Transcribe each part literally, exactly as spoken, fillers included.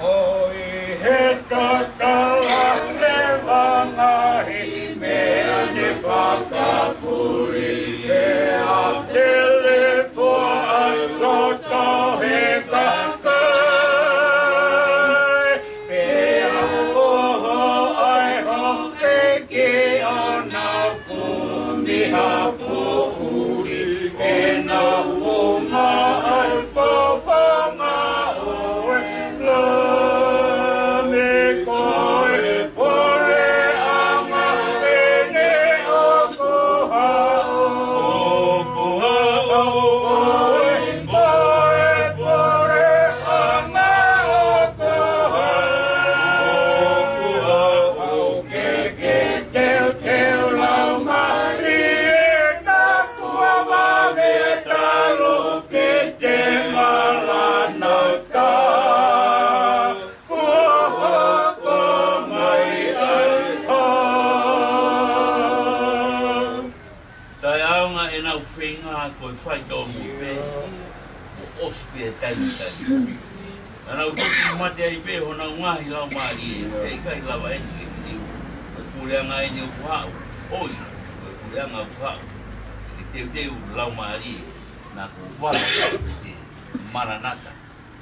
ʻO ʻi he tatala leva ngaahi meʻa ne fakapuli, pea telefoa ai loto he kakai. Pea oho ai hope ki ʻona kumi ha poʻuli, ke na uma ai fofonga ʻo e Lami. Ko e puleʻanga ʻeni ʻoku haʻo, ʻoku haʻo, ʻo e, ko e puleʻanga ʻoku haʻo, ʻoku haʻo. Ke ke teuteu laumālie, naʻa kuo vave talu pē te malanata, kuo hoko mai ai ha. Taʻeʻaonga ʻenau feinga ko e faitoʻo moʻui pē, kuo ʻosi pē taimi taimi. Naʻa nau toki mate ai pē honau ngaahi laumālie, ʻe ʻikai lava eni ke liliu. Ko e puleʻanga ʻeni ʻoku haʻo, ʻoi, ko e puleʻanga ʻoku haʻo, ke teuteu laumālie, naʻa kuo vave talu pē te malanata,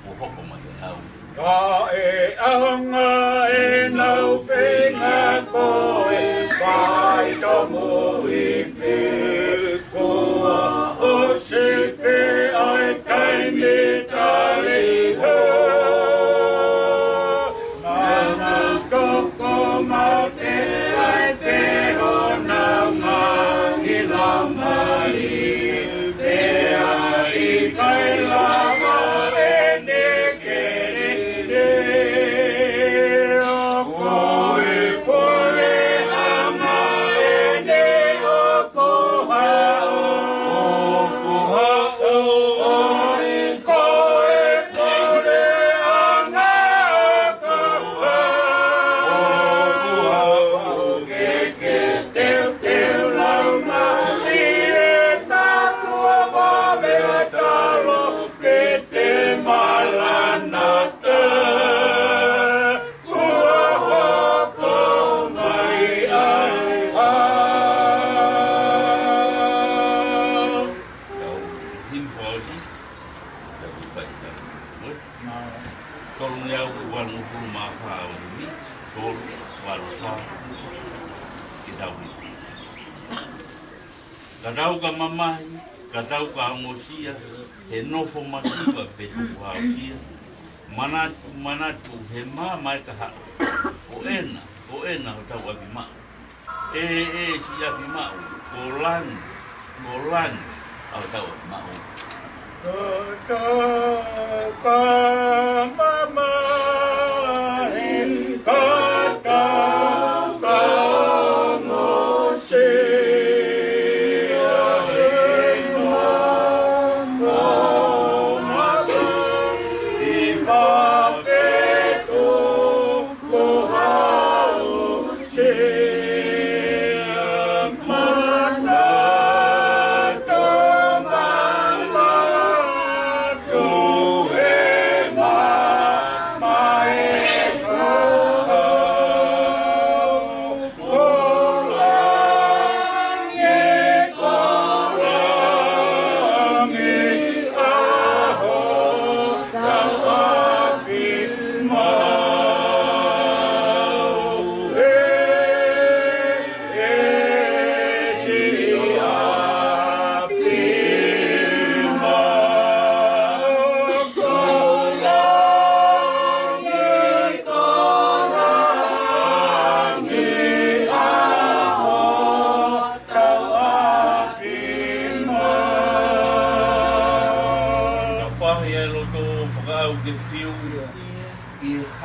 kuo hoko mai ai ha. Taʻeʻaonga ʻenau feinga ko e faitoʻo moʻui pē, kuo ʻosi pē ʻa e taimi tali hē. Naʻa nau toki mate ai pē honau ngaahi laumālie, pea ʻikai lava eni ke liliu. Ko e puleʻanga ʻeni ʻoku haʻo, ʻoku haʻo, ʻoi, ko e puleʻanga ʻoku haʻo, ʻoku haʻo. Ke ke teuteu laumālie, naʻa kuo vave talu pē te malanata, kuo hoko mai ai ha. Tau himi fakaʻosi, tau fai tau. Tolungeau valungofulu mā fā ʻo e himi, tolu, valu fā, ke tau himi. Ka tau ka mamahi, ka tau ka ongosia, he nofo masiva pe tukuhausia, manatu, manatu, he maama ʻe ka haʻu, ko ena, ko ena hotau ʻapi maʻu. ʻE, ʻe, siʻi ʻapi maʻu, ko langi, ko langi, ʻa hotau ʻapi maʻu. Ka tau ka mamahi, ka tau ka ongosia, he nofo masiva pe tukuhausia, manatu, manatu, he maama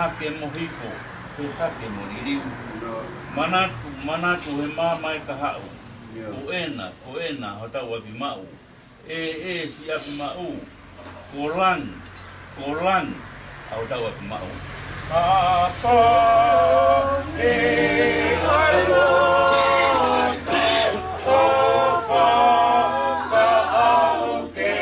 Hake mo hifo, he hake mo liliu. Manatu, manatu he maama ʻe kahaʻu. Ko ena, ko ena hotau ʻapi maʻu. ʻE, ʻe siʻi ʻapi maʻu. Ko langi, ko langi hotau ʻapi maʻu. Papa, e alo, ko faka au ke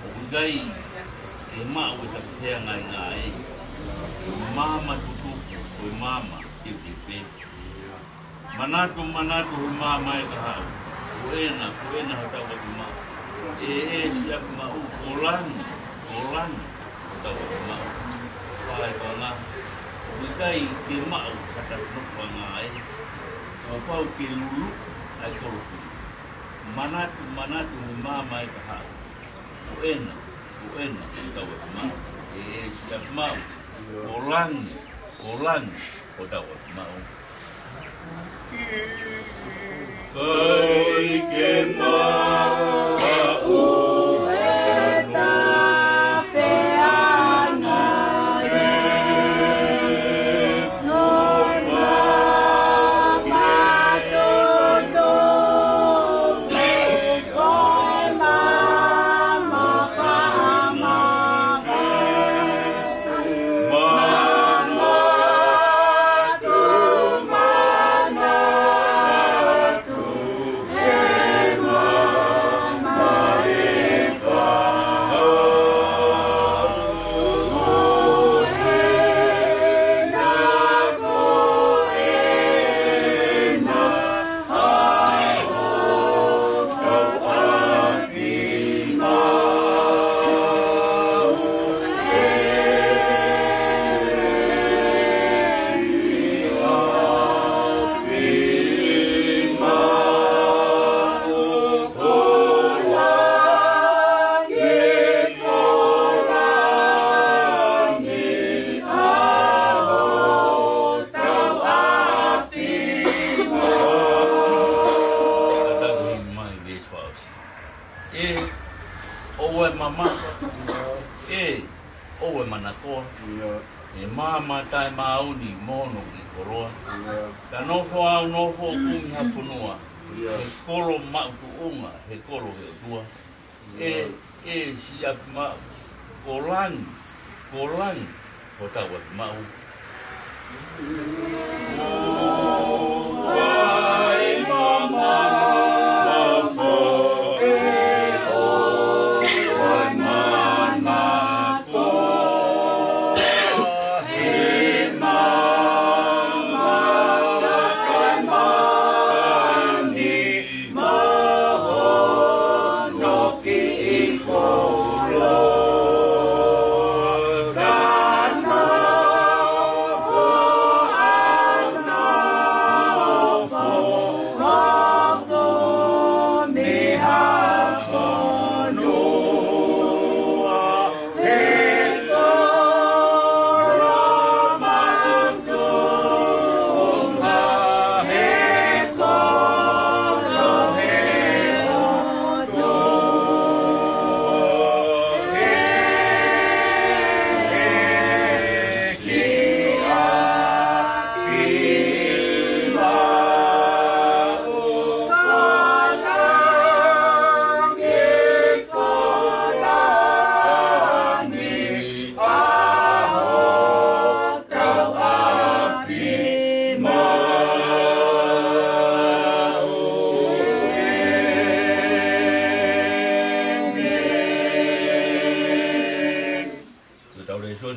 ʻOku ʻikai ke maʻu ʻe taʻefeangai ngāue. Maama tutuku, ko e maama teuteu pē. Manatu, manatu he maama ʻe kahaʻu. Ko ena, ko ena hotau ʻapi maʻu. ʻE, ʻe siʻi ʻapi maʻu, ko langi, ko langi hotau ʻapi maʻu. Pea ʻe kona, ʻoku ʻikai ke maʻu ha taʻenofo ʻa ngāue. Kuo pau ke luluʻi ʻa e kolosi. Manatu, manatu he maama ʻe kahaʻu. Ko ena, ko ena hotau ʻapi maʻu. ʻE, ʻe siʻi ʻapi maʻu. Ko langi, ko langi hotau ʻapi maʻu. ʻIkai ke maʻu ʻe taʻefeangai. ʻE, ʻoua ʻe mamata. ʻE, ʻoua ʻe manakoa. ʻE maama taʻemāʻoniʻoni mo hono kiʻi koloa. Ka nofo au nofo ʻo kumi ha fonua. He kolo maʻu tuʻunga, he kolo he ʻOtua. ʻE, ʻe siʻi ʻapi maʻu. Ko langi, ko langi hotau ʻapi maʻu.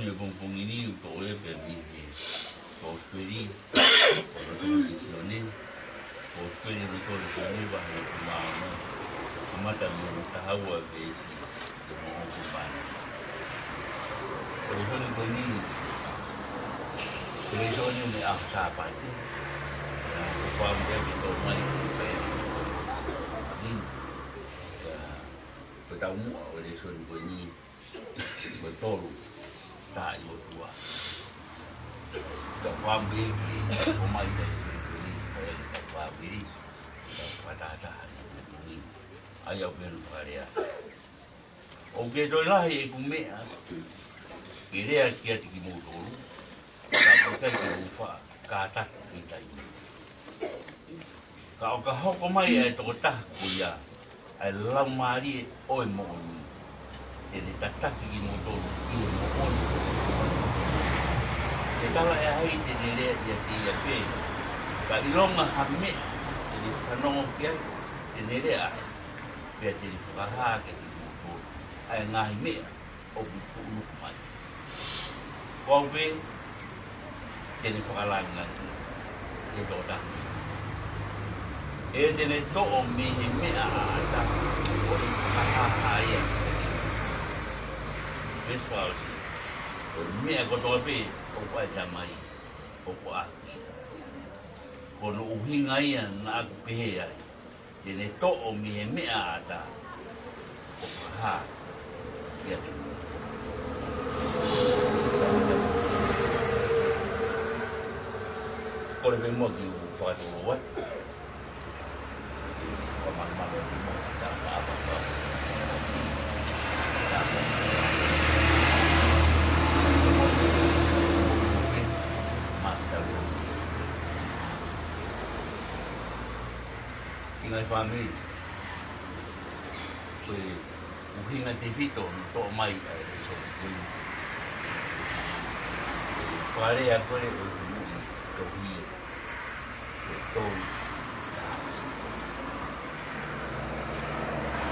He pongipongi ni ʻoku toʻo ia pē mei he Kosipeli, ʻo e Kosipeli ʻa Sione, Kosipeli ʻo e Kosipeli vahe uofulu mā ono, kamata mei he taha ua veesi ʻe hongofulu mā nima. Ko e lēsoni ko eni, ko e lēsoni ʻo e ʻaho Sāpate, ʻa, ko e fakaʻamu ke toʻo mai ʻe he fai ʻa e, ʻa e, ko e taumuʻa ʻo e lēsoni ko eni, ko e tolu taha ʻi ʻOtua. Ka fāmili, ʻomai ʻa e lēsoni ko eni, fai ʻa e fāmili, ka fakatahataha ʻi he lēsoni. ʻA ia ʻoku pehē ʻa e fakalea: ʻOku ke toe lahi ʻeku meʻa ke lea kiate kimoutolu, ka ʻoku ʻikai ke u faʻa kātaki ʻi he taimi ni. Ka ʻo ka hoko mai ʻa e tokotaha ko ia, ʻa e Laumālie ʻo e moʻoni, te ne tataki kimoutolu ʻi he moʻoni. He talaʻehai te ne lea ʻiate ia pē, ka ʻilonga ha meʻa te ne fanongo ki ai, te ne lea ai, pea te ne fakahā kiate kimoutolu ʻa e ngaahi meʻa ʻoku tuʻunuku mai. Ko au pē te ne fakalāngilangiʻi ʻi he tokotaha. He te ne toʻo mei he meʻa ʻaʻata ʻo ne fakahāhā ia. Veesi fā ʻosi: Ko e meʻa kotoa pē ʻoku ʻa e Tamai ʻoku ʻaki ia. Ko hono ʻuhinga ia naʻa ku pehē ai, te ne toʻo mei he meʻa ʻaʻata ʻo fakahā kiate kimoutolu. Kole pē muʻa ke u fakatulou atu. Fakamalumalu pē muʻa ki he tapa ʻa e ʻaho. Mātau. Siʻi ngaahi fāmili, ko e ʻuhinga tefito ʻo e toʻo mai ʻa e lēsoni ko eni, ko e fakalea ko ē ʻo e muʻi tohi, ko e tolu taha.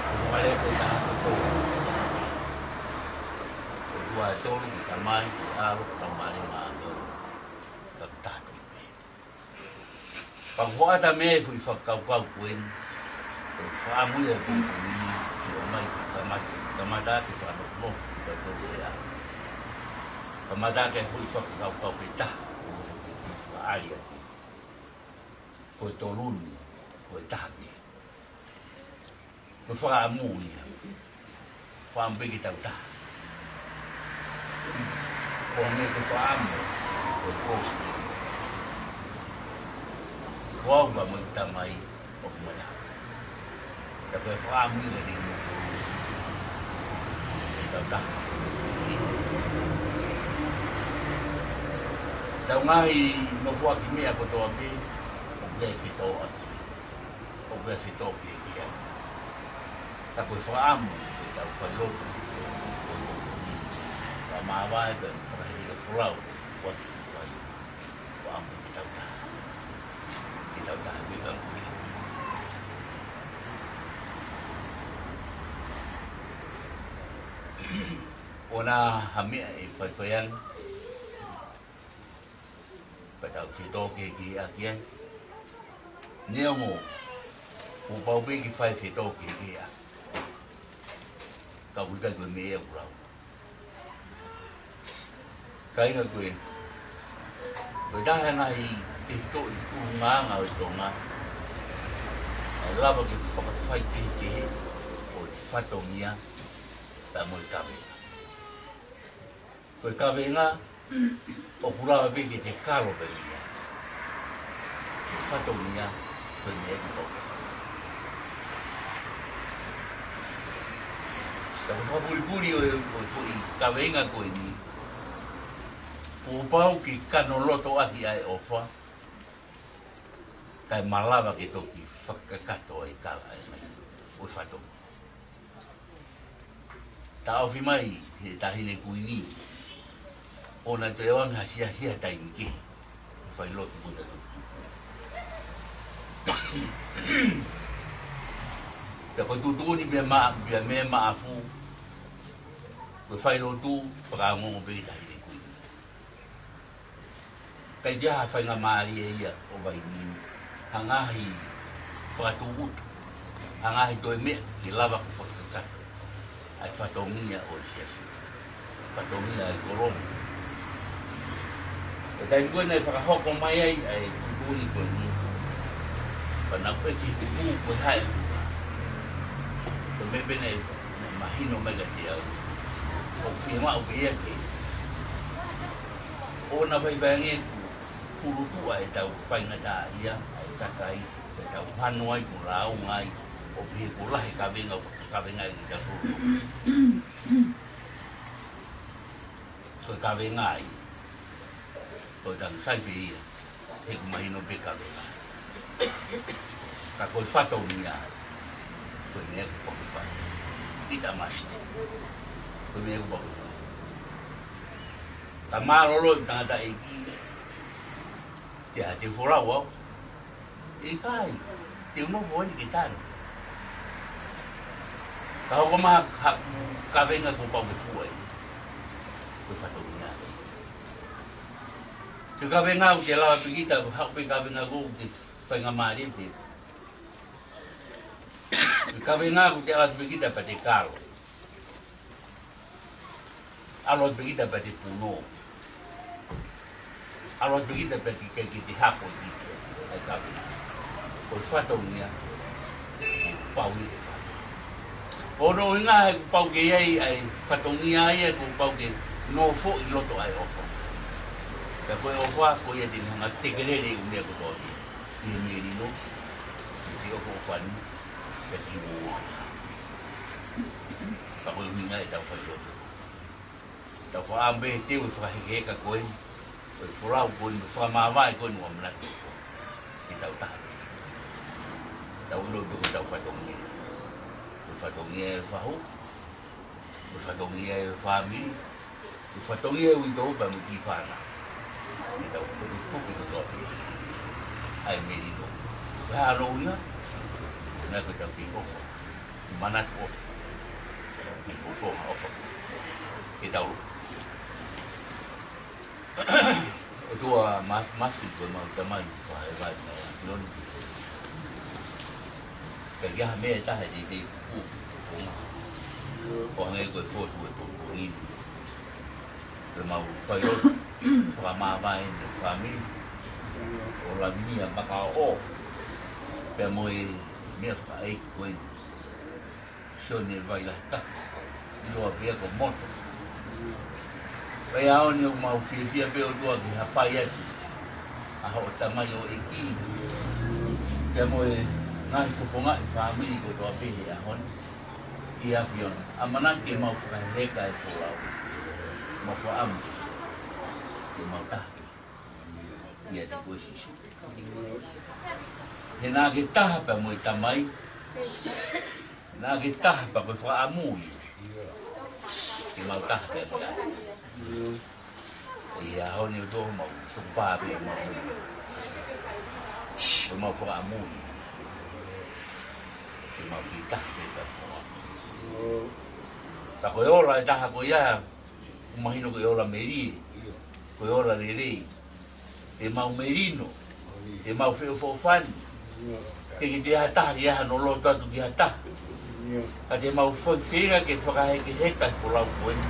Ko e fakalea ko e taha ko e tolu. Ko e ʻOtua ʻe tolu, ko e Tamai, ko e ʻAlo, ko e Laumālie Māʻoniʻoni. Ka ko e taha tolu pē. Pea ko e hoʻatā mei he foʻi fakakaukau ko eni, ko e fakaʻamu ia ʻo e pongipongi ni, ke ʻomai ke kamata, kamata ke fakanofonofo ki he tolu ʻe ʻaho. Kamata ki he foʻi fakakaukau pē taha, ʻoku ou fakaʻaliʻali atu. Ko e tolu ni, ko e taha pē. Ko e fakaʻamu ia. Fakaʻamu pē ke tau taha. Ko e meʻa ko e fakaʻamu, ko e kosipeli. Ko au pea mo e Tamai ʻoku ma taha. Ka ko e fakaʻamu ia ke tau taha. Tau ngaahi nofoʻaki meʻa kotoa pē, ʻoku ʻi ai e fetōʻaki. ʻOku ʻi ai e fetōkehekeheʻaki. Ka ko e fakaʻamu ke tau fai lotu, ko e lotu ni, ka māvae pē mo e fakaheka folau, ʻoku ʻi ai e fai. Fakaʻamu ke tau taha. Ke tau taha pē ka mo e. ʻOua naʻa ha meʻa ʻe faifai ange, pea tau fetōkehekeheʻaki ai. Neongo kuo pau pē ke fai e fetōkehekeheʻaki, ka ʻoku ʻikai ko e meʻa ia ʻoku lau. Kāinga, ko e, ko e taha e ngaahi tefitoʻi ʻulungaanga ʻo e Tonga, ʻa e lava ke fakafaikehekehe ʻo e fatongia pea mo e kavenga. Ko e kavenga, ʻoku lava pē ke te kalo pē ia. Ko e fatongia, ko e meʻa ʻoku pau ke fai. Ka ko e fakapulipuli ʻo e, ʻo e foʻi kavenga ko eni, kuo pau ke kano loto ʻaki ʻa e ʻofa, kae malava ke toki fakakakato ai e kava ʻa e meʻa ʻo e fatongia. Taʻofi mai he Taʻahine Kuini, ʻoua naʻa toe ʻoange ha siasi ha taimi kehe ke fai lotu, ko e tutuku. Ka ko e tutuku ni pea ma-, pea meʻa maʻafu, ko e fai lotu, fakaongoongo pē ki he Taʻahine Kuini. ʻIkai ke ʻi ai ha faingamālie ia ʻo Vainī, ha ngaahi fakatūʻuta, ha ngaahi toe meʻa ke lava ke fakakakato ʻa e fatongia ʻo e siasi, fatongia ʻo e kōlomu. Ko e taimi ko ē naʻe fakahoko mai ai ʻa e tuʻutuʻuni ko eni, pea naʻe ʻeke he kupu ko e hā e ʻuhinga. Ko e meʻa pē naʻe, naʻe mahino mai kiate au, ʻoku fiemaʻu pē ia ke ʻoua naʻa faifai ange ʻoku pulotuʻa ʻetau faingataʻaʻia, ʻa e kakai, ʻetau hano ai, ʻoku lāunga ai, ʻo pehē ʻoku lahi e kavenga, ʻoku fakakavengaʻi ʻetau kōlomu. Ko e kavenga ia, ko e tangata pē ia, he ʻoku mahino pē kavenga. Ka ko e fatongia, ko e meʻa ʻoku pau ke fai. It a must. Ko e meʻa ʻoku pau ke fai. Ka mālōlō e tangataʻeiki, te ʻai te folau au. ʻIkai, te u nofo eni ke tanu. Ka hoko mai haku kavenga ʻoku pau ke fua ai. Ko e fatongia. Ko e kavenga ʻoku te lava pē kita, haʻu pē kavenga ʻoku te faingamālie te. Ko e kavenga ʻoku te ʻalu atu pē kita pea te kalo. ʻAlu atu pē kita pea te puno. ʻAlu atu pē kita pea te, ke, ke te hako ʻi kita. ʻA e kavenga. Ko e fatongia, ʻoku pau ia ke fai. Ko hono ʻuhinga he ʻoku pau ke ʻi ai ʻa e fatongia ia ʻoku pau ke nofo ʻi loto ʻa e ʻofa. Pea ko e ʻofa, ko ia te ne hanga ʻo tekelele ʻū meʻa kotoa pē. ʻI he melino, ʻi he ʻofaʻofani, pea ki muʻa. Ka ko e ʻuhinga ʻetau fai lotu. Tau faʻa ʻomai e teu e fakahekeheka ko eni, ko e folau ko eni, ko e fakamāvae ko eni ʻoku ʻamanaki ke tau taha. Tau ʻilo ko ʻetau fatongia. Ko e fatongia e fahu, ko e fatongia e fāmili, ko e fatongia e uitou pea mo e kiʻi fānau. Ke tau tukutuku ke tau ʻai e melino. Ko e hā hono ʻuhinga? Ko e ʻuhinga ko ʻetau kei ʻofa. Manatu ʻofa. Kei fofonga ʻofa. Ke tau ʻOtua ma-, māfimafi ko ʻemau Tamai, ko e vai mai ʻa Sione. ʻIkai ke ʻi ai ha meʻa ʻe taha ʻe teitei kupu, kupu ʻo hangē ko e fotu ʻo e pongipongi ni. Ko ʻemau fai lotu, fakamāvae eni e fāmili, ʻo Lavinia Makaoʻo, pea mo e meʻa fakaʻeiki ko eni. Sione Vailahitapu, ʻiloa pē ia ko Moto. Pea ʻi he ʻaho ni ʻoku mau fiefia pē ʻOtua ke hapai atu ʻa hoʻo tamaioʻeiki, pea mo e ngaahi fofonga e fāmili kotoa pē he ʻaho ni. ʻI he ʻAfiona, ʻamanaki ke mau fakaheka e folau. Mau fakaʻamu ke mau taha pē ʻiate koe Sīsū. He naʻa ke taha pea mo e Tamai. Naʻa ke taha pea ko e fakaʻamu ia ke mau taha pea mo e ʻAfiona. ʻI he ʻaho ni ʻOtua, mau tukupā pē ʻemau moʻui. Ko ʻemau fakaʻamu ia ke mau kei taha pē pea mo e ʻAfiona. Ka ko e ola ʻe taha ko ia, ʻoku mahino ko e ola melie, ko e ola lelei. Te mau melino, te mau feʻofoʻofani. Teʻeki ke ʻi ai ha taha ke ʻi ai hano loto atu ki ha taha. Ka te mau fai feinga ke fakahekeheka e folau ko eni.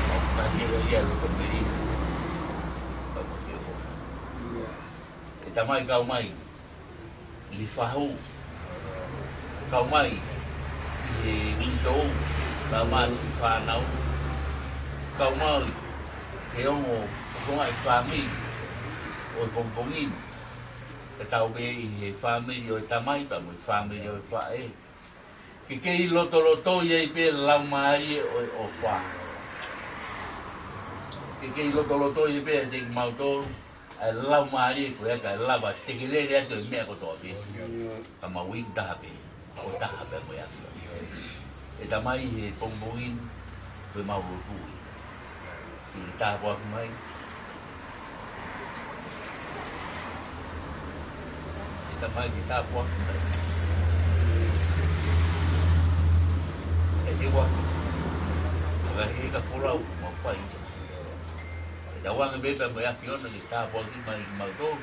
Mau fakahekeheka ia ʻi he loto melino. Pea mo feʻofoʻofani. ʻE Tamai, kau mai ʻi he fahu, kau mai ʻi he uitou, kau mai ʻi he fānau, kau mai ʻi he ongo fofonga e fāmili ʻo e pongipongi ni, kae tau pē ʻi he fāmili ʻo e tamai pea mo e fāmili ʻo e faʻē. Ke kei lotolotoi ai pē laumālie ʻo e ʻofa. Ke kei lotolotoi ai pē ʻiate kimautolu ʻa e laumālie ko ia kae lava tekelele atu e meʻa kotoa pē. Ka mau iku taha pē, ʻo taha pē mo e ʻAfiona. ʻE Tamai, he pongipongi ni, ko ʻemau lotu ia. Ke ke tāpuaki mai. ʻE Tamai, ke tāpuaki mai. ʻE te ua. Fakaheka folau, mau fai. Tauange pē pea mo e ʻAfiona ke tāpuakiʻi mai kimautolu.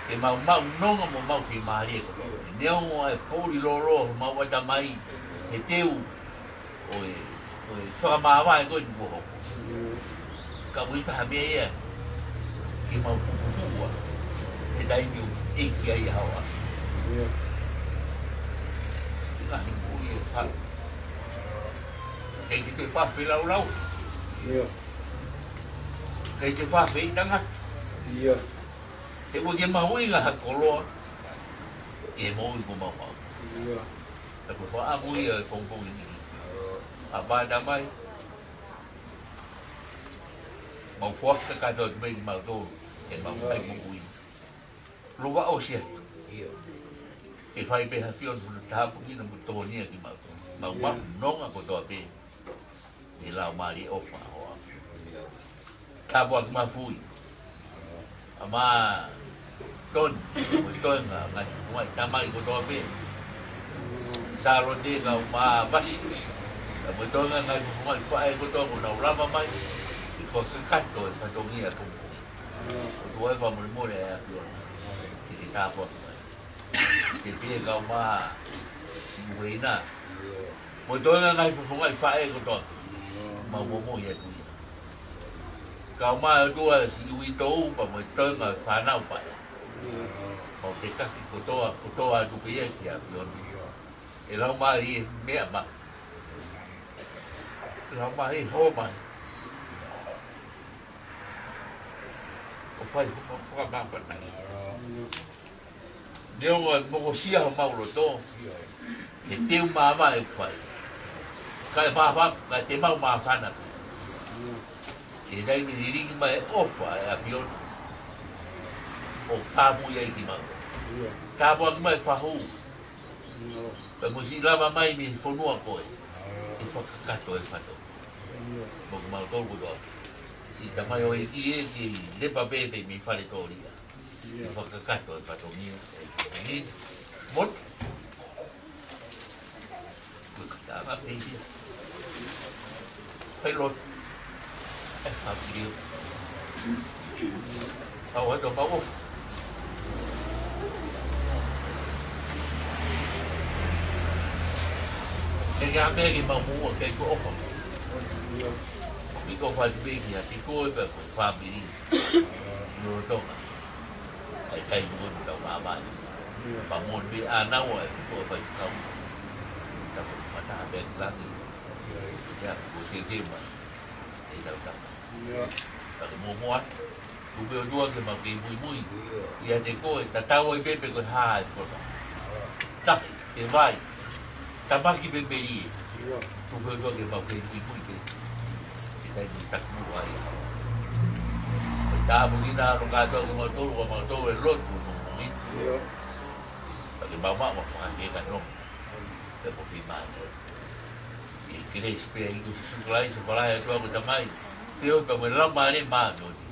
Ke mau maʻu nonga mo mau fiemālie kotoa. Neongo ʻa e poʻuli lōloa homau ʻatamai he teu ʻo e, ʻo e fakamāvae ko eni kuo hoko. Ka ʻoku ʻikai ha meʻa ia ke mau puputuʻu ai he taimi ʻoku ʻeiki ai ʻa e ʻAfiona. ʻI he ngaahi moʻui ʻe falu, ʻikai ke toe fai ha feilaulau. ʻIkai ke toe fai ha feitangaki. He ʻoku ʻikai ke mahuʻinga ha koloa ʻi he moʻui kuo mau maʻu. Ka ko e fakaʻamu ia ʻo e pongipongi ni. ʻApā, Tamai, mau foaki kakato atu pē kimautolu ʻemau ngaahi moʻui. Lova ʻosi ai. Ke fai pē ʻe he ʻAfiona hono tāpuekina mo tokoniʻi kimautolu. Mau maʻu nonga kotoa pē ʻi he laumālie ʻofa ʻo e ʻAfiona. Tāpuakiʻi mai Fui, ʻa Mā Toni, mo e toenga ngaahi fofongaʻi tamai kotoa pē. Sālote, kau Mavasi, mo e toenga ngaahi fofongaʻi faʻē kotoa kuo nau lava mai ke fakakakato e fatongia ko eni. ʻOtua ē, fakamolemole ʻe ʻAfiona ke ke tāpuakiʻi mai. Ke pehē kau Mā Siueina, mo e toenga ngaahi fofongaʻi faʻē kotoa. Mau momoʻi atu ia. Kau Mā ʻOtua Siuitou pea mo e toenga fānau paʻe. Mau tekaki kotoa, kotoa atu pē ia ki he ʻAfiona. ʻE Laumālie Meʻa Maʻu, ʻe Laumālie Hōmai, ʻo fai homau fakamāfanaʻi. Neongo ʻe mokosia homau loto he teu māvae ʻoku fai, kae māfa-, kae te mau māfana pē. ʻI he taimi lilingi mai e ʻofa ʻa e ʻAfiona ʻo tāpuakiʻi ai kimautolu. Tāpuakiʻi mai Fahu, pea mo siʻi lava mai mei he fonua ko ē ke fakakakato e fatongia mo kimautolu kotoa. Siʻi tamaioʻeiki ē, ke lepa pē pē mei Faletōlia ke fakakakato e fatongia. Ni, mot. Ko e kataʻanga pē ia. Fai lotu. ʻE fāpili. Kau atu mau ʻofa. ʻE ke ame ki mau mua ke ko ʻofa. ʻI ko fai pē ki ʻa ki ko e pē ko e fāpili. Lolotonga ʻa e taimi ko eni ʻoku tau māvae. Pea mo e meʻa ʻa naua ʻe ko e faifekau. Tau ko e fata pē ki langi. Ia, ko e teuteu mai ʻetau tapa. Ka ke muʻomuʻa, tuku pē ʻOtua ke mau kei muimui ʻiate koe, tatau ai pē pe ko e hā e fono. Tahi, ke vai, tamaki pē melie. Tuku pē ʻOtua ke mau kei muimui pē he taimi ʻoku taki muʻa ai. Ko e tāpuekina ʻa e ʻAfiona kiate kimautolu, ʻa kimautolu ʻe lotu mo muimui. Ka ke mau maʻu ha fakaheka nonga pea mo fiemālie. ʻI he kelesi pē ʻa e ʻEiki ko Sīsū Kalaisi, ʻofa lahi ʻa e ʻOtua ko e Tamai, feohi pea mo e Laumālie Māʻoniʻoni,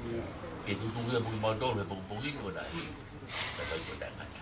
ke tutuku ia mo kimautolu he pongipongi ni ʻo na hi. Ka tau ko tangata.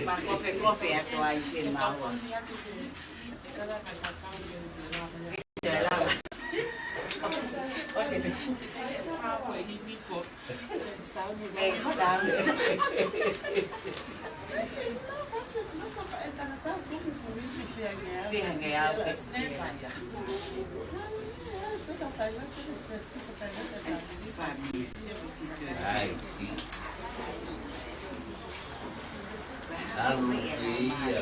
Ma kofe kofe atu ai ke mau. O se pe. Next time. Pehē ange au ke. Ai, ʻalu pē ia,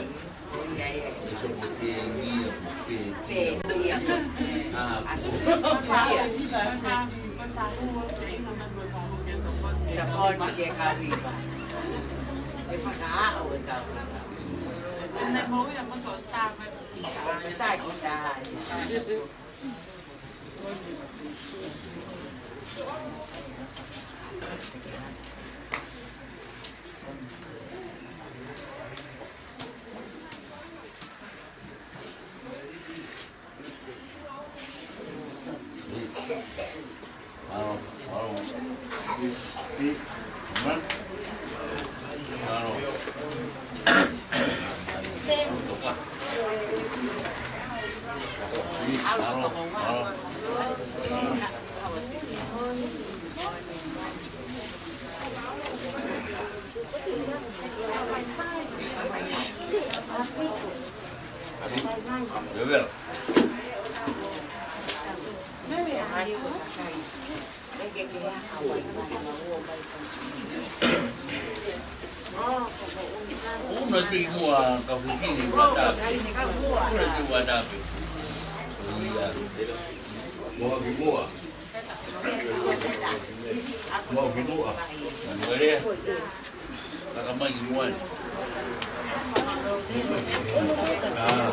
Mesopotemia, pē ia. ʻA, ko ia. Tokoni ke kaviva. ʻE fakaʻau e kaviva. Star kita. Star kita. Una tui mua ka fukini ua tape. Una tui ua tape. Ia. Mua ki mua. Mua ki mua. Mua lea. Kakamai ki mua. Ah.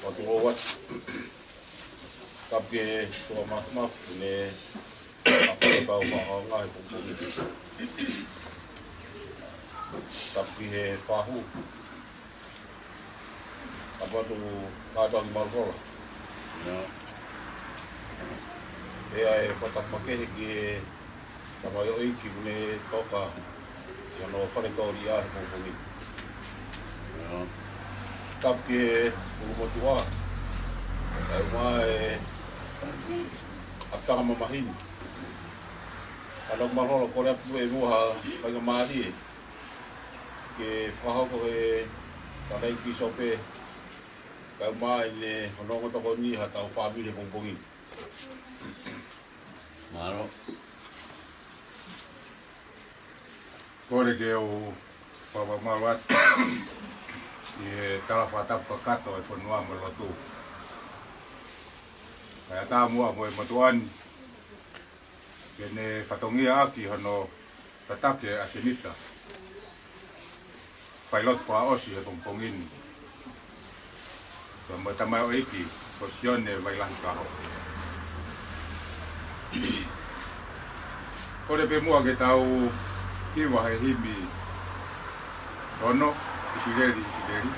Watu o wat. Tapu ki he ʻOtua Māfimafi, ne ʻafio ʻetau faʻahinga he pongipongi. Tapu ki he fahu. Tapu atu kātoa ki Maluhola. ʻIo. ʻE ʻai e fakatapu makehe ki he tamaioʻeiki kuo ne toka ʻi hono fale tōlia he pongipongi. ʻIo. Tapu ki he ʻulumotuʻa, kae ʻumaʻā e ʻapitanga mamahi ni. ʻAna ʻoku Maluhola, kole atu ʻe muʻa ha faingamālie ke fakahoko he tangataʻeiki pīsope, kae ʻumaʻā ʻene ongoongo tokoni haʻatau fāmili he pongipongi ni. Mālō. Kole ke u fakamālō atu ʻi he tala fakatapu kakato e fonua mo e lotu. Kae ʻatā muʻa mo e motuʻa ni ke ne fatongia ʻaki hono tataki e ʻasenita failotu fakaʻosi he pongipongi ni. Pea mo e tamaioʻeiki ko Sione Vailahi Kaho. Kole pē muʻa ke tau hiva he himi ono, ʻIsileli, ʻIsileli.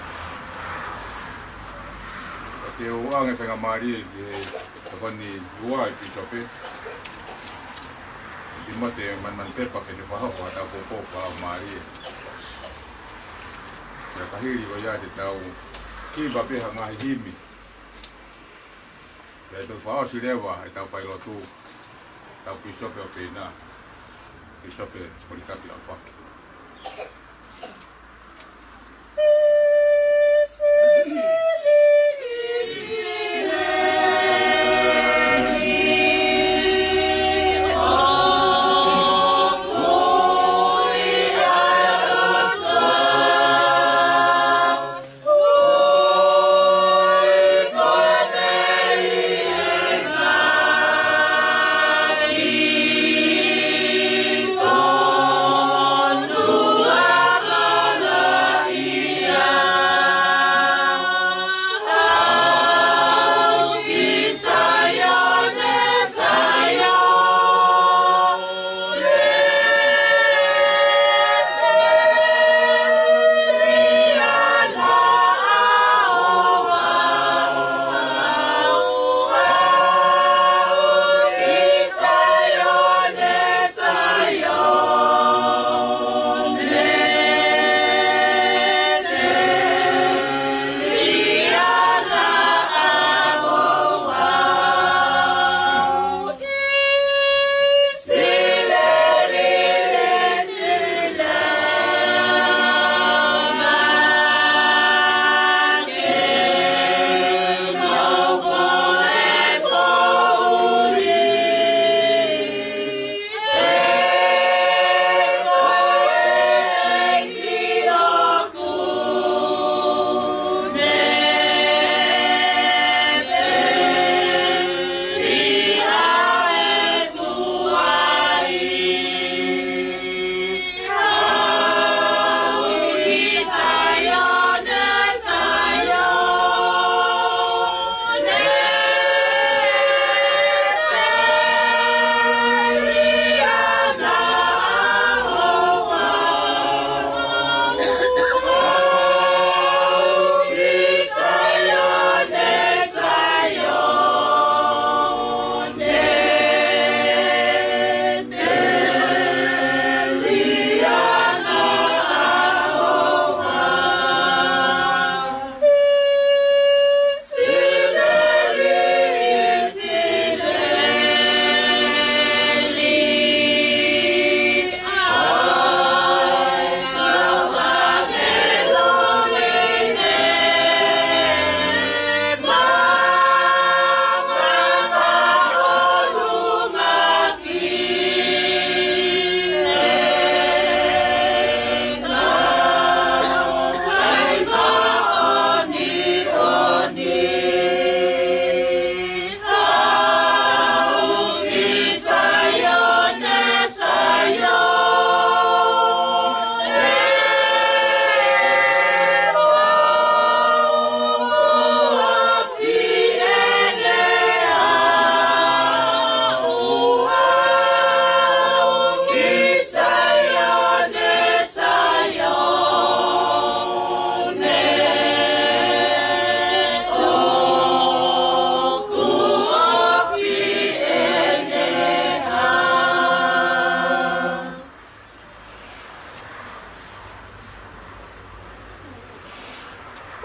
Ka ke u ʻoange faingamālie ki he tokoni ua e pīsope. Simote Manumanu Pepa ke ne fakahoko haʻatau poupou fakamālie. Pea ka hili ko ia te tau hiva pē ha ngaahi himi. Pea toki fakaʻosi leva ʻetau failotu, ʻetau pīsope ʻofeina, Pīsope Polikapi ʻAlufaki.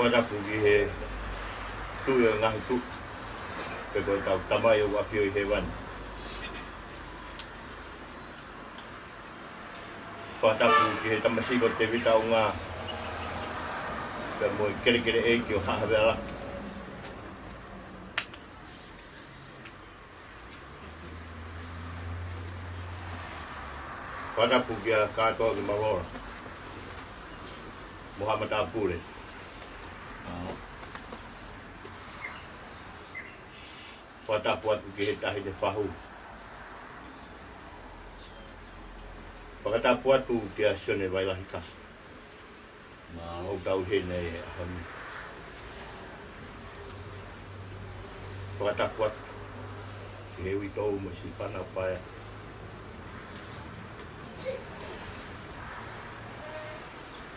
Fakatapu ki he Tuʻi ʻo e ngaahi tuʻi, pea ko ʻetau Tamai ʻoku ʻafio ʻi hēvani. Fakatapu ki he tamasiʻi ko Tevita ʻUnga, pea mo e kelekele ʻeiki ʻo Haʻa Havea Laki. Fakatapu kia Kātoa ki Malola mo haʻa matāpule. Fakatapu atu ki he Taʻahine Fahu. Fakatapu atu kia Sione Vailahika. Mālō ʻetau ʻi heni he ʻaho ni. Fakatapu atu ki he uitou mo e siʻi fānau paea.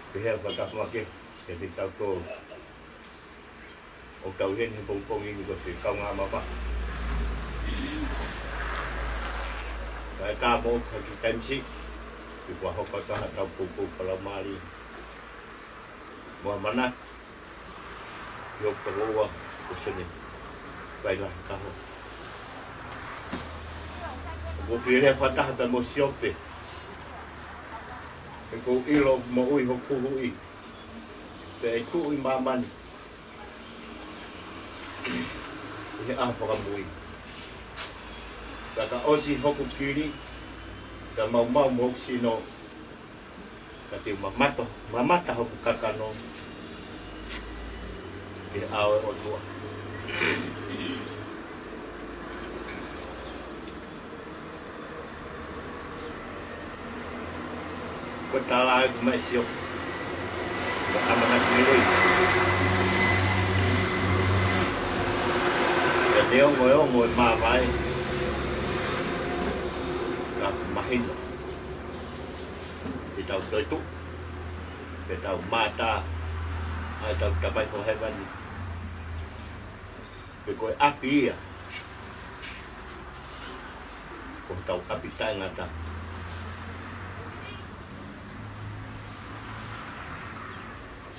Pehē ʻa e fakatapu makehe kiate kitautolu ʻoku tau ʻi heni he pongipongi ni, ko e kaungā mamahi. Kae ʻatā mo ha kiʻi taimi siʻi ke fakahoko atu ha tau poupou fakalaumālie mo ha manatu ki hoku tokoua ko Sione Vailahika. ʻOku ou fie lea fakataha pea mo Siope, he ʻoku ou ʻilo ʻoku moʻui hoku huhuʻi, pea ʻe tuʻu ʻi māmani ʻi he ʻaho fakamui. Pea ka ʻosi hoku kili, pea maumau mo hoku sino, ka te u mamata, mamata hoku kakano ki he ʻao ʻo e ʻOtua. Ko e tala ʻeku meʻa, Siope, ko e ʻamanaki lelei. Pea neongo e ongo e māvae, ka ʻoku mahino ʻetau toetuʻu, pea tau mātā ʻa ʻetau Tamai ʻoku ʻi hēvani, pe ko e ʻapi ia, ko hotau ʻapi taʻengata.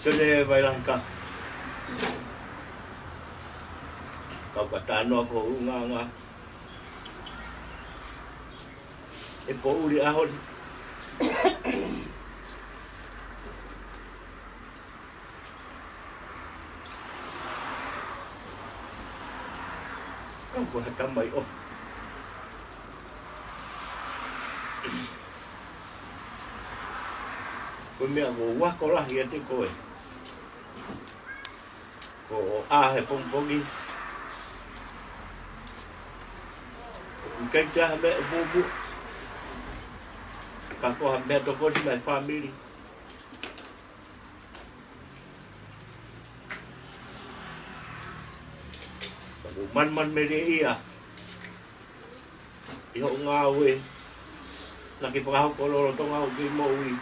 Sione Vailahika, kau ka talanoa ki ho ʻulungaanga he poʻuli ʻaho ni. Kau ko ha tamai ʻofa. Ko e meʻa ʻoku ou ako lahi ʻiate koe, ko hoʻo ʻā he pongipongi, ʻoku ʻikai ke ʻi ai ha meʻa ʻe muʻomuʻa, ka ko ha meʻatokoni maʻa e fāmili. Ka ʻoku ou manumanumelie ia ʻi hoʻo ngāue naʻa ke fakahoko lolotonga hoʻo kiʻi moʻui.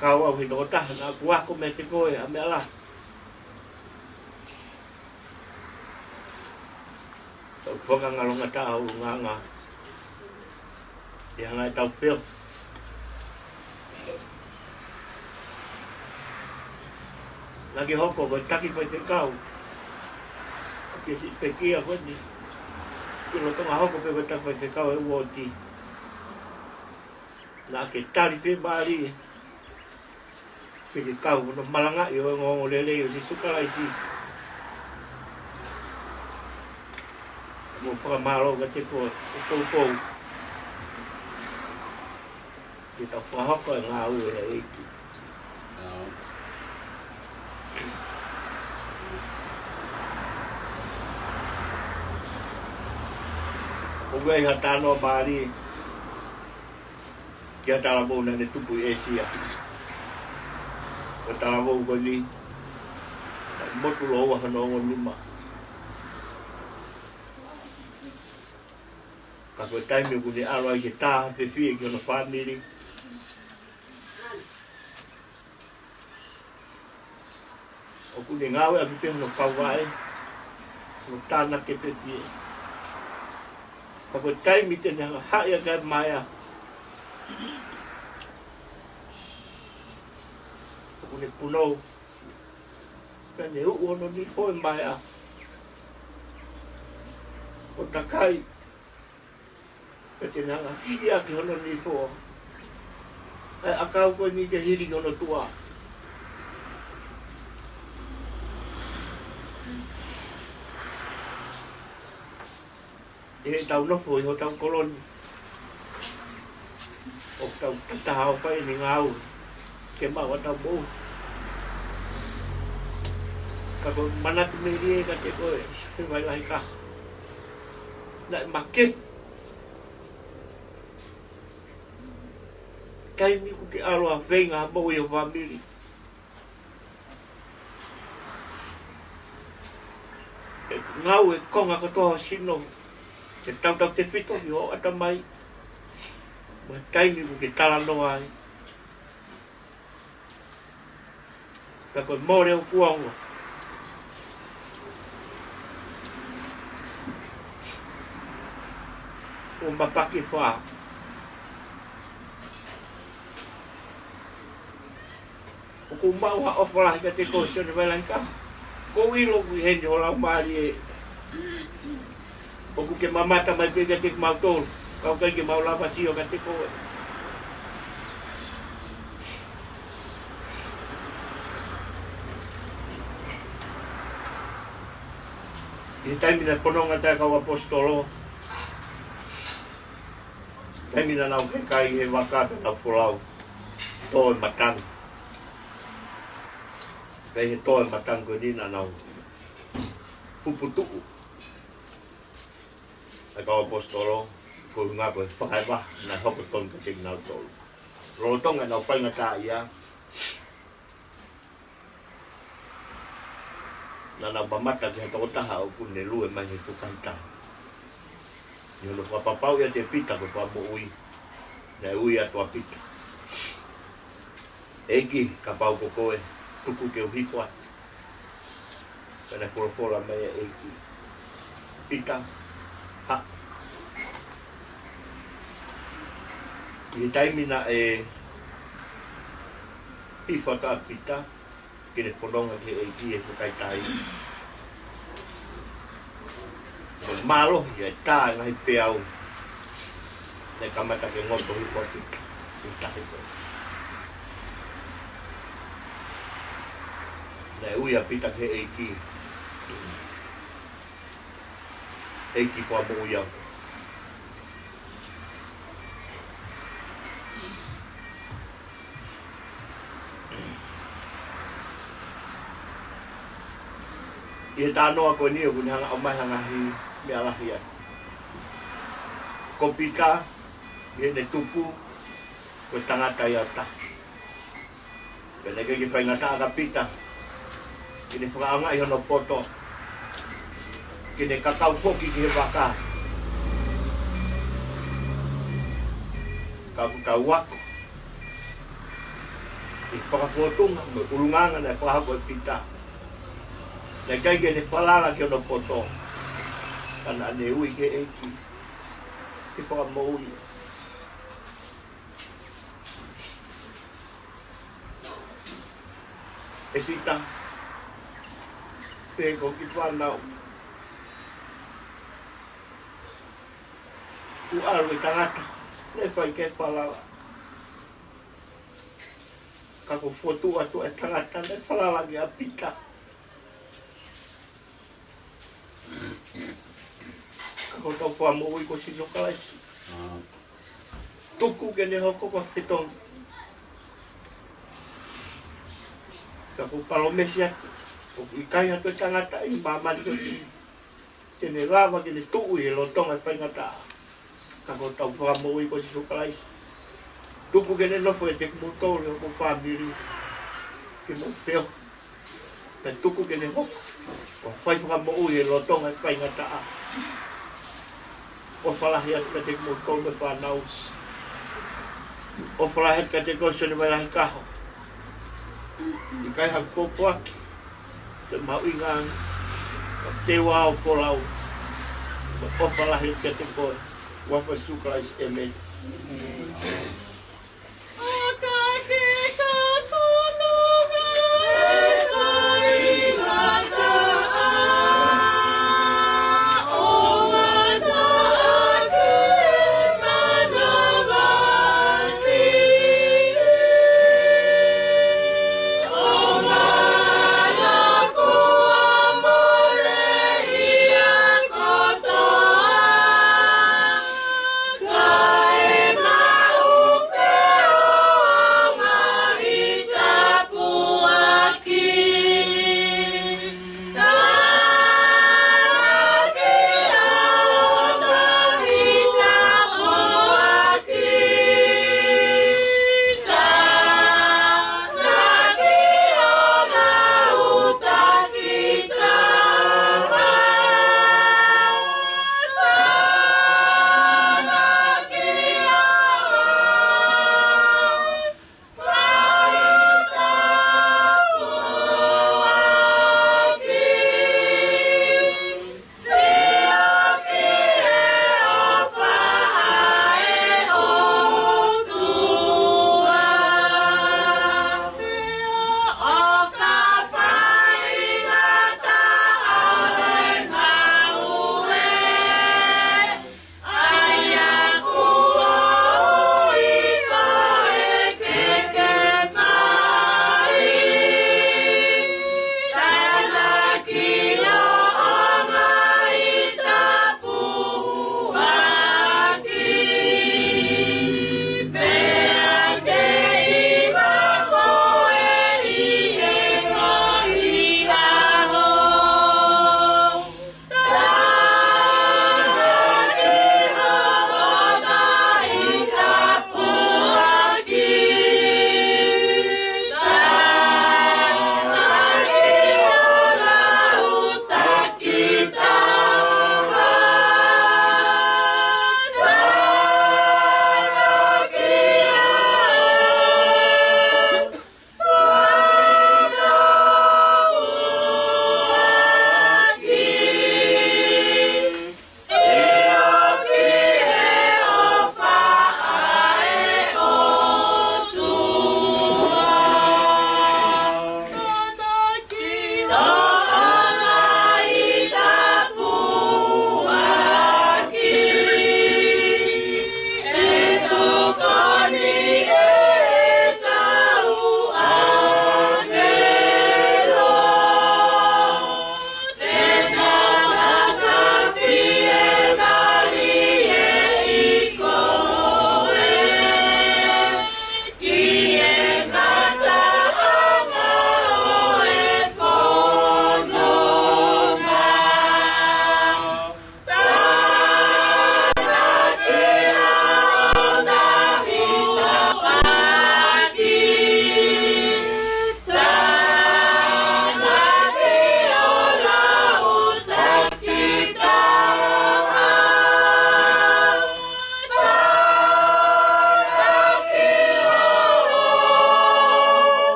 Kau au he tokotaha naʻa ku ako meiate koe ʻa e meʻa lahi. Tau fakangalongataʻa ʻulungaanga. ʻI he anga ʻetau peo. Naʻa ke hoko ko e taki faifekau. ʻOku ke siʻi pekia ko eni. Ke lolotonga hoko pē ko e taki faifekau e uooti. Naʻa ke tali fiemālie ke ke kau hono malangaʻi ʻo e ongoongolelei ʻo Sīsū Kalaisi. Mo fakamālō kiate koe ʻo poupou ke tau fakahoko e ngāue ʻa e ʻEiki. ʻOku ʻi ai ha talanoa mālie ki ha talavou naʻa ne tupu ʻi ʻĒsia. Ko e talavou ko eni, naʻe motu lōua hono ongo nima. Ka ko e taimi ʻoku ne ʻalu ai ke tā ha fefie ki hono fāmili, ʻoku ne ngāueʻaki pē hono kauvaʻe, hono tānaki e fefie. Ka ko e taimi te ne hanga ʻo haʻi ʻaki ʻa e maea, ʻoku ne punou, Pea ne uʻu hono nifo ʻe Maea ʻo takai. Pea te ne hanga ʻo hiki ʻaki hono nifo ʻa e ʻakau ko eni ke hili ki hono tuʻa. ʻI heʻetau nofo ʻi hotau kolo ni, ʻoku tau tataha ʻo fai ʻene ngāue ke maʻu ʻetau moʻui. Ka ko e manatu melie kiate koe, Sione Vailahikaho, naʻe makehe taimi ʻoku ke ʻalu ʻo feinga moʻui ho fāmili. ʻE ngāue konga kotoa ho sino, ʻe tautautefito ki hoʻo ʻatamai mo e taimi ʻoku ke talanoa ai. Ka ko e mole ʻo kuonga, ʻo mapaki fā. ʻOku ou maʻu ha ʻofa lahi kiate koe, Sione Vailahikaho. ʻOku ou ʻilo ʻoku ʻi heni ho laumālie, ʻoku ke mamata mai pē kiate kimautolu, ka ʻoku ʻikai ke mau lava sio kiate koe. ʻI he taimi naʻe fononga ai e kau ʻaposetolo, taimi naʻa nau kai he vaka pea nau folau, tō e matangi. Pea ʻi he tō e matangi ko eni naʻa nau puputuʻu e kau ʻaposetolo, ko e ʻuhinga ko e fakaʻevaha naʻe hoko tonu kiate kinautolu. Lolotonga ʻenau faingataʻaʻia, naʻa nau mamata ki ha tokotaha ʻoku ne lue mai he fukahi tahi. ʻI hono fakapapauʻi ʻe Pita ko e Fakamoʻui, naʻe ui atu ʻa Pita: ʻEiki, kapau ko koe, tuku ke u hifo atu. Pea naʻe folofola mai ʻa e ʻEiki: Pita, haʻu. ʻI he taimi naʻe hifo atu ʻa Pita ke ne fononga ki he ʻEiki he fukahi tahi, naʻe mālohi e tā e ngaahi peau, naʻe kamata ke ngoto hifo ʻa Pita ʻi he tahi ko ē. Naʻe ui ʻa Pita ki he ʻEiki: ʻEiki, fakamoʻui au. ʻI he talanoa ko eni ʻoku ne hanga ʻo ʻomai ha ngaahi meʻa lahi ai. Ko Pita, ʻi heʻene tupu, ko e tangata ia ʻo tahi. Pea naʻe ʻikai ke faingataʻa kia Pita ke ne fakaʻaongaʻi hono poto ke ne kakau foki ki he vaka. Ka ʻoku tau ako ʻi he fakafōtunga mo e ʻulungaanga naʻe fakahoko ʻe Pita, naʻe ʻikai ke ne falala ki hono poto, ka naʻa ne ui ki he ʻEiki ke fakamoʻui. ʻEsita, pehē ki hoku kiʻi fānau, kuo ʻalu e tangata naʻe fai ki ai e falala. Ka kuo fotu atu e tangata naʻe falala ki ai ʻa Pita. Ka ko hotau Fakamoʻui ko Sīsū Kalaisi, tuku ke ne hoko ko ha fetongi. Ka kuo palōmesi atu ʻoku ʻikai ha toe tangata ʻi māmani ko eni te ne lava ke ne tuʻu ʻi he lolotonga e faingataʻa. Ka ko hotau Fakamoʻui ko Sīsū Kalaisi, tuku ke ne nofo ʻiate kimoutolu, hoku fāmili, ke mou feohi. Pea tuku ke ne hoko ko ha fai fakamoʻui he lolotonga e faingataʻa. ʻOfa lahi atu kiate kimoutolu mo e fānau. ʻOfa lahi atu kiate koe Sione Vailahikaho. ʻIkai haku pōpoaki, ko e mahuʻinga ange ko e teu ʻo e folau. ʻOfa lahi atu kiate koe. Huafa Sīsū Kalaisi, ʻēmeni.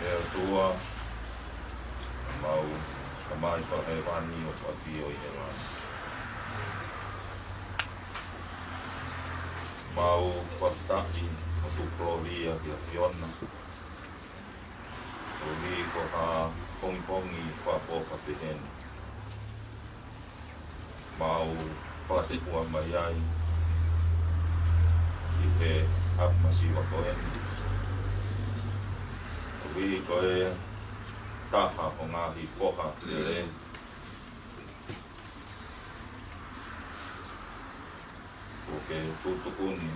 ʻE ʻOtua, ʻa mau, ʻa mai fakahēvani ʻoku ʻafio ʻi he langi. Mau fakafetaʻi mo tuku kolōlia ki he ʻAfiona. Koeʻuhi ko ha pongipongi fakaʻofoʻofa pehē ni. Mau fakasifua mai ai ʻi he ʻapi masiva ko eni. Koeʻuhi ko e taha ʻo e ngaahi foha lelei ʻoku ke tuʻutuʻuni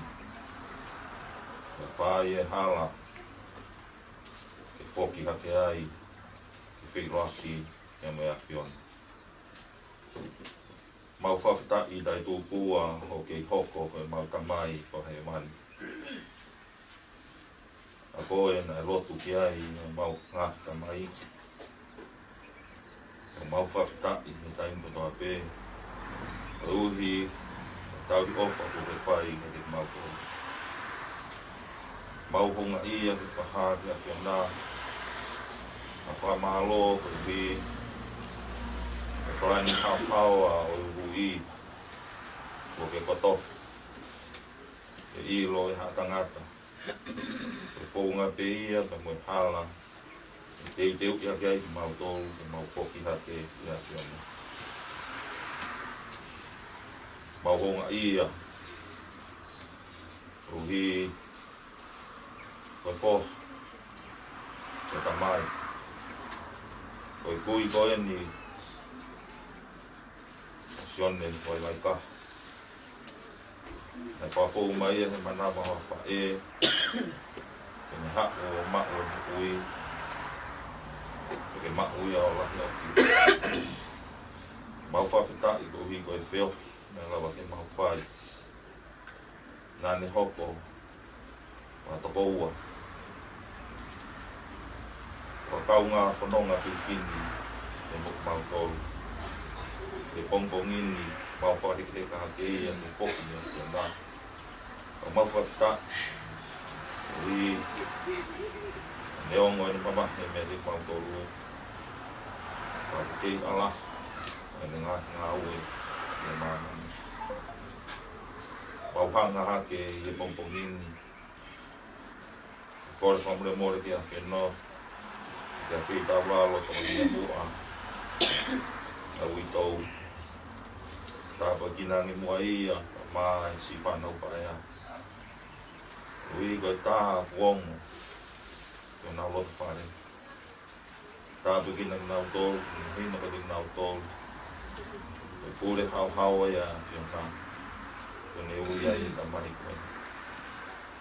ke fai e hala ke foki hake ai feʻiloaki ia mo e ʻAfiona. Mau fakafetaʻi taʻetupua ʻoku kei hoko ko ʻemau Tamai Fakahēvani. ʻA koe naʻe lotu ki ai ʻemau ngaahi tamai. ʻOku mau fakafetaʻi he taimi kotoa pē, koeʻuhi ko e tauhi ʻofa kuo ke fai kiate kimautolu. Mau houngaʻia ke fakahā ki he ʻAfiona ʻa e fakamālō koeʻuhi ko e palani haohaoa ʻo e Huhuʻi kuo ke kotofa, ke ʻilo ʻe ha tangata ko e founga pē ia pea mo e hala ʻe teuteuʻi hake ai kimautolu ke mau foki hake ki he ʻAfiona. Mau houngaʻia koeʻuhi ko e foha, ko e tamai, ko e kui ko eni ʻo Sione Vailaika. Naʻe fakafou mai ia he manava ʻo ha faʻē ke ne haʻu ʻo maʻu e moʻui, ke maʻu ia ʻo lahi ʻaupito. Mau fakafetaʻi koeʻuhi ko e feohi naʻe lava ke mau fai. Naʻa ne hoko ko ha tokoua ʻo e kaungā fononga pilikimi ʻi muʻa kimautolu. He pongipongi ni mau fakahekeheka hake ia ke foki ia ki he ʻAfiona. Ka mau fakafetaʻi koeʻuhi ko ʻene ongo ʻene mamahi mei he kimautolu, ka ʻoku kei ʻalaha ʻene ngaahi ngāue ʻi he māmani. Mau hanga hake ʻi he pongipongi ni ʻo kole fakamolemole ki he ʻAfiona, ki he feitaulalo tokoni muʻa ʻa e uitou. Tāpuekina ange muʻa ia, kae ʻumaʻā e siʻi fānau paea, koeʻuhi ko e tā kuo ongo ki honau loto fale. Tāpuekina kinautolu, ke ne hino kiate kinautolu ʻa e pule haohaoa ia ʻa e ʻAfiona, ke ne ui ai e tamai ko ē.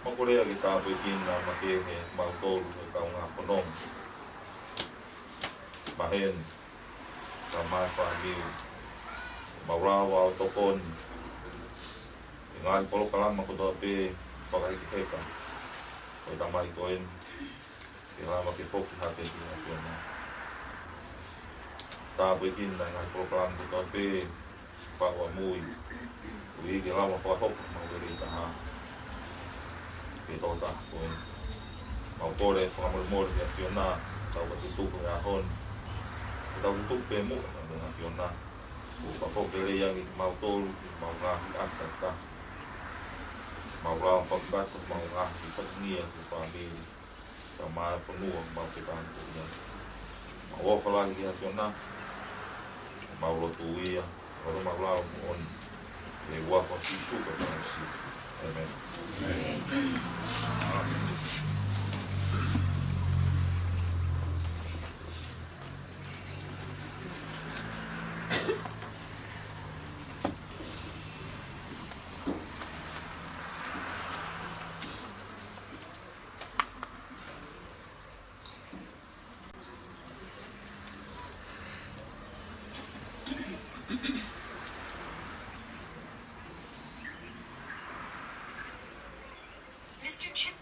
Mau kole ke tāpuekina makehe kimautolu ko e kaungā fononga maheni, kae ʻumaʻā e fāmili. Mau lava ʻo tokoni ʻi he ngaahi polokalama kotoa pē fakahekeheka ʻo e tamai ko eni, ke lava ke foki hake ki he ʻAfiona. Tāpuekina e ngaahi polokalama kotoa pē faʻu ʻamui, koeʻuhi ke lava fakahoko ʻemau lelei taha ki he tokotaha ko eni. Mau kole fakamolemole ki he ʻAfiona, tau ka tutuku he ʻaho ni, ke tau tutuku pē muʻa ki he ʻAfiona, ʻo fakahoko lelei ange kimautolu ʻi heʻemau ngaahi ʻata taha. Mau lava fakakakato ʻemau ngaahi fatongia ki he fāmili, kae ʻumaʻā e fonua ʻoku mau fetaulaki ai. Mau ʻofa lahi ki he ʻAfiona, mau lotu ia, ʻo mau lava moʻoni, ʻi he huafa ʻo Sīsū Kalaisi. ʻĒmeni. Mister Chip.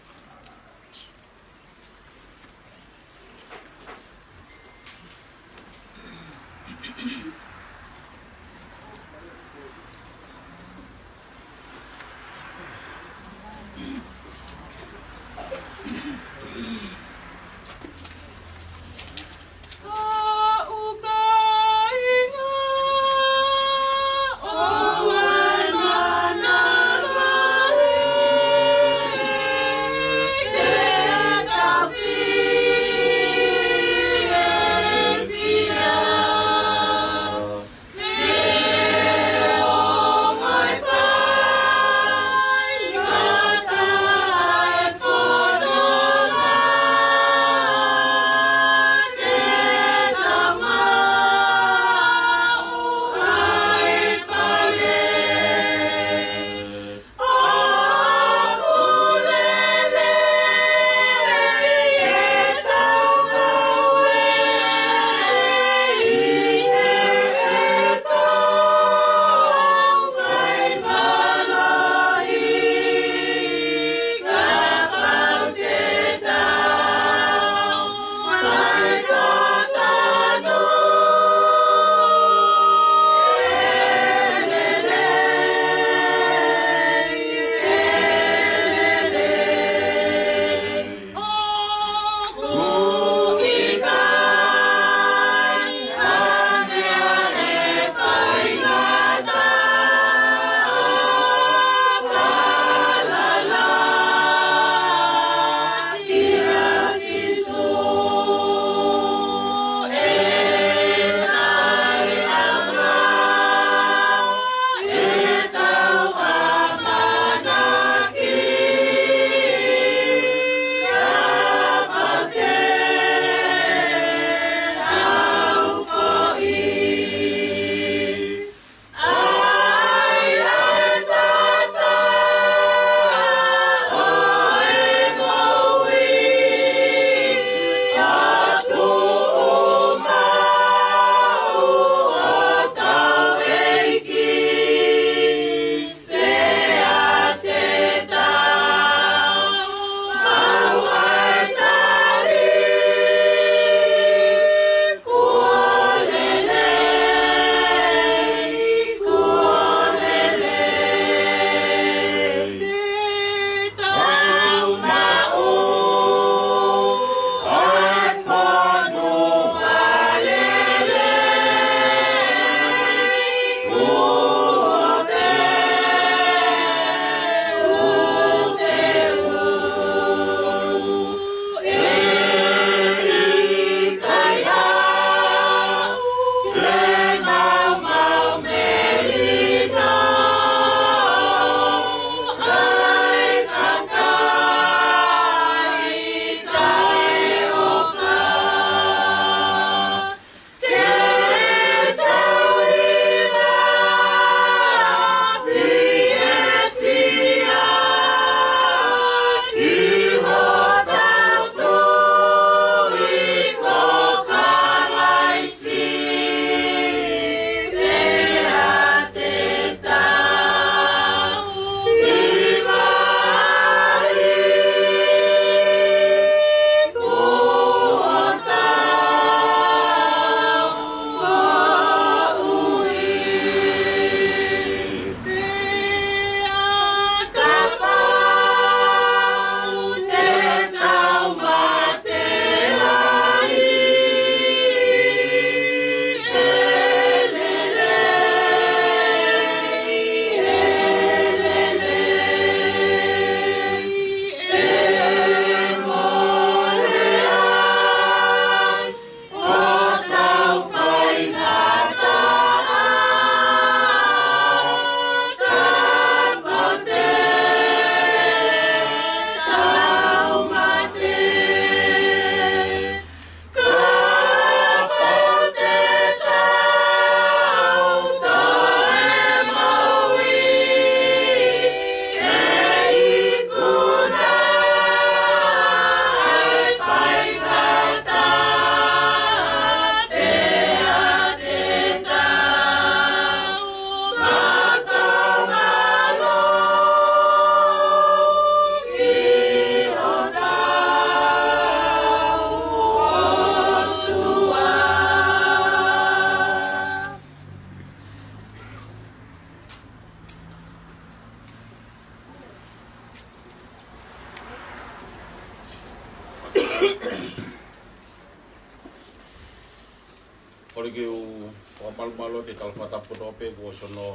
Kole ke u fakamalumalu atu he talafakatapu kotoa pē kuo ʻosi hono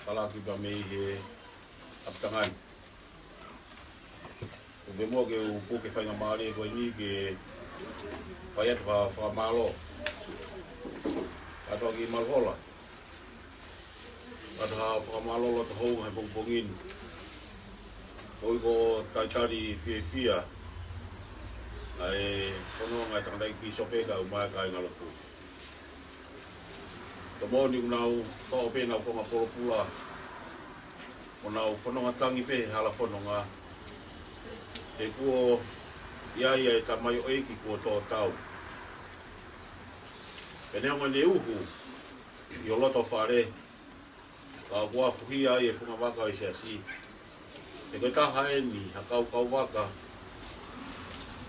talaki pea mei he ʻapitanga ni. ʻOku pehē muʻa ke u puke faingamālie ko eni ke fai atu ha fakamālō. Kātoa ki Maluhola. Kātoa ha fakamālō loto houngaʻia he pongipongi ni. Koeʻuhi ko e talitali fiefia ʻa e fononga ʻa e tangataʻeiki pīsope kae ʻumaʻā e kāingalotu. Tau moʻoni ʻoku nau toʻo pē ʻenau konga pōpula, ʻo nau fononga tangi pē he hala fononga. He kuo ʻi ai ʻa e tamaioʻeiki kuo tō tau. Pea neongo ʻene uhu ʻi ho loto fale, ka ʻoku afuhia ai e fungavaka ʻo e siasi. He ko e taha eni ha kau kauvaka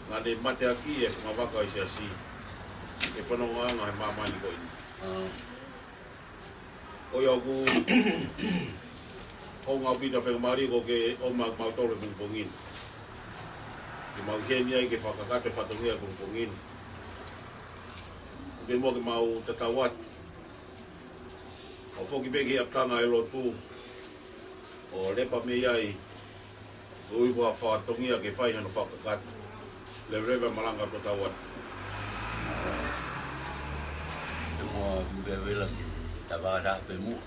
naʻa ne mateakiʻi e fungavaka ʻo e siasi he fonongaʻanga he māmani ko eni. ʻA ia ʻoku houngaʻia pita faingamālie ko ē ke ʻomai mautolu he pongipongi ni. Ke mau ʻi heni ai ke fakakakato e fatongia he pongipongi ni. ʻOku pehē muʻa ke mau tatau atu ʻo foki pē ki he ʻapitanga ʻo e lotu ʻo lepa mei ai, koeʻuhi ko ha fatongia ke fai hano fakakakato. Leveleva e malanga ʻo tatau atu. Te mo vela ki he tavata pē muʻa.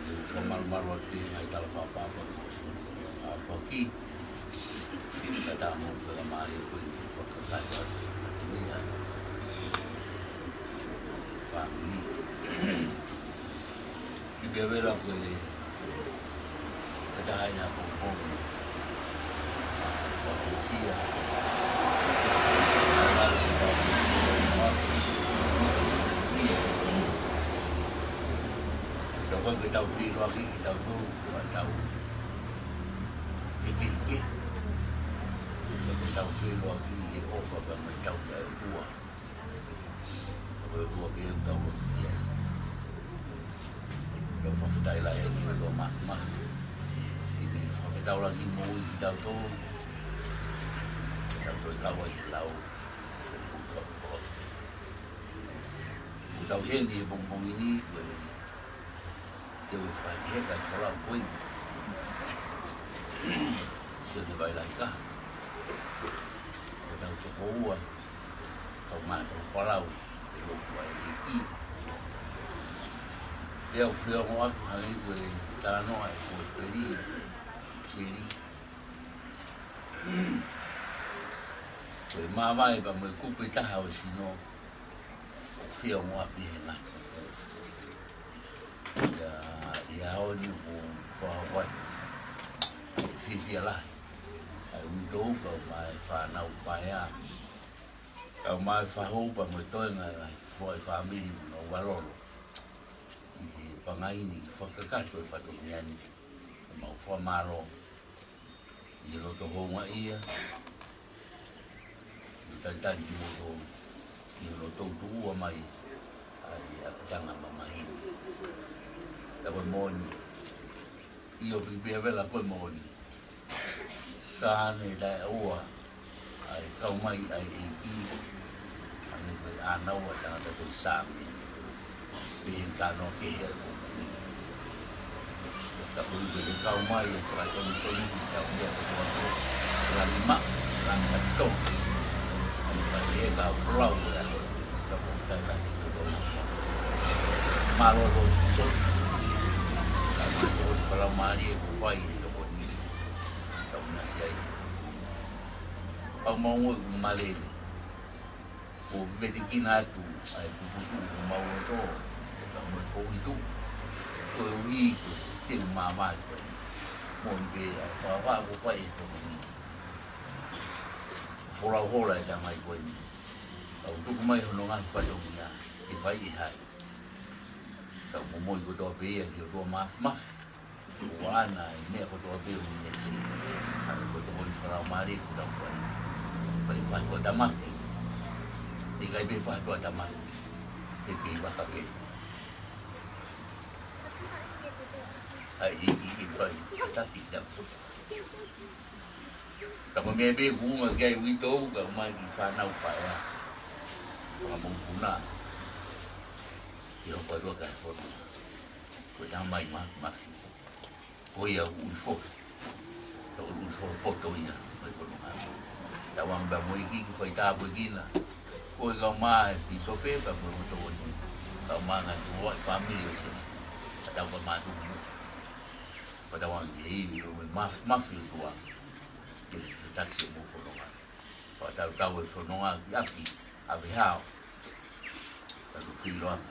Ke u fakamalumalu atu ki he ngaahi talafakatapu kuo ʻosi hono talaki. Ka tau mo fakamālō ko e fakakakato atu. Mei he fāmili. Ki he vela ko e katahaina pongipongi. Fakafia. Ka ko e tau feʻiloaki, tau tō, tau fitiki. Ka ko e tau feʻiloaki he ʻofa ka mai tau ka e ua. Ko e ua pē ʻoku tau ʻomi ia. Tau fakafetaʻi lahi ʻi he ʻOtua Māfimafi. ʻI he fakafetaulaki moʻui kitautolu. Tau toe kau ai he lau. ʻOku tau ʻi heni he pongipongi ni, ko e Te u fai he ka folau ko eni. Sio te vai lai ka. Ko tau toko ua. Kau mātou folau. Te loku ai e ki. Te au feo mo aku hangē ko e talanoa e ko e peri. Siri. Ko e māvae pea mo e kupe taha ʻo sino. Feo mo api he ngata. Ia, ia ʻaho ni ʻoku fakahoko atu. Fiefia lahi. ʻA e uitou kau mai fānau paea. Kau mai fahou pea mo e toenga ʻa e foʻi fāmili ʻoku nau ʻalolo. ʻI he pangai ni ke fakakakato e fatongia ni. Mau fakamālō. ʻI he loto houngaʻia. ʻI he talitali kimoutolu. ʻI he loto tuʻu mai. ʻA e ʻapitanga mamahi. Ka ko e moʻoni. ʻIo pipia vela ko e moʻoni. Ka ne taʻeʻoua. ʻA e kau mai ʻa e ʻEiki. ʻA ne ko e ʻānaua tangata ko e Sāmi. Pehē tano kehe ʻa e kōkumi. Ka ko e ʻuhi ke kau mai e fakatonutonu ki tau mea ko e fakato. Langi ma, langi atu. ʻA e fakahe ka folau ko e ʻaho. Ka ko e tai ka se ko e. Mālō ko e so. Ka ko e folau mālie ko fai e toko ni. Ka una si ai. Pau mau ngoi ku malele. Ko vetekina atu, ʻa e kuputu ko mau o tō, e ka mo e kouhitu, ko e ui ko te u māmā ko e. Mo i pē ʻa e whāwhā ko fai e tō ni. Folau hola e tamai ko e ni. Kau tuku mai hono ngaahi fatongia, e fai e hai. Kau momoi kotoa pē ia ki ʻOtua Māfimafi. Ko ana e meʻa kotoa pē ʻo mesi. ʻA e kotoa ʻo e falau mālie ko tau fai. Fai fai ko tamaki. ʻIkai pē fai ko tamaki. Ke kei vaka pē. ʻAi, i, i, i, fai. Taki tau. Ka ko e meʻa pē ʻoku uma ki ai uitou, kae ʻumaʻā e kiʻi fānau paea. Ko e mokopuna. Ke hoko atu ʻa e fononga. Ko e tamai ma-, mafi. Ko ia ʻoku ʻuli foki. Ko e ʻuli foki poto ia, ko e fononga. Tauange pē mo e iiki ke fai tāpuekina. Ko e kau mai pīsope, pea mo e ʻotu ʻotu. Kau mai ngaahi tuʻa, fāmili ʻo e siasi. Ka tau ka mātuku. Ka tauange ke ivi, ʻo e maf-, mafi ʻo e tuʻa. Ke le fetaki mo fononga. Fakatautau e fononga ki ʻapi, ʻave hao. Ka tu filo ʻapi,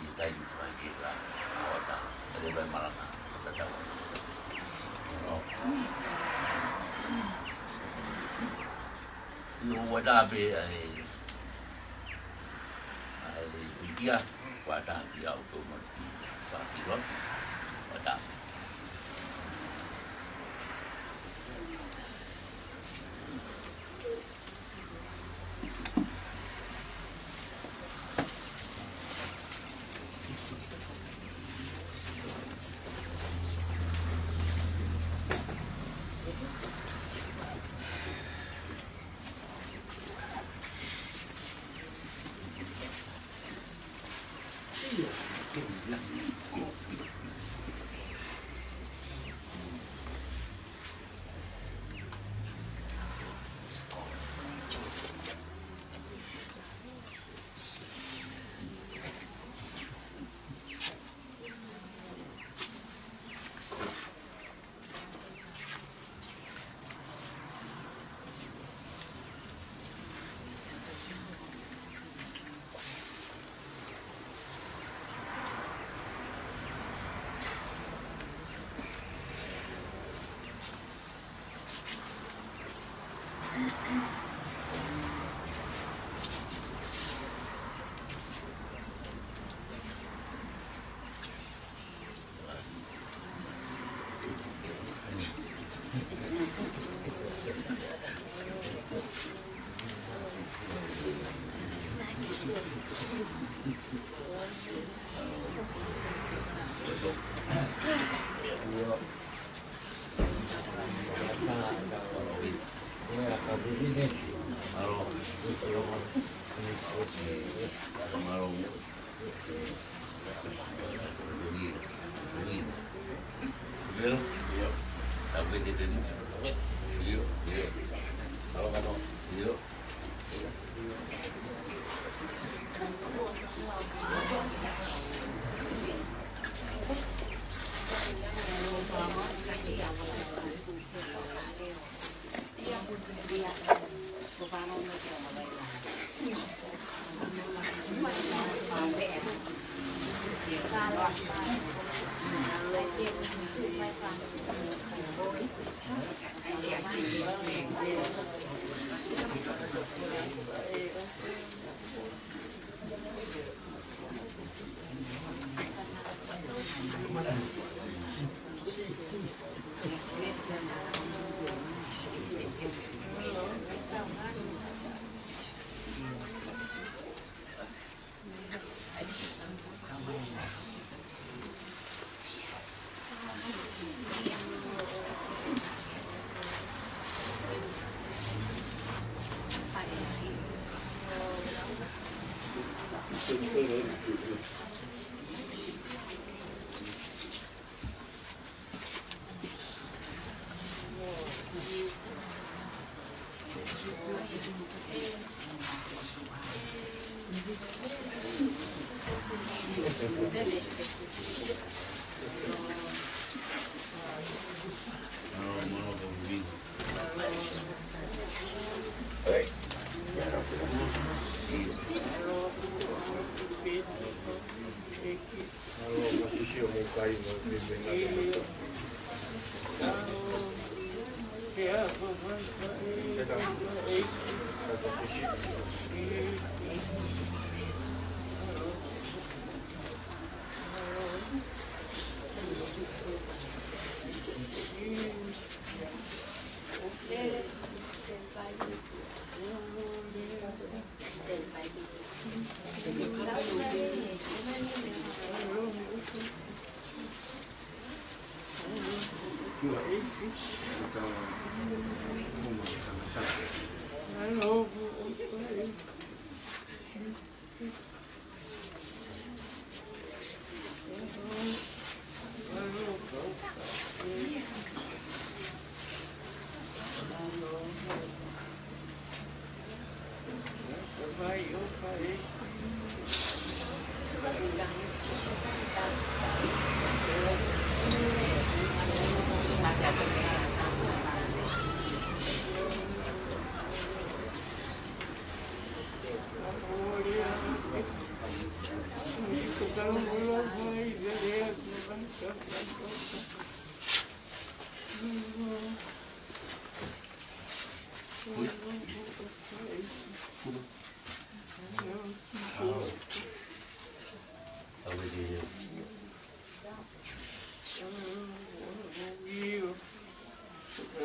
i tai ni fai ke ka, ʻo ta, e le vai malanga, fakatautau. ʻO. ʻI ʻo ua tā pē ʻa e, ʻa e, ʻi kia, ua tā ki au tō mai, fakafilo ʻapi, ua tā.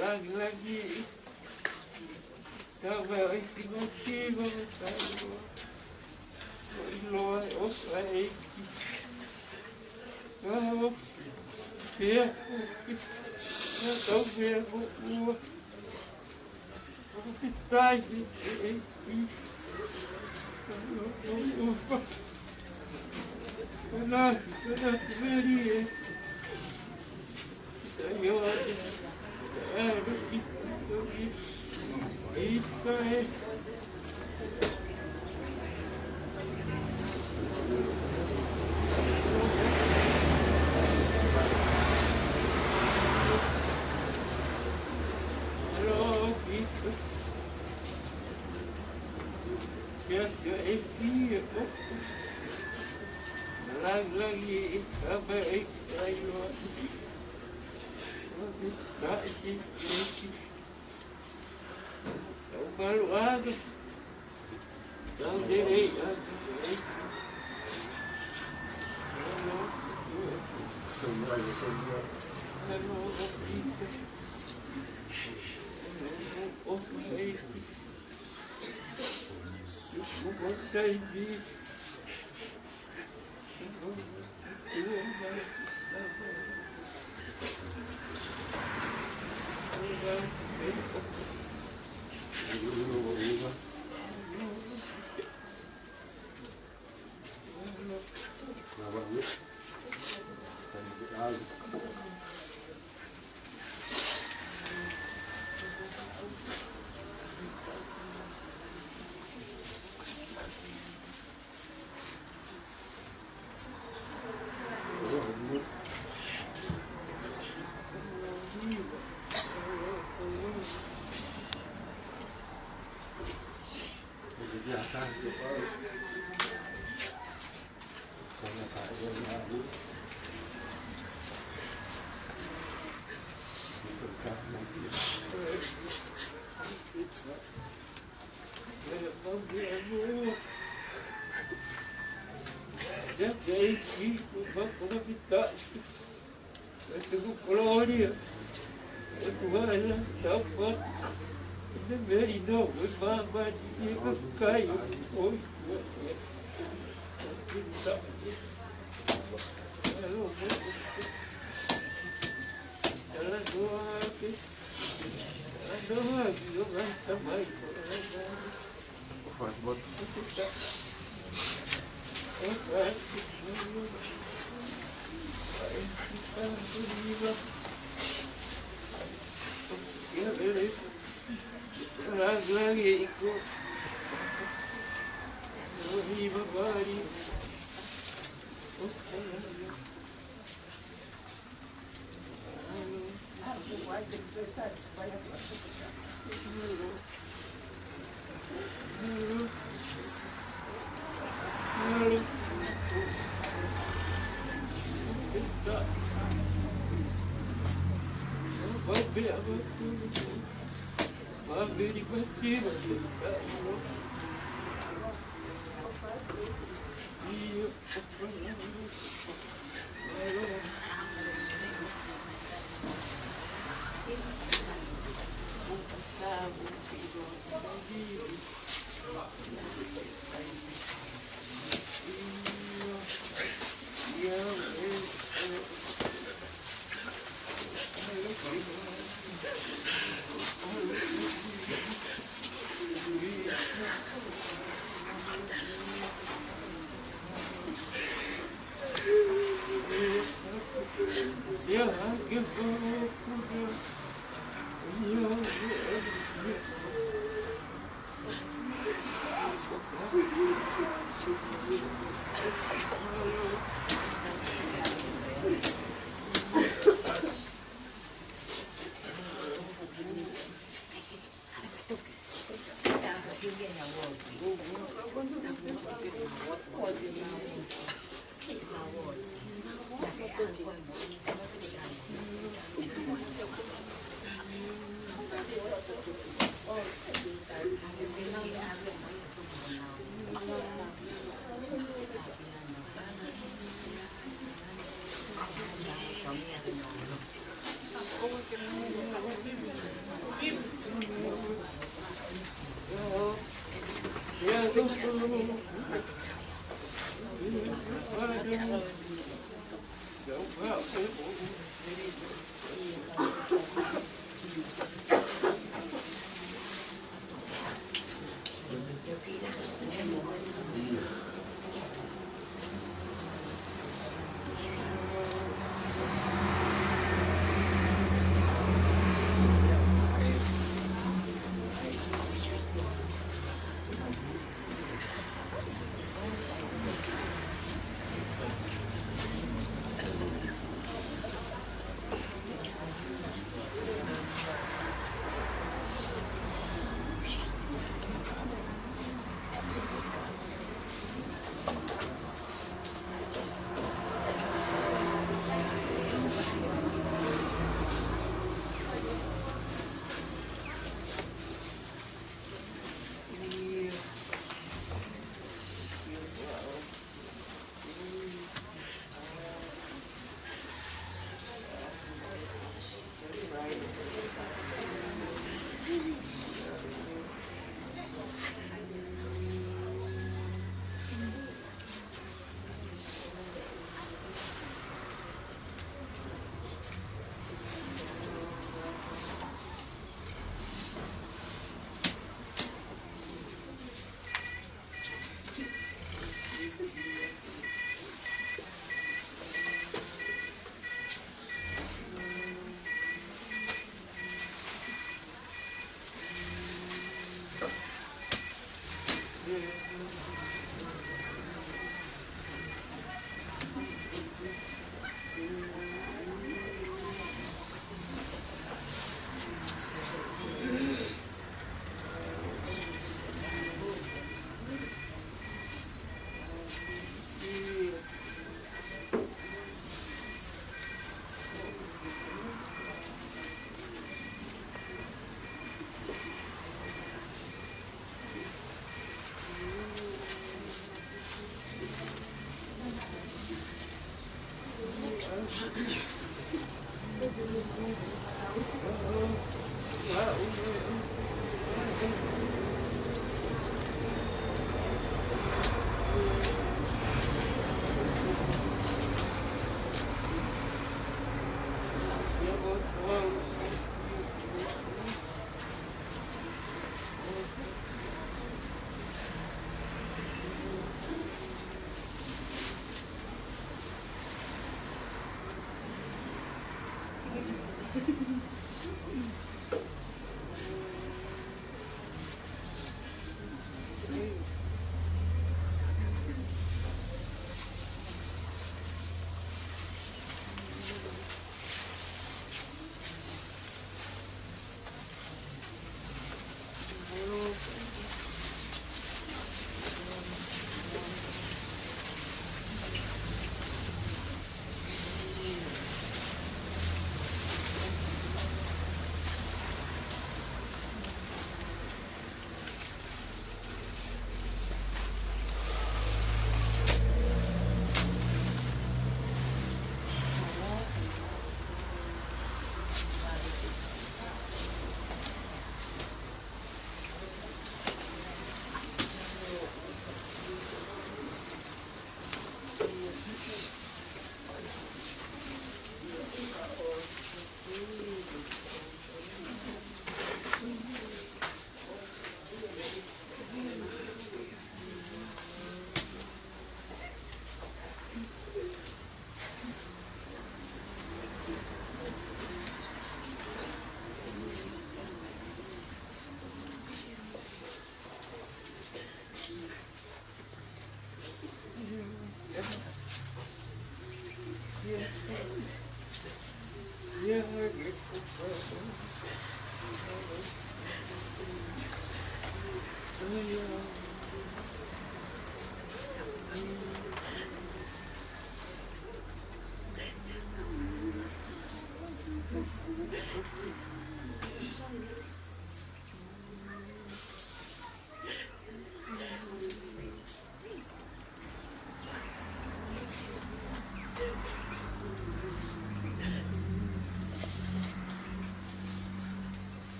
Langilangi, tau mai ʻEiki, masiva mo taua. ʻOku ʻiloa e ʻofa ʻa e ʻEiki. Ka ʻofa pea ʻofa, ka tau pea mo ua. ʻOku ke taimi e ʻEiki. Ka ʻofa. Ka na, ka na, ka na,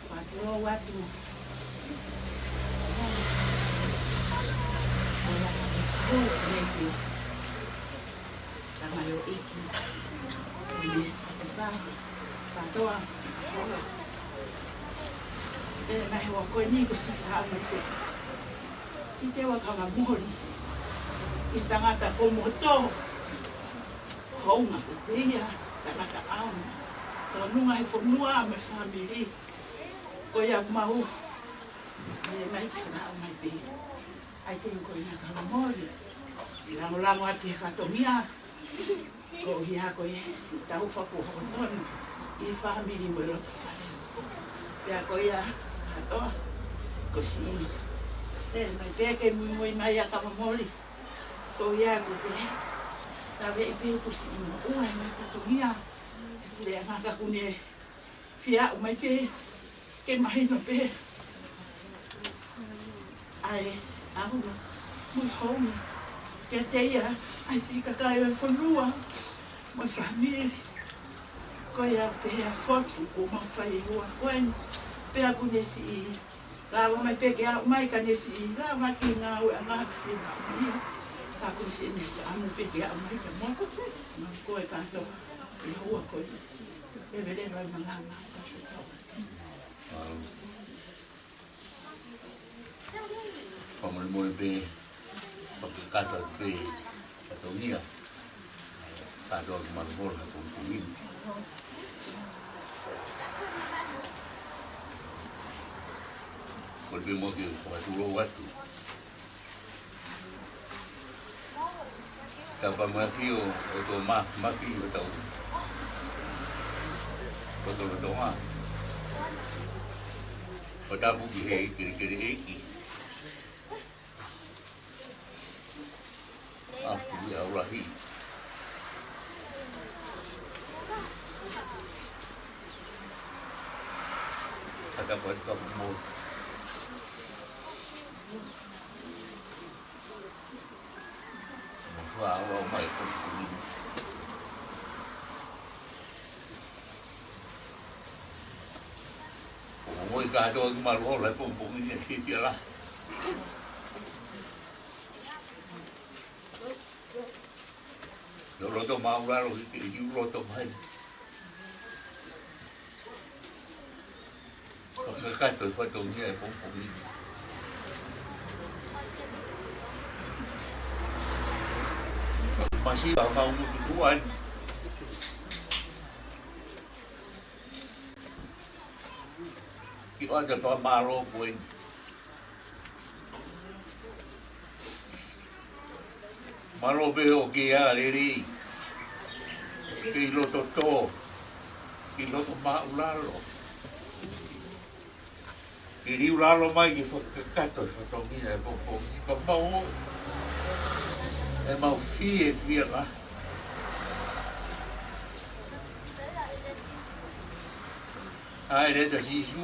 Fakatulou atu. Thank you. Tamaioʻeiki. Fakatoa. Ē, naʻe ua ko eni ko si faʻa mai te. Ki te ua kama mori. Ki tangata ko moto. Hounga ko te ia, tangata ʻaonga. Tōnunga he fonua mo e fāmili. Ko ia mau. Ē, mai ki faʻa mai te. ʻAi te ko ina kama mori. ʻI langolango atu he fatongia. Ko ia ko e tau faku hoko tonu ʻi he fāmili mo e loto fale. Pea ko ia kātoa ko si ʻi. Ē, mai pē ke muimui mai ʻa kama mori. Ko ia ko pē. Taveʻi pē ko si ʻi mo ua ʻi he fatongia. Lea ngaka kune. Fia ʻomai pē ke mahino pē ʻa e ʻaonga mo e hounga kiate ia ʻa e siʻi kakai ʻo e fonua mo e fāmili. Ko ia pē ʻa e fotu kuo mau fai ʻi he ʻaho ko eni. Pea kuo ne siʻi lava mai pē ke aʻu mai ka ne siʻi lava ki he ngāueʻanga ke fai mai ia. Ka kuo ne siʻi ne ka ʻamu pē ke aʻu mai ka moko. Mo ko e kātoa ʻi he ʻaho ko eni. Fakamolemole pē, fakakakato pē, fatongia. Kātoa ki malu mola ko tui. Kole pē mo ke fakatulou atu. Tau ka mafio ʻo tō ma-, mafi ʻo tau. Ko tō lo tō ma. Ko tapu ki he kelekele ʻeiki. ʻA puli au lahi. Ka tapu atu ka mo. Mo fua au au mai ko. Ko mo i ka to ma lo la ko ko ni si ki la. Lo lo to ma u la lo ki ki lo to mai. Fakakakato e fatongia he pongipongi ni. Masiva ʻo e motuʻa ni. Kiʻi ʻoatu e fakamālō ko eni. Mālō pē hoʻo kei ʻā lelei. Kei loto tō. Kei loto māʻulalo. Kei liu lalo mai ke fakakakato e fatongia ʻo e pongipongi ni, pea mau ō. ʻE mau fiefia. ʻAi leva Sīsū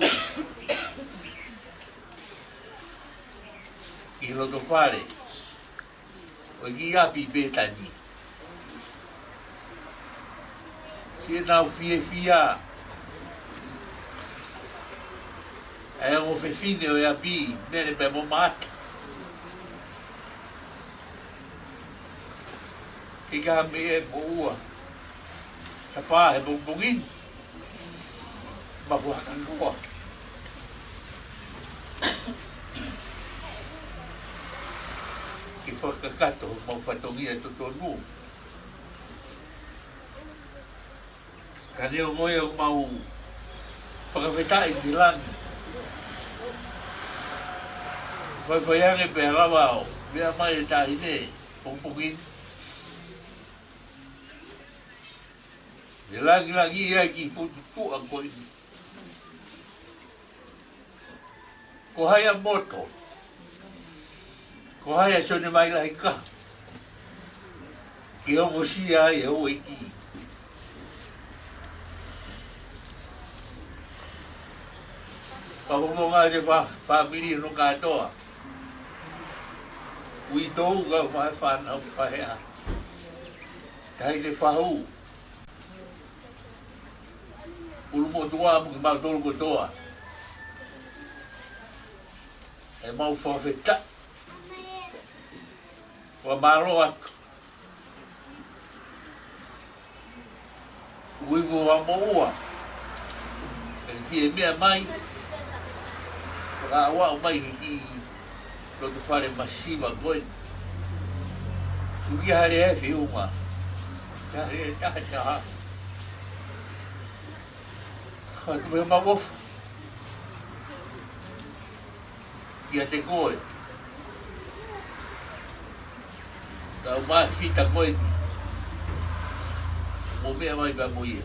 ki he loto fale ʻo e kiʻi ʻapi Pētani. Siʻenau fiefia ʻa e ongo fefine ʻo e ʻapi, Mele pea mo Maʻata. Ke ka me e moʻua. Sapa he pongipongi ni. Makuhaka ngoa. Ke fakakakato homau fatongia totonu. Ka neongo ia ʻoku mau fakafetaʻi ki langi. Faifai ange pea lava ʻo meʻa mai e taʻahine pongipongi ni. ʻE langilangiʻia e kiʻi putu tuʻa ko eni. Ko hai ʻa moto? Ko hai ʻa Sione Maila Hika? Ke ongosia ai e houʻeiki. Fakafofonga e fa-, fāmili hono kātoa. Uitou kae ʻumaʻā e fānau faʻē. Kae ʻi he fahu. ʻUlumotuʻa mo kimautolu kotoa. ʻE mau fakafetaʻi. Fakamālō atu. Uivo a moua. Ke fie meʻa mai. Ka ua o mai ki loto fale masiva ko ē. Tuki hale e fiuma. Tahe, tahe, taha. Ka tu me mau ofu. Kiate koe. Ka u mai fita koe ni. Mo meʻa mai pea mo ia.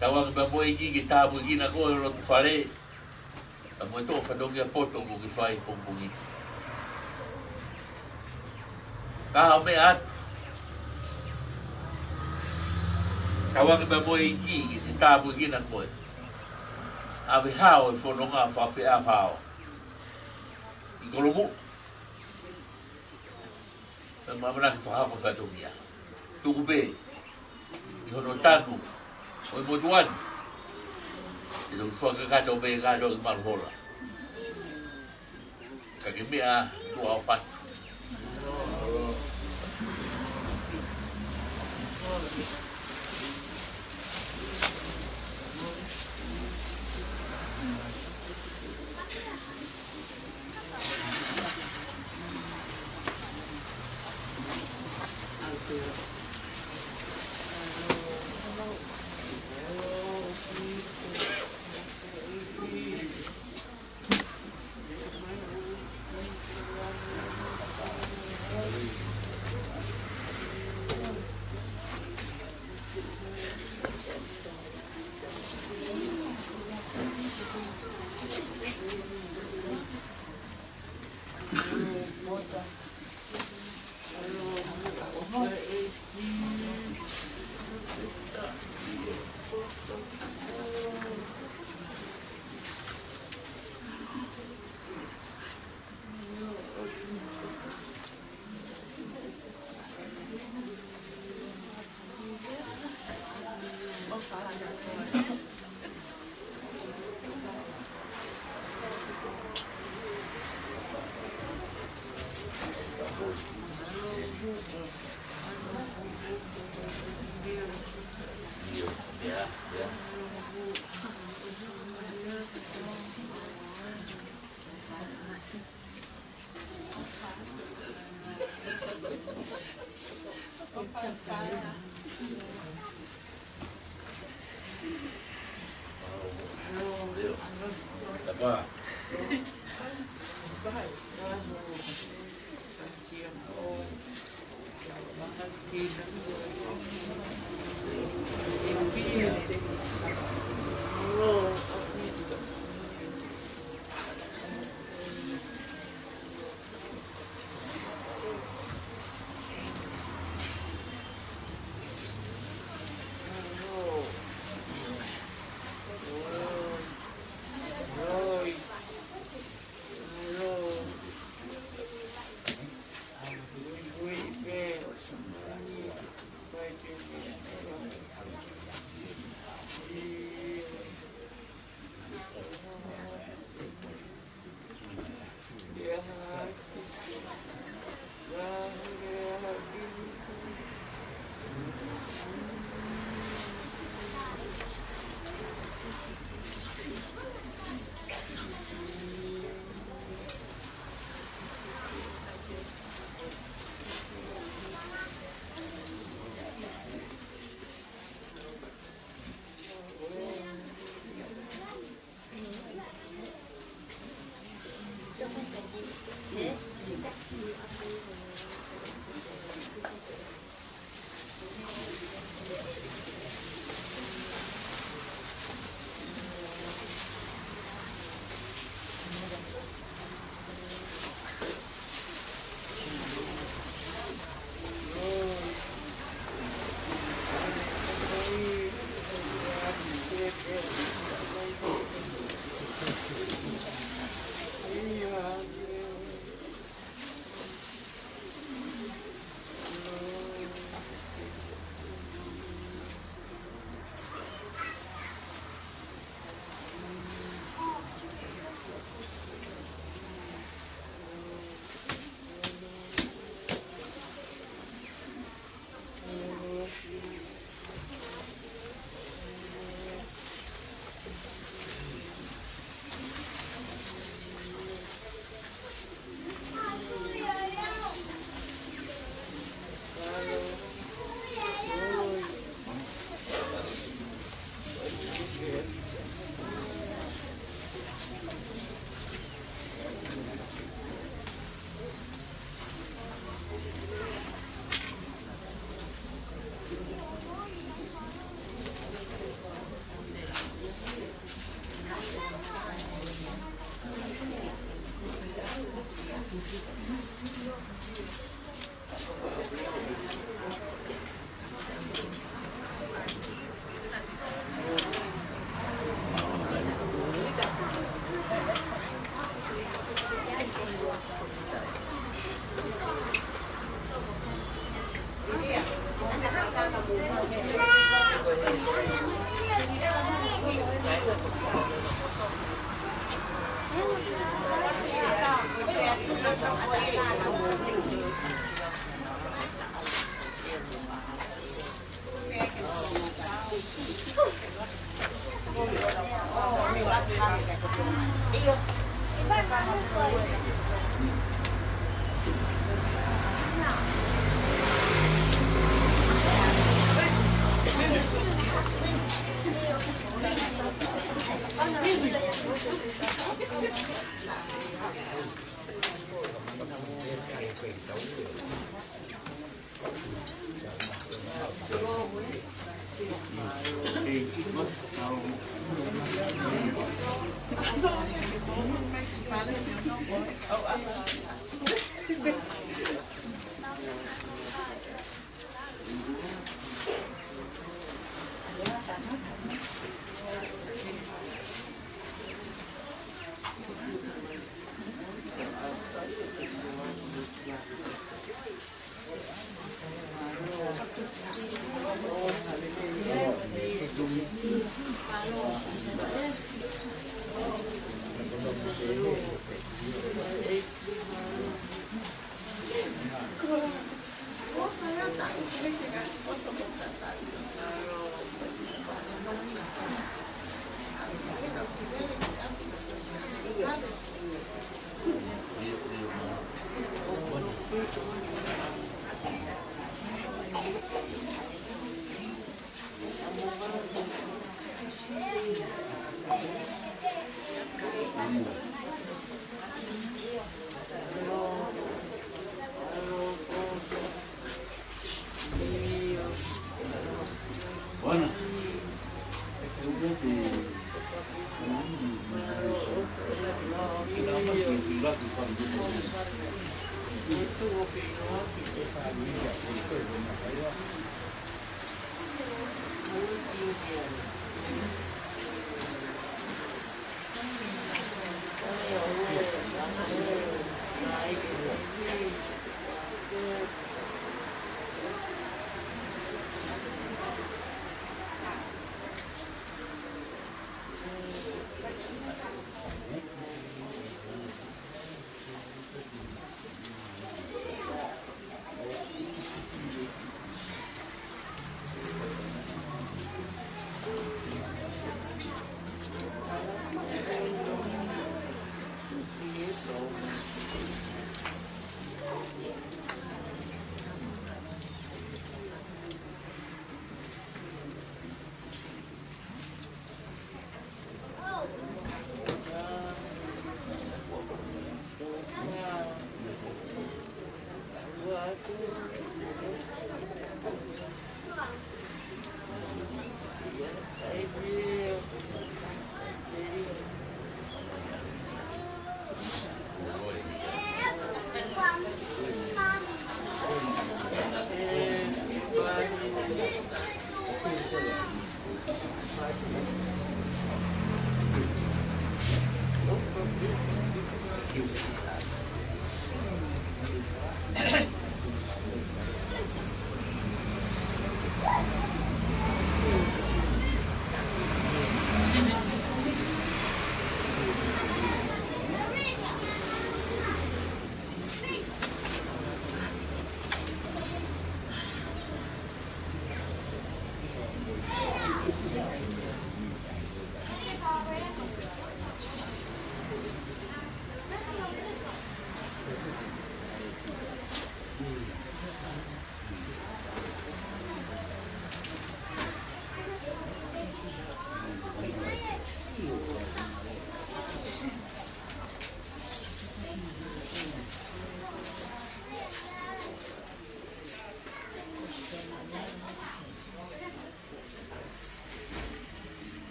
Tauange pea mo e ʻEiki ke tāpuekina koe loto fale. Ka mo e toʻo fatongia poto ko ki fai pongipongi. Ka ʻo meʻa atu. Tauange pea mo e ʻEiki ke tāpuekina koe. ʻAve hao e fononga fafeʻa hao. ʻI Kolomuʻa. Pea mo e ʻamanaki fakahoko fatongia. Tuku pē ʻi hono tanu ʻo e motuʻa ni. ʻE toki fakakakato pē kātoa ki Maluhola. Ka ke meʻa tuʻa ʻo fatu.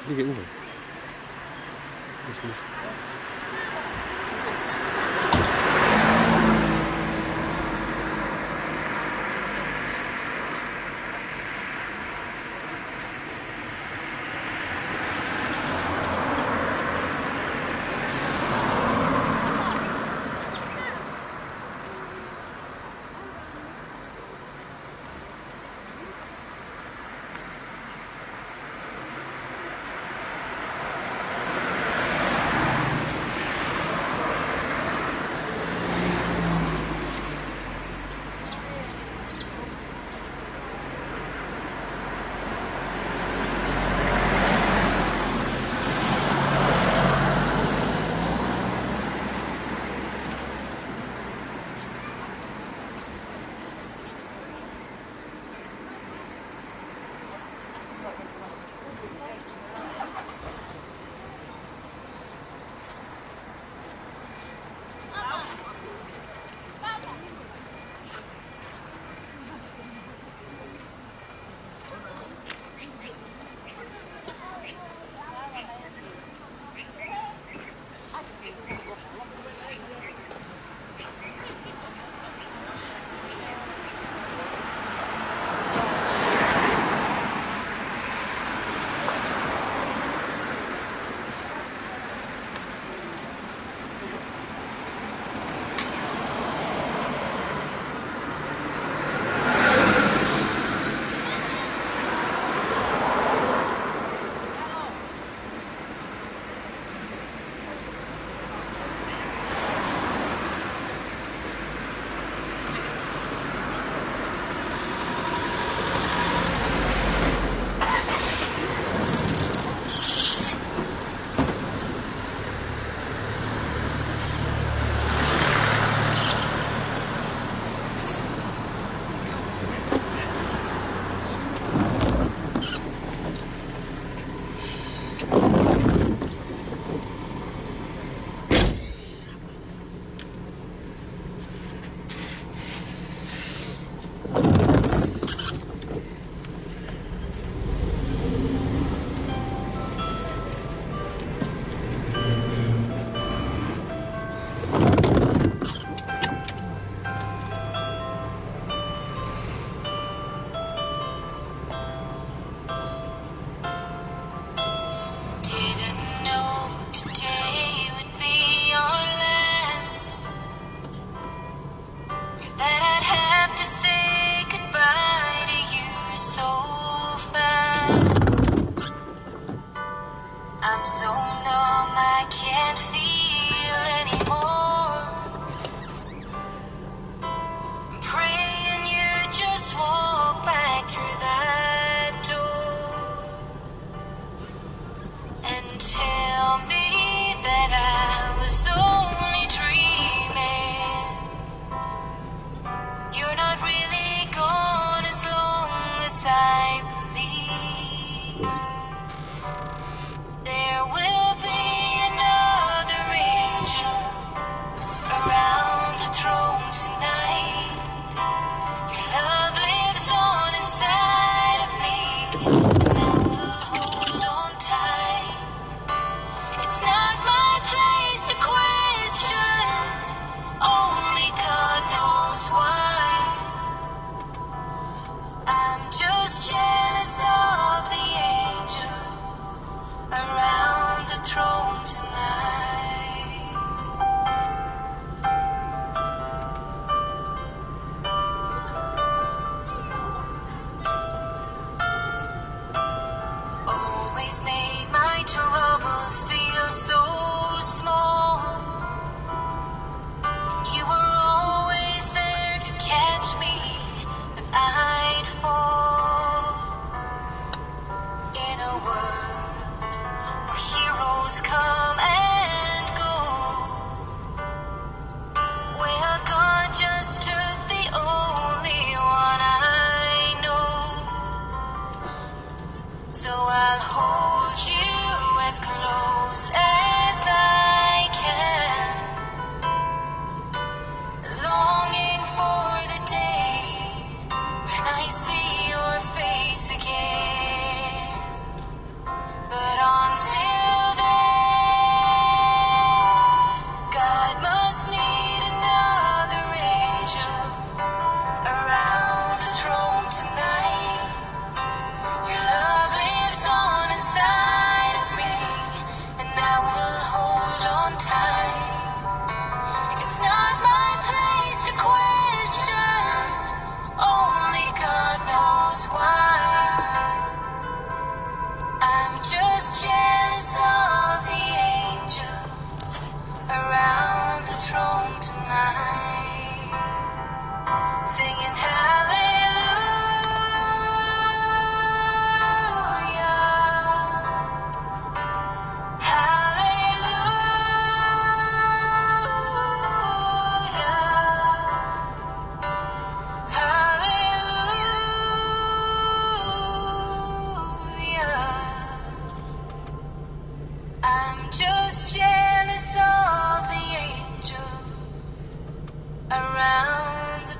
Liga uma. Mas, mas.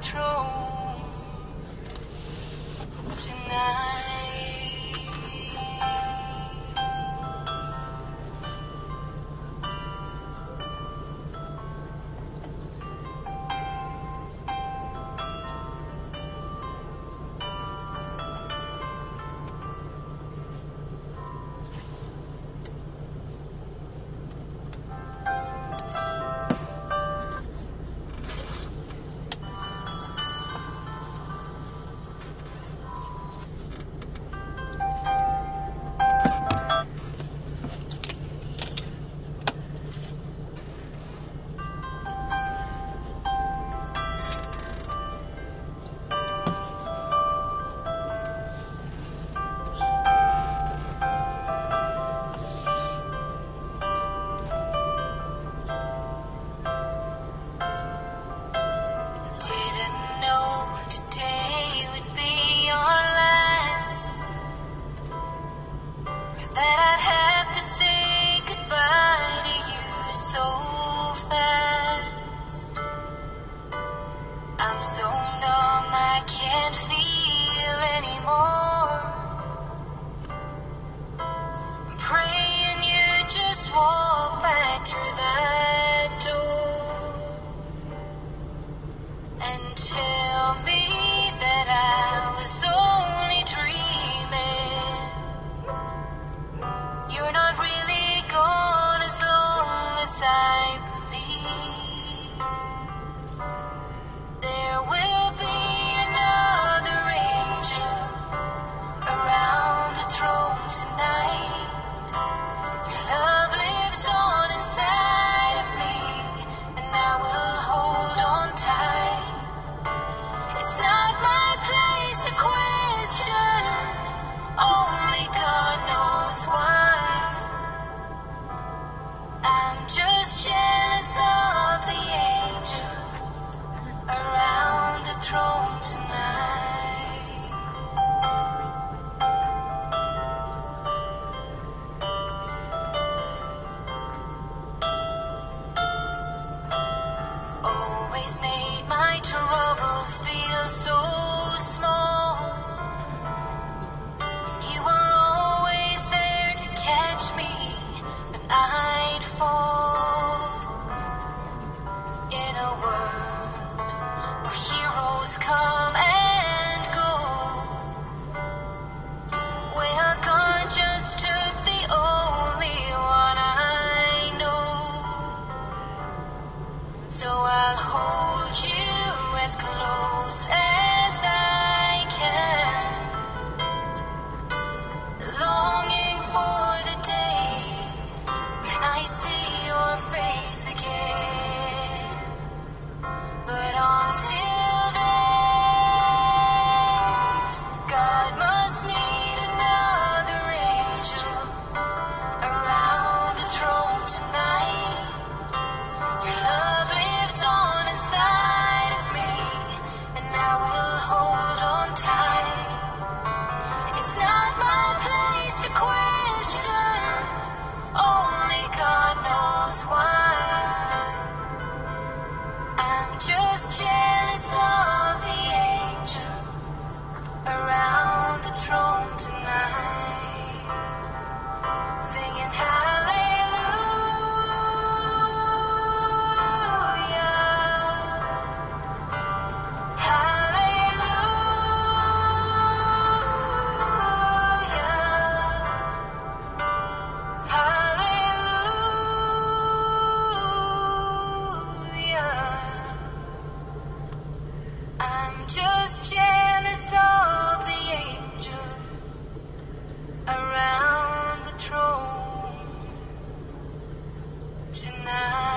throne tonight. Didn't know today would be your last, that I'd have to say goodbye to you so fast. I'm so numb, I can't feel anymore. I'm praying you just walk back through that door and tell me that I was only dreaming. You're not really gone as long as I believe. There will be another angel around the throne tonight. Your love lives on inside of me, and I will hold on tight. It's not my place to question, only God knows why. I'm just jealous of the angels around the throne tonight. Always made my troubles feel so small. You were always there to catch me when I'd fall. In a world where heroes come and go, where God just took the only one I know. So I'll hold you as close as I can, longing for the day when I see your face again. But until then, God must need another angel around the throne tonight. Your love lives on inside of me, and I will hold on tight. It's not my place to question, only God knows why. I'm just jealous of the angels around the throne tonight, singing hallelujah, hallelujah, hallelujah. I'm just jealous of the angels around the throne tonight.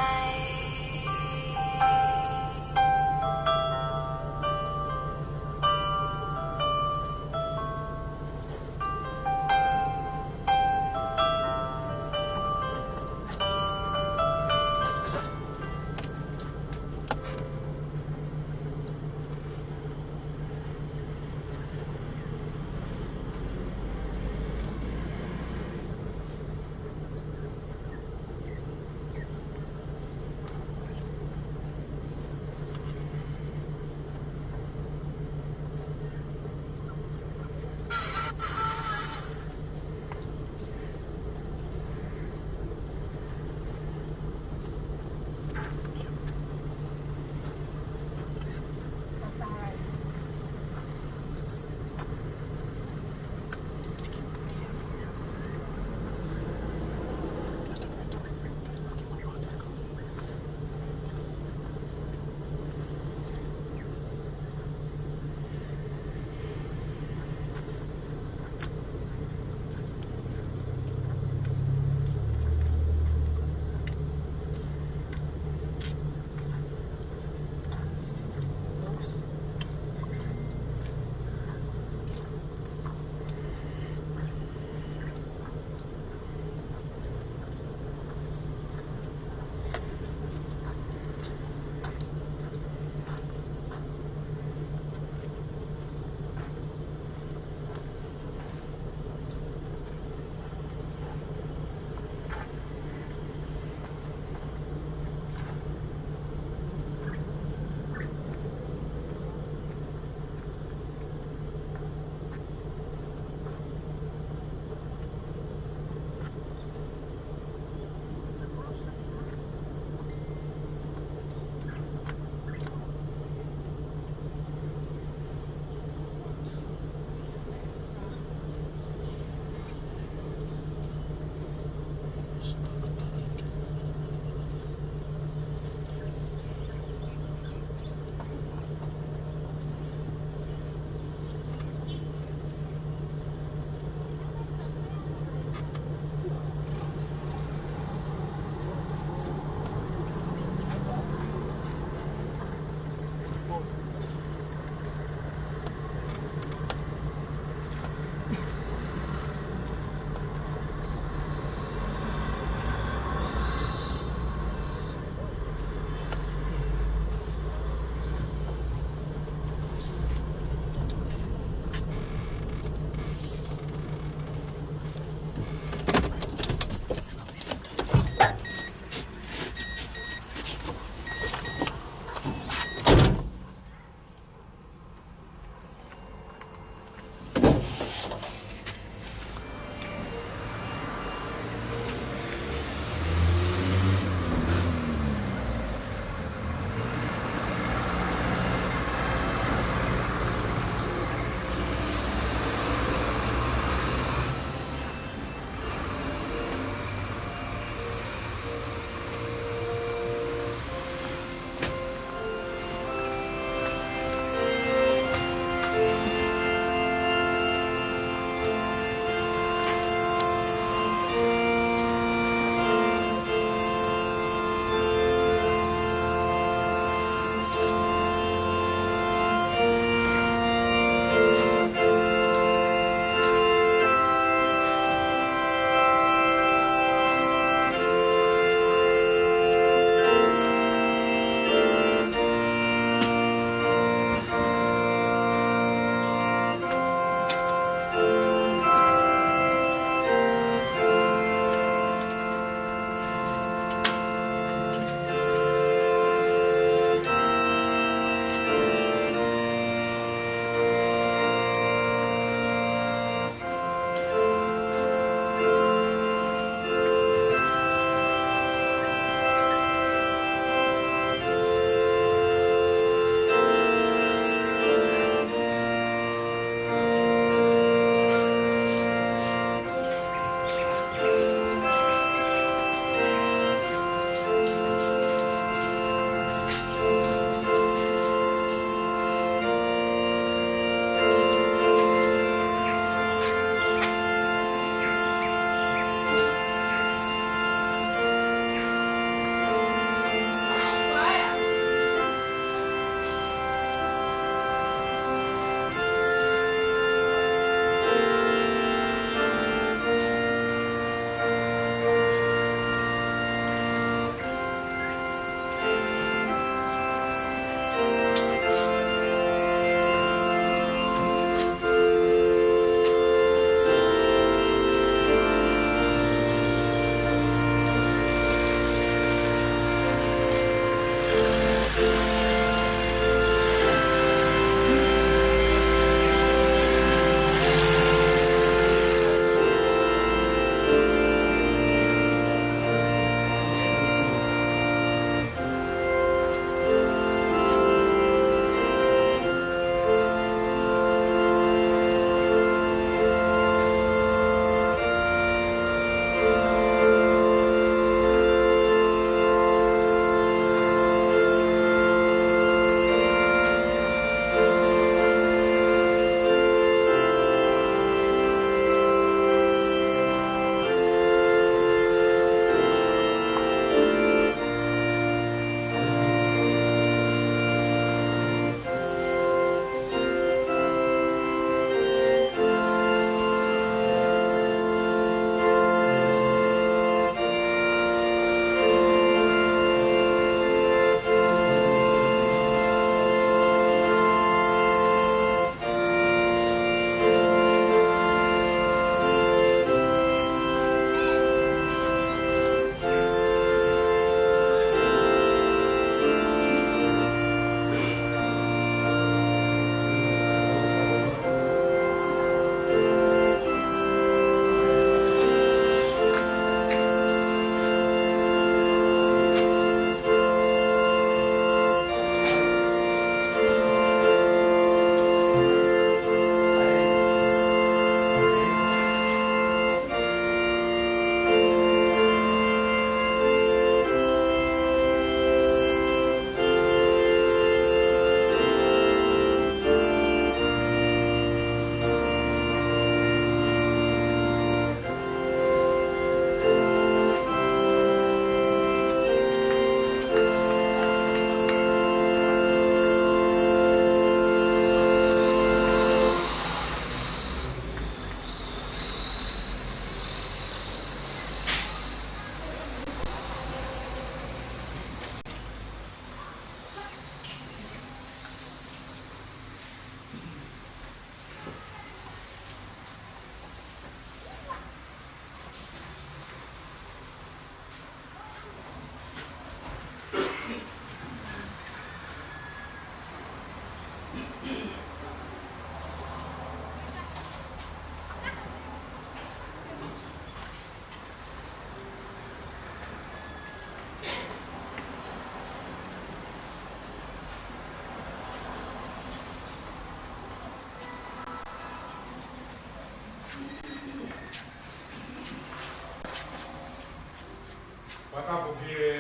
Fakatapu ki he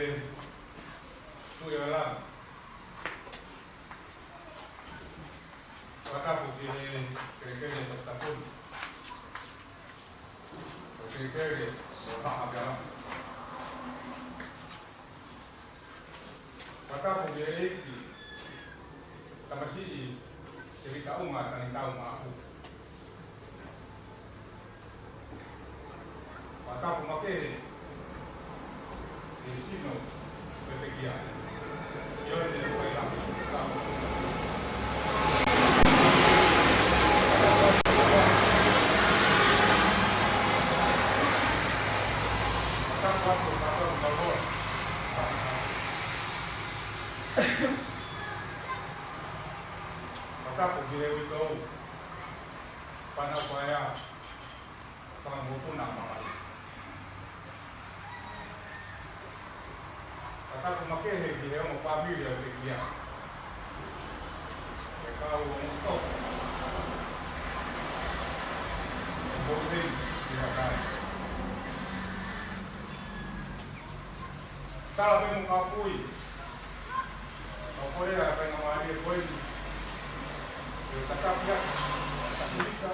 Tuʻi ʻo e Langi. Fakatapu ki he kelekele ʻo e Toketā Puni. Ko e kelekele ʻo e Haʻa Haʻapiala. Fakatapu ki he ʻEiki, Tamasiʻi Tevita ʻUnga Tanitau Maʻafu. Fakatapu makehe ki he sino ʻo e pekia, Sione Pailaki. Fakatapu atu ki he kātoa ʻo e kau loa. Fakatapu ki he uitou, fānau paea, fanga mokopuna ʻa Maʻalu. Fakatapu makehe ki he ongo fāmili ʻo e pekia, ʻa e kau ongo toko ʻo Moʻuheni ʻi Haʻakai. Tala pē mo kapui, ʻo kole ʻa e faingamālie ko eni ke u tatapi atu, tatapi ika,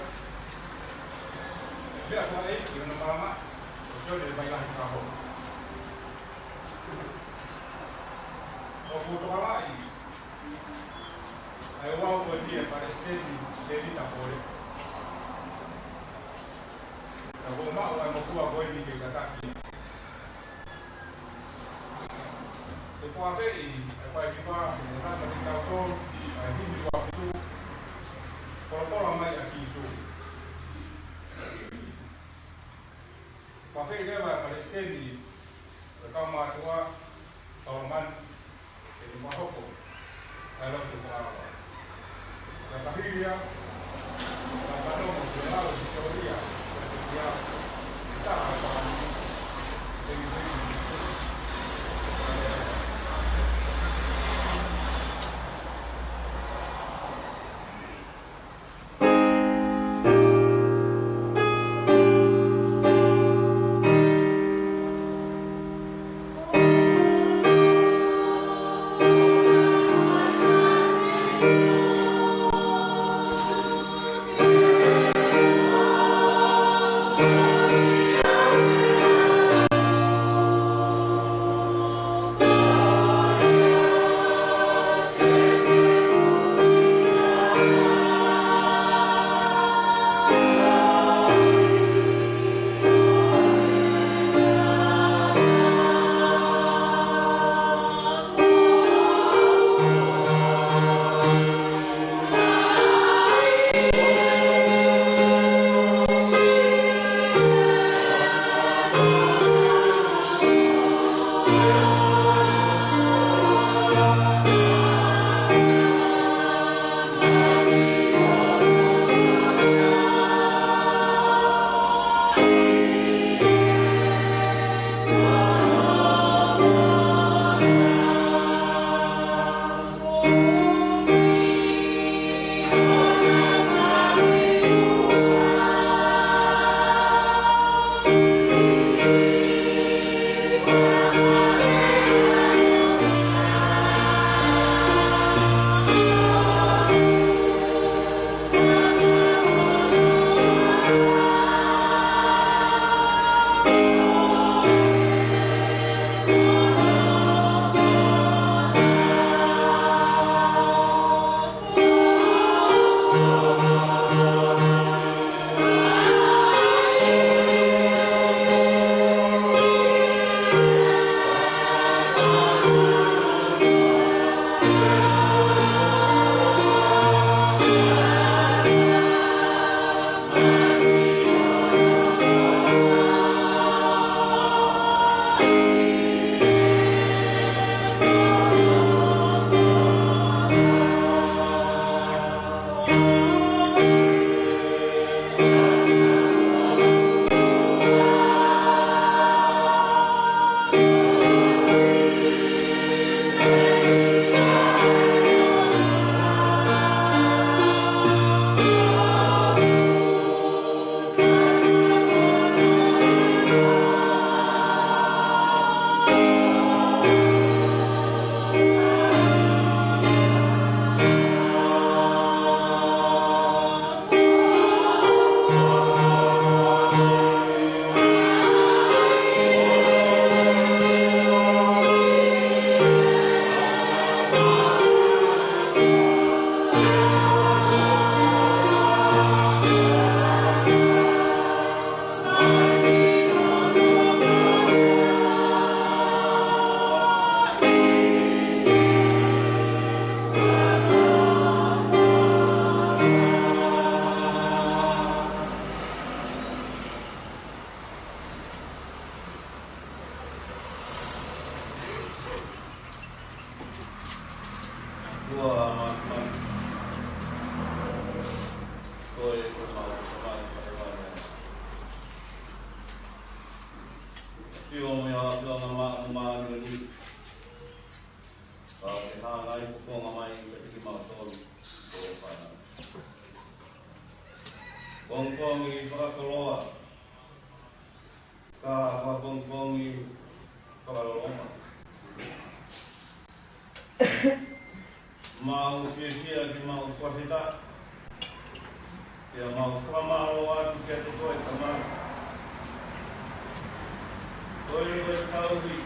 ʻi he meʻa ko ē ʻi hono malanga ʻo Sione Vailahi Kaho. ʻOku ou tokanga ai ʻa e ouau ko eni ʻa e Palesiteni Tēvita Pole, ka kuo u maʻu ʻa e motuʻa ko eni ke u tatapi. Te u fakaafeʻi ʻa e faihiva, mo e tama ni kau tolu, ʻa e himi ua fitu, Kolokolo Mai ʻa Sīsū. Fakaafeʻi leva ʻa e Palesiteni ʻo e Kaumātuʻa, Solomani, ke ne fakahoko ʻa e lotu fakaava. Ka ka hili ia, ka ka nomo ki he lau hisitōlia ʻo e pekia, ʻi he taha ʻo e fāmili, ʻi he pongipongi fakakoloa, ka ko ha pongipongi fakaloloma. Mau fiefia ke mau fakafetaʻi, pea mau fakamālō atu kiate koe Tamai. Ko e ʻofa ʻoku tauhi,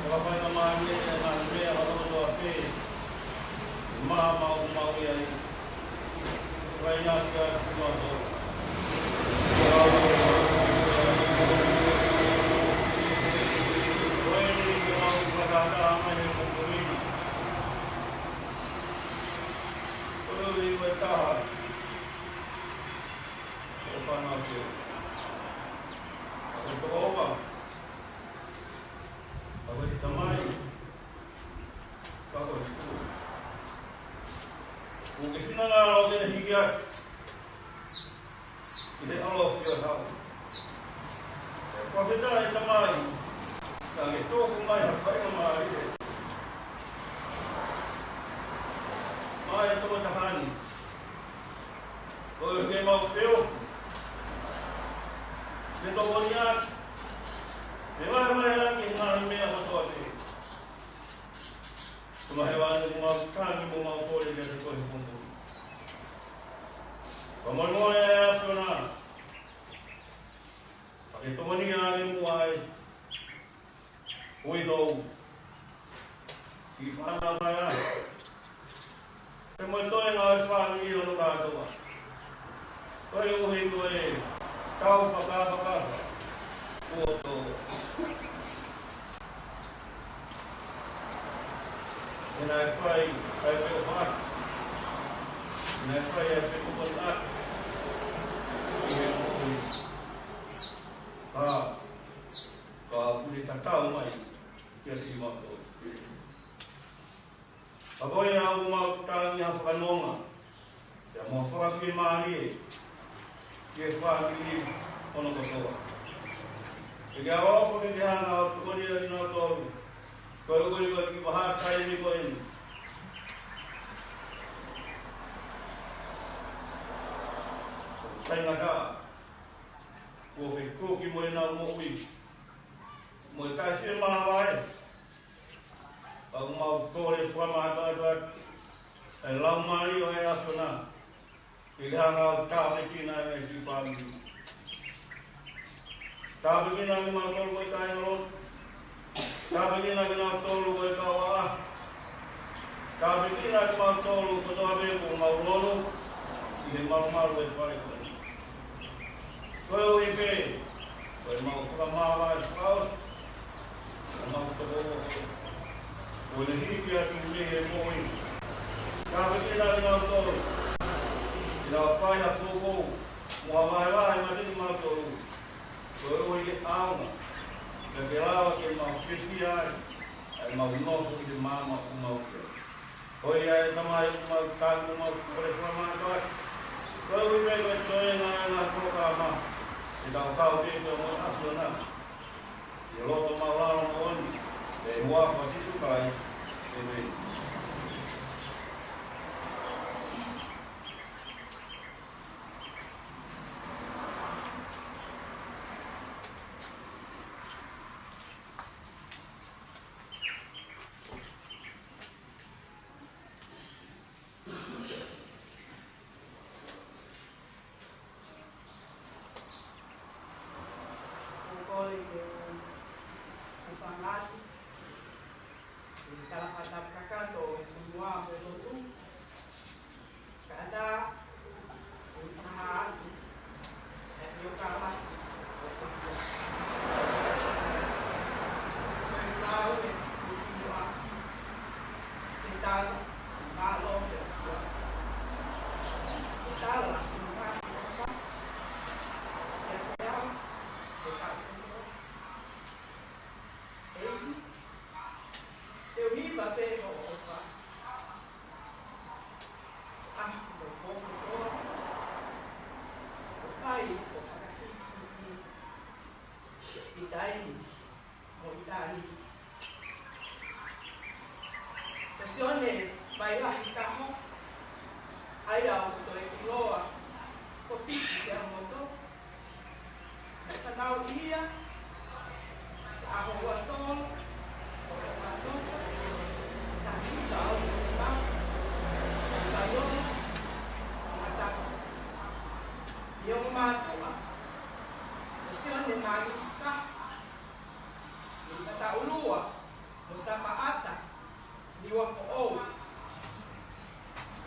fakafaingamālie ʻa e ngaahi meʻa kotoa pē ʻoku mau maʻu ai. Faingataʻa atu kimautolu. Ko eni ke mau fakataha mai he pongipongi ni. Ko e ʻofa ʻoku tauhi, ʻofa ʻoku tauhi. ʻA e tokoua, ʻa e Tamai, ka ko e Tuʻi. ʻOku ke finangalo ke ne hiki atu ʻi he ʻalofi ʻo e hau. Pea fakafetaʻi Tamai, ka ke tuku mai ha faingamālie maʻa e tokotaha ni, ʻo ke mau feohi, ke tokoni atu, ke vahevahe ʻaki e ngaahi meʻa kotoa pē. Ko e hēvani ʻoku mau tangi mo mau kole kiate koe he pongipongi ni. Fakamolemole ʻa e ʻAfiona, pea ke tokoni ʻaki muʻa ai. Ui tou ki fana mai ai. Pea mo e toenga ʻo e fāmili hono kātoa. Koeʻuhi ko e tau fakafakafa kuo tō. He naʻe fai ʻa e feʻofaʻaki. He naʻe fai ʻa e fetokoniʻaki. ʻI he moʻui. Ka, ka ʻoku ne tatau mai kiate kimautolu. Ka ko ia ʻoku mau tangi ha fakanonga, pea mo ha fakafiemālie ki he fāmili hono kotoa. Ke ke ʻaloʻofa ke ke hanga ʻo tokoniʻi kinautolu. Koeʻuhi ko e kiʻi vahaʻa taimi ko eni, faingataʻa, kuo fekuki mo ʻenau moʻui mo e taʻefiemāvae. ʻOku mau kole fakamātoato atu ʻa e Laumālie ʻo e ʻAfiona ke ke hanga ʻo tāpuekina ʻa e ngaahi siʻi fāmili. Tāpuekina kimautolu ko e kāingalotu. Tāpuekina kinautolu ko e kau ʻaʻahi. Tāpuekina kimautolu kotoa pē ʻoku mau lolo ʻi he malumalu ʻo e fale ko eni. Koeʻuhi pē ko ʻemau fakamāvae fakaʻosi, ʻemau tokoua, ko ʻene hiki atu mei he moʻui. Tāpuekina kinautolu, ke nau fai ha poupou mo ha vahevahe maʻa kimautolu, koeʻuhi ke ʻaonga, pea ke lava ke mau fiefia ai ʻa ʻemau nofo ʻi he maama ʻoku mau ʻi ai. Ko ia ʻe Tamai, ʻoku mau tangi mo mau kole fakamātoato atu. Koeʻuhi pē ko e toenga ʻo e ngaahi polokalama, ke tau kau pē ki he ʻAfiona. ʻI he loto maʻulalo moʻoni, ʻi he huafa ʻo Sīsū Kalaisi. ʻĒmeni. ʻOku ou kole ke u hūfanga atu ʻi he tala fakatapu kakato ʻo e fonua mo e lotu. Kae ʻatā, ʻoku ou fakahā atu ʻa e ʻikai ke u kau atu ʻi he fonua. Ko e kau e fonua. Ke tala, mālō ke ua. Ke tala, ke ua, ke ua. Ke ua, ke ua. ʻEiki, te u hiva pē hoʻo ʻofa. ʻA hoʻo kotoa. ʻO fai hoʻo fakahīkihiki ʻi taimi mo e taimi. Ko Sione Vailahi Taha, ʻa ia ʻoku toe ʻiloa ko mātuʻa, ko Sione Mangisi Kaho, mei Fataʻulua, mo Sapaʻata, Niuafoʻou.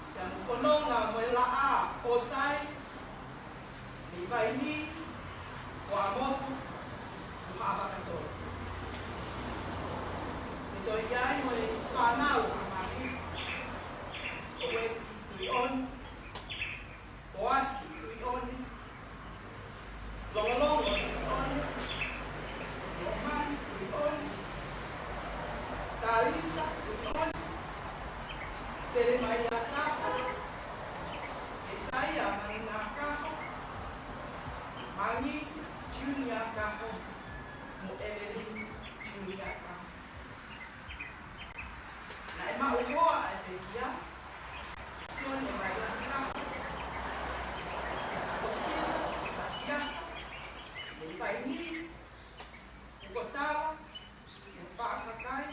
Siamu Fononga mo e Laʻā ʻo Sai, mei Vainī, Fuaʻamotu, mo Haʻavakatolo. Pea toe ʻi ai mo e fānau ʻa Mangisi, ko Ueki Tuʻiʻoni, Poasi Tuʻiʻoni, Longolongo Tuʻiʻoni, Lomani Tuʻiʻoni, Talisa Tuʻiʻoni, Selemaia Kaho, ʻEsaia Maina Kaho, Mangisi Junior Kaho, mo Evelyn Junior Kaho. Naʻe maʻu hoa ʻa e pekia, Sione Vailahi Kaho, ʻa Kosila Tasiaka, mei Vainī, Ukotala, mo Faʻakakai,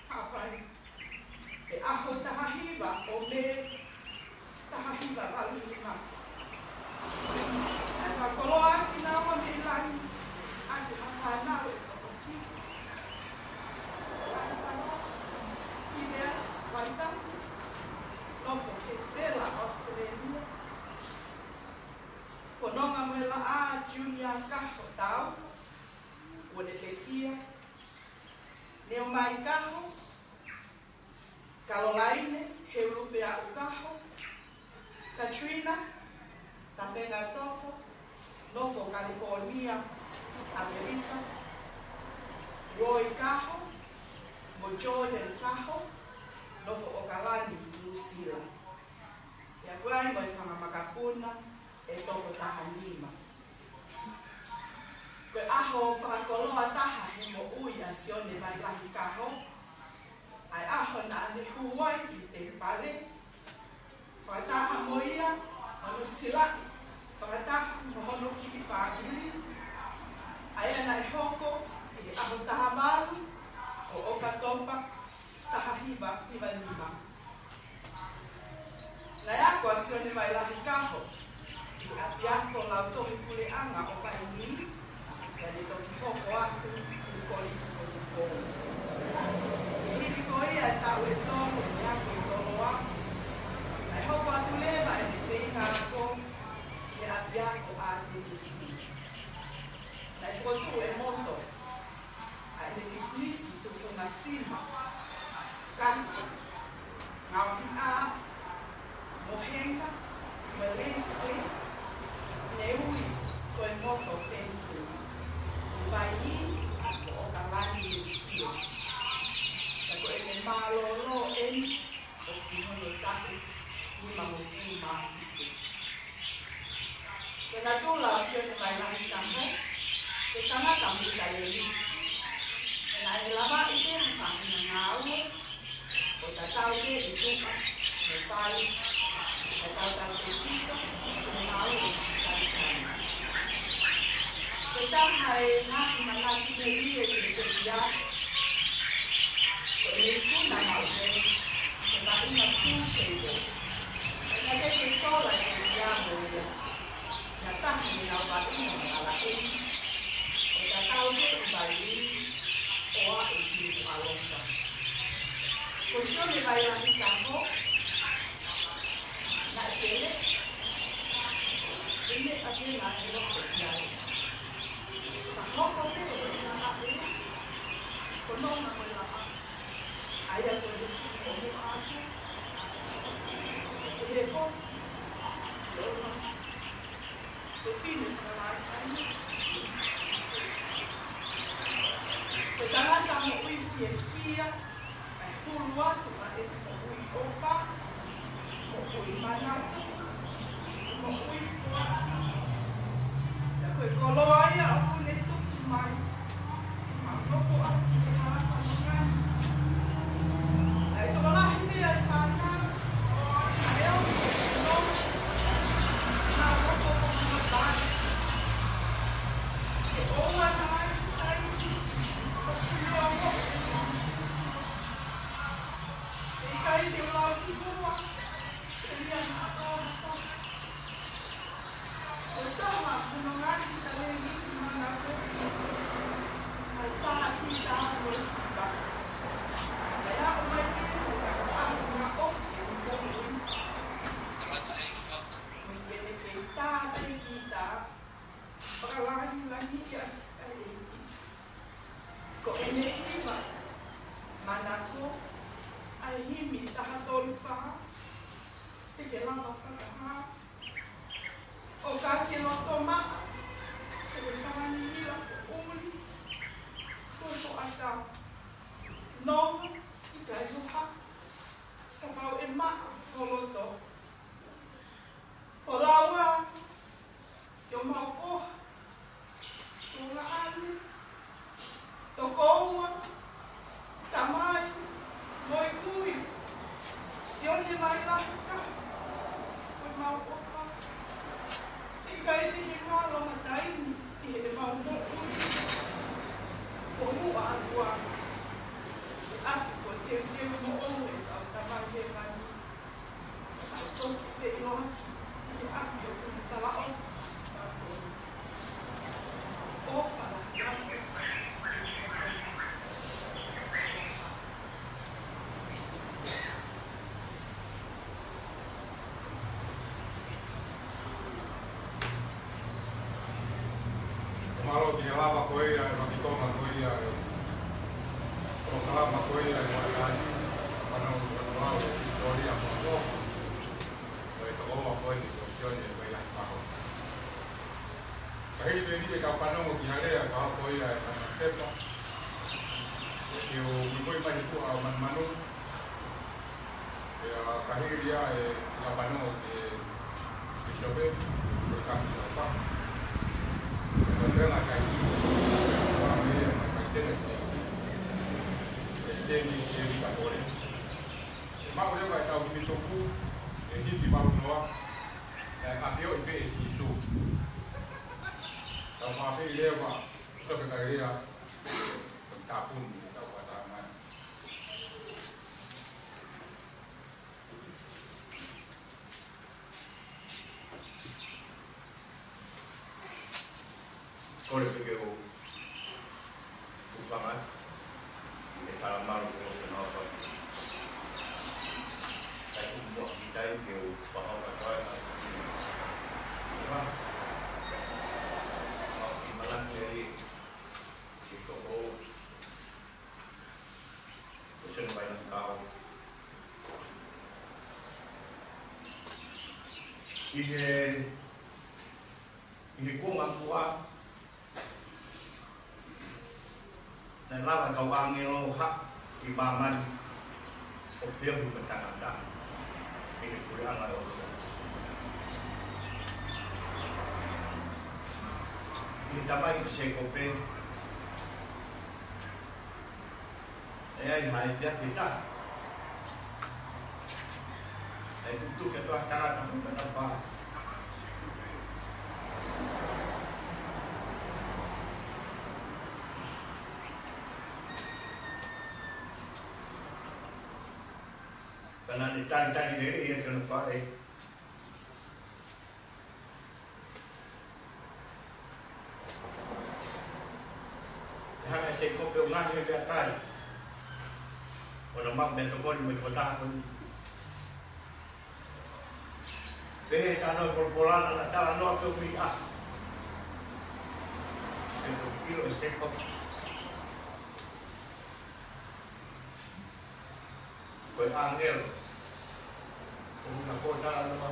Haʻapai, he ʻaho taha hiva ʻo Mē, taha hiva valu nima. Naʻe fakakoloa ʻaki naua mei langi ʻaki ha fānau ʻe toko fitu. Phineas Vaitapu, nofo Canberra, ʻAositelēlia. Fononga mo e Laʻā Junior Kaho Taufa, kuo ne pekia. Neomai Kaho, Kalolaine Heulupea Kaho, Katrina Tapengatoko, nofo California, ʻAmelika, Roy Kaho, mo Jordan Kaho, nofo ʻAokalani, Nuʻusila. Pea ʻoku ʻi ai mo e fanga makapuna ʻe toko taha nima. Ko e ʻaho fakakoloa taha he moʻui ʻa Sione Vailahi Kaho, ʻa e ʻaho naʻa ne hū ai ki he temipale, fakataha mo ia, hono silaʻi, fakataha mo hono kiʻi fāmili, ʻa ia naʻe hoko ʻi he ʻaho taha valu ʻo ʻOkatopa, taha hiva hiva nima. Naʻe ako ʻa Sione Vailahi Kaho ʻi he ʻApiako Lautohi Puleʻanga ʻo Vainī, pea ne toki hoko atu ki he Kolisi ko Tupou. Hili ko ia e taʻu ʻe tolu ʻene ako ʻi Koloa, naʻe hoko atu leva ʻene feinga ako ʻi he ʻApiako ʻAtenisi. Naʻe fokotuʻu e moto ʻa ʻene pisinisi tufunga sima, kasi, ngaohi ʻā, mohenga, mo e landscape, ne ui ko e Moto Fencing, ʻi Vainī mo ʻAokalani, Nuʻusila. Pea ko ʻene mālōlō eni ʻoku hono taʻu nimangofulu mā fitu. Ko e natula ʻo Sione Vailahi Kaho, ko e tangata mita lelei. Pea naʻe lavaʻi pē ha faʻahinga ngāue ʻo tatau pē ʻi tuʻa mo fale, ʻo tautautefito ki he ngāue ʻi Saitama. Ko e taha e ngaahi manatu melie ʻi he pekia, ko ʻene ikuna maʻu pē he vaʻinga pool table. Naʻe ʻikai ke sola e pekia mo ia. Naʻe taha mei heʻenau vaʻinga maʻalaʻe, ʻo tatau pē ʻi Vainī ʻo aʻu ki Nukuʻalofa. Ko Sione Vailahi Kaho, naʻe pele, pele ʻa pele ʻa e loko ki ai. Ka hoko pē ʻo e ngaahi ʻapi, ko Nonga mo e Laʻā, ʻa ia ko e siʻi ʻomo atu, ʻo ke he foki, Sione, ko e fefine fakalahi ai. Ko e tangata moʻui fiefia, ʻa e hulu atu ʻa ʻene moʻui ʻofa, moʻui manatu, moʻui foaki. Pea ko e koloa ia ʻoku ne tuku mai, ma nofo atu ki he hala fanongo ni. Naʻe tokolahi pē ʻa e fānau, naʻe ʻomi ke nofo, naʻa nofo ko hona pale. Ke ʻoua naʻa ʻi ai ha taimi ʻo punoa moʻui. ʻIkai ke lau ki muʻa, ke lia naʻa ʻoua naʻa. Ko e taha lava fakahā. ʻO ka ke loto maʻa, ke ke fanga ni hila ko ʻuli, ko ko ata. Nonga, ʻikai hoha, kapau ʻe maʻa ho loto. Ko laua, ʻio mau foha, ko laʻali, tokoua, tamai, moikui, Sione Vailahi ka, ko e mau ʻofa. ʻIkai te ke ngalo ha taimi, ki he mau moʻui. Ko muʻa atu a, ʻe ʻaki ko e teuteu moʻou ʻe kau Tamai Hēvani. Mālō ki he lava ko ia, e vaki Tonga ko ia, e polokalama ko ia, e Vailahi, fanongo ki hono lau e hisitōlia ko ia. Ko e tokoua ko eni ko Sione Vailahi Paho. Ka hili pē eni ke tau fanongo ki ha lea, ka ko ia e fanga pepa. ʻE ke u mimoi mai he kuʻa ʻo manumanu. ʻIo, ka hili ia e tau fanongo ki he Pīsope, ko e kapi tau pa. Ko e tēnā kai ki, ko e tēnā kai ki, ko e tēnā kai ki, ʻE maʻu leva e tau himi tupu, e hiki malu noa, e ʻafioʻi pē ʻe Sīsū. Tau maʻu leva, so ke kai lea, ko e tāpuni, tau wata mai. Kole pē ke u, u fanga, ke tala malu ko se nau pa. Kai u mo ki tai ke u fanga ka kai ka. Ua. Mau ki malangi ai, ke toko. Ko se nau pai na kau. ʻI he, ʻi he kuonga kuo ʻā, naʻe lava e kau ʻāngelo ha ʻi māmani ʻo feohi mo e tangata ʻi he puleʻanga ʻo e ʻOtua. ʻI he tamai ko Sēkope, ʻe ai ha efiafi ʻe taha. ʻE tutuki atu ha tangata mo e tapa. Ka naʻa ne talitali lelei ia ki hono faʻē. ʻE hanga ʻe Sēkope ʻo ngaohi e meʻakai ʻo na maʻu meʻatokoni mo e tokotaha ko eni. Pehē ʻe he talanoa ʻa e Polopolo naʻa na talanoa pē ʻo mei ʻaho. Pea toki ʻilo ʻe Sēkope ko e ʻāngelo. Ko na ko talanoa.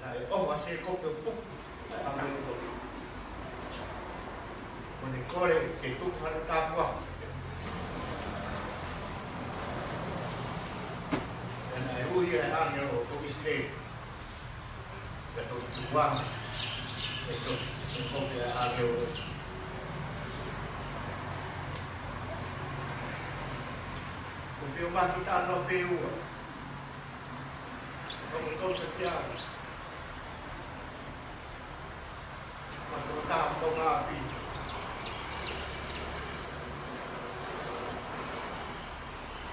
Naʻe ʻoho ʻa Sēkope ʻo puke ʻa e ʻāngelo ko ē. Ko ʻene kole ke tuku hano tāpuaki. Pea naʻe ui ʻa e ʻāngelo ko ʻIsileli. Pea toki tukuange ʻe Sēkope ʻa e ʻāngelo. Ko e fiemaʻu ke tau talanoa pē ua. Ko e toʻo sa kia. Ko e tokotaha ko Ngāpī.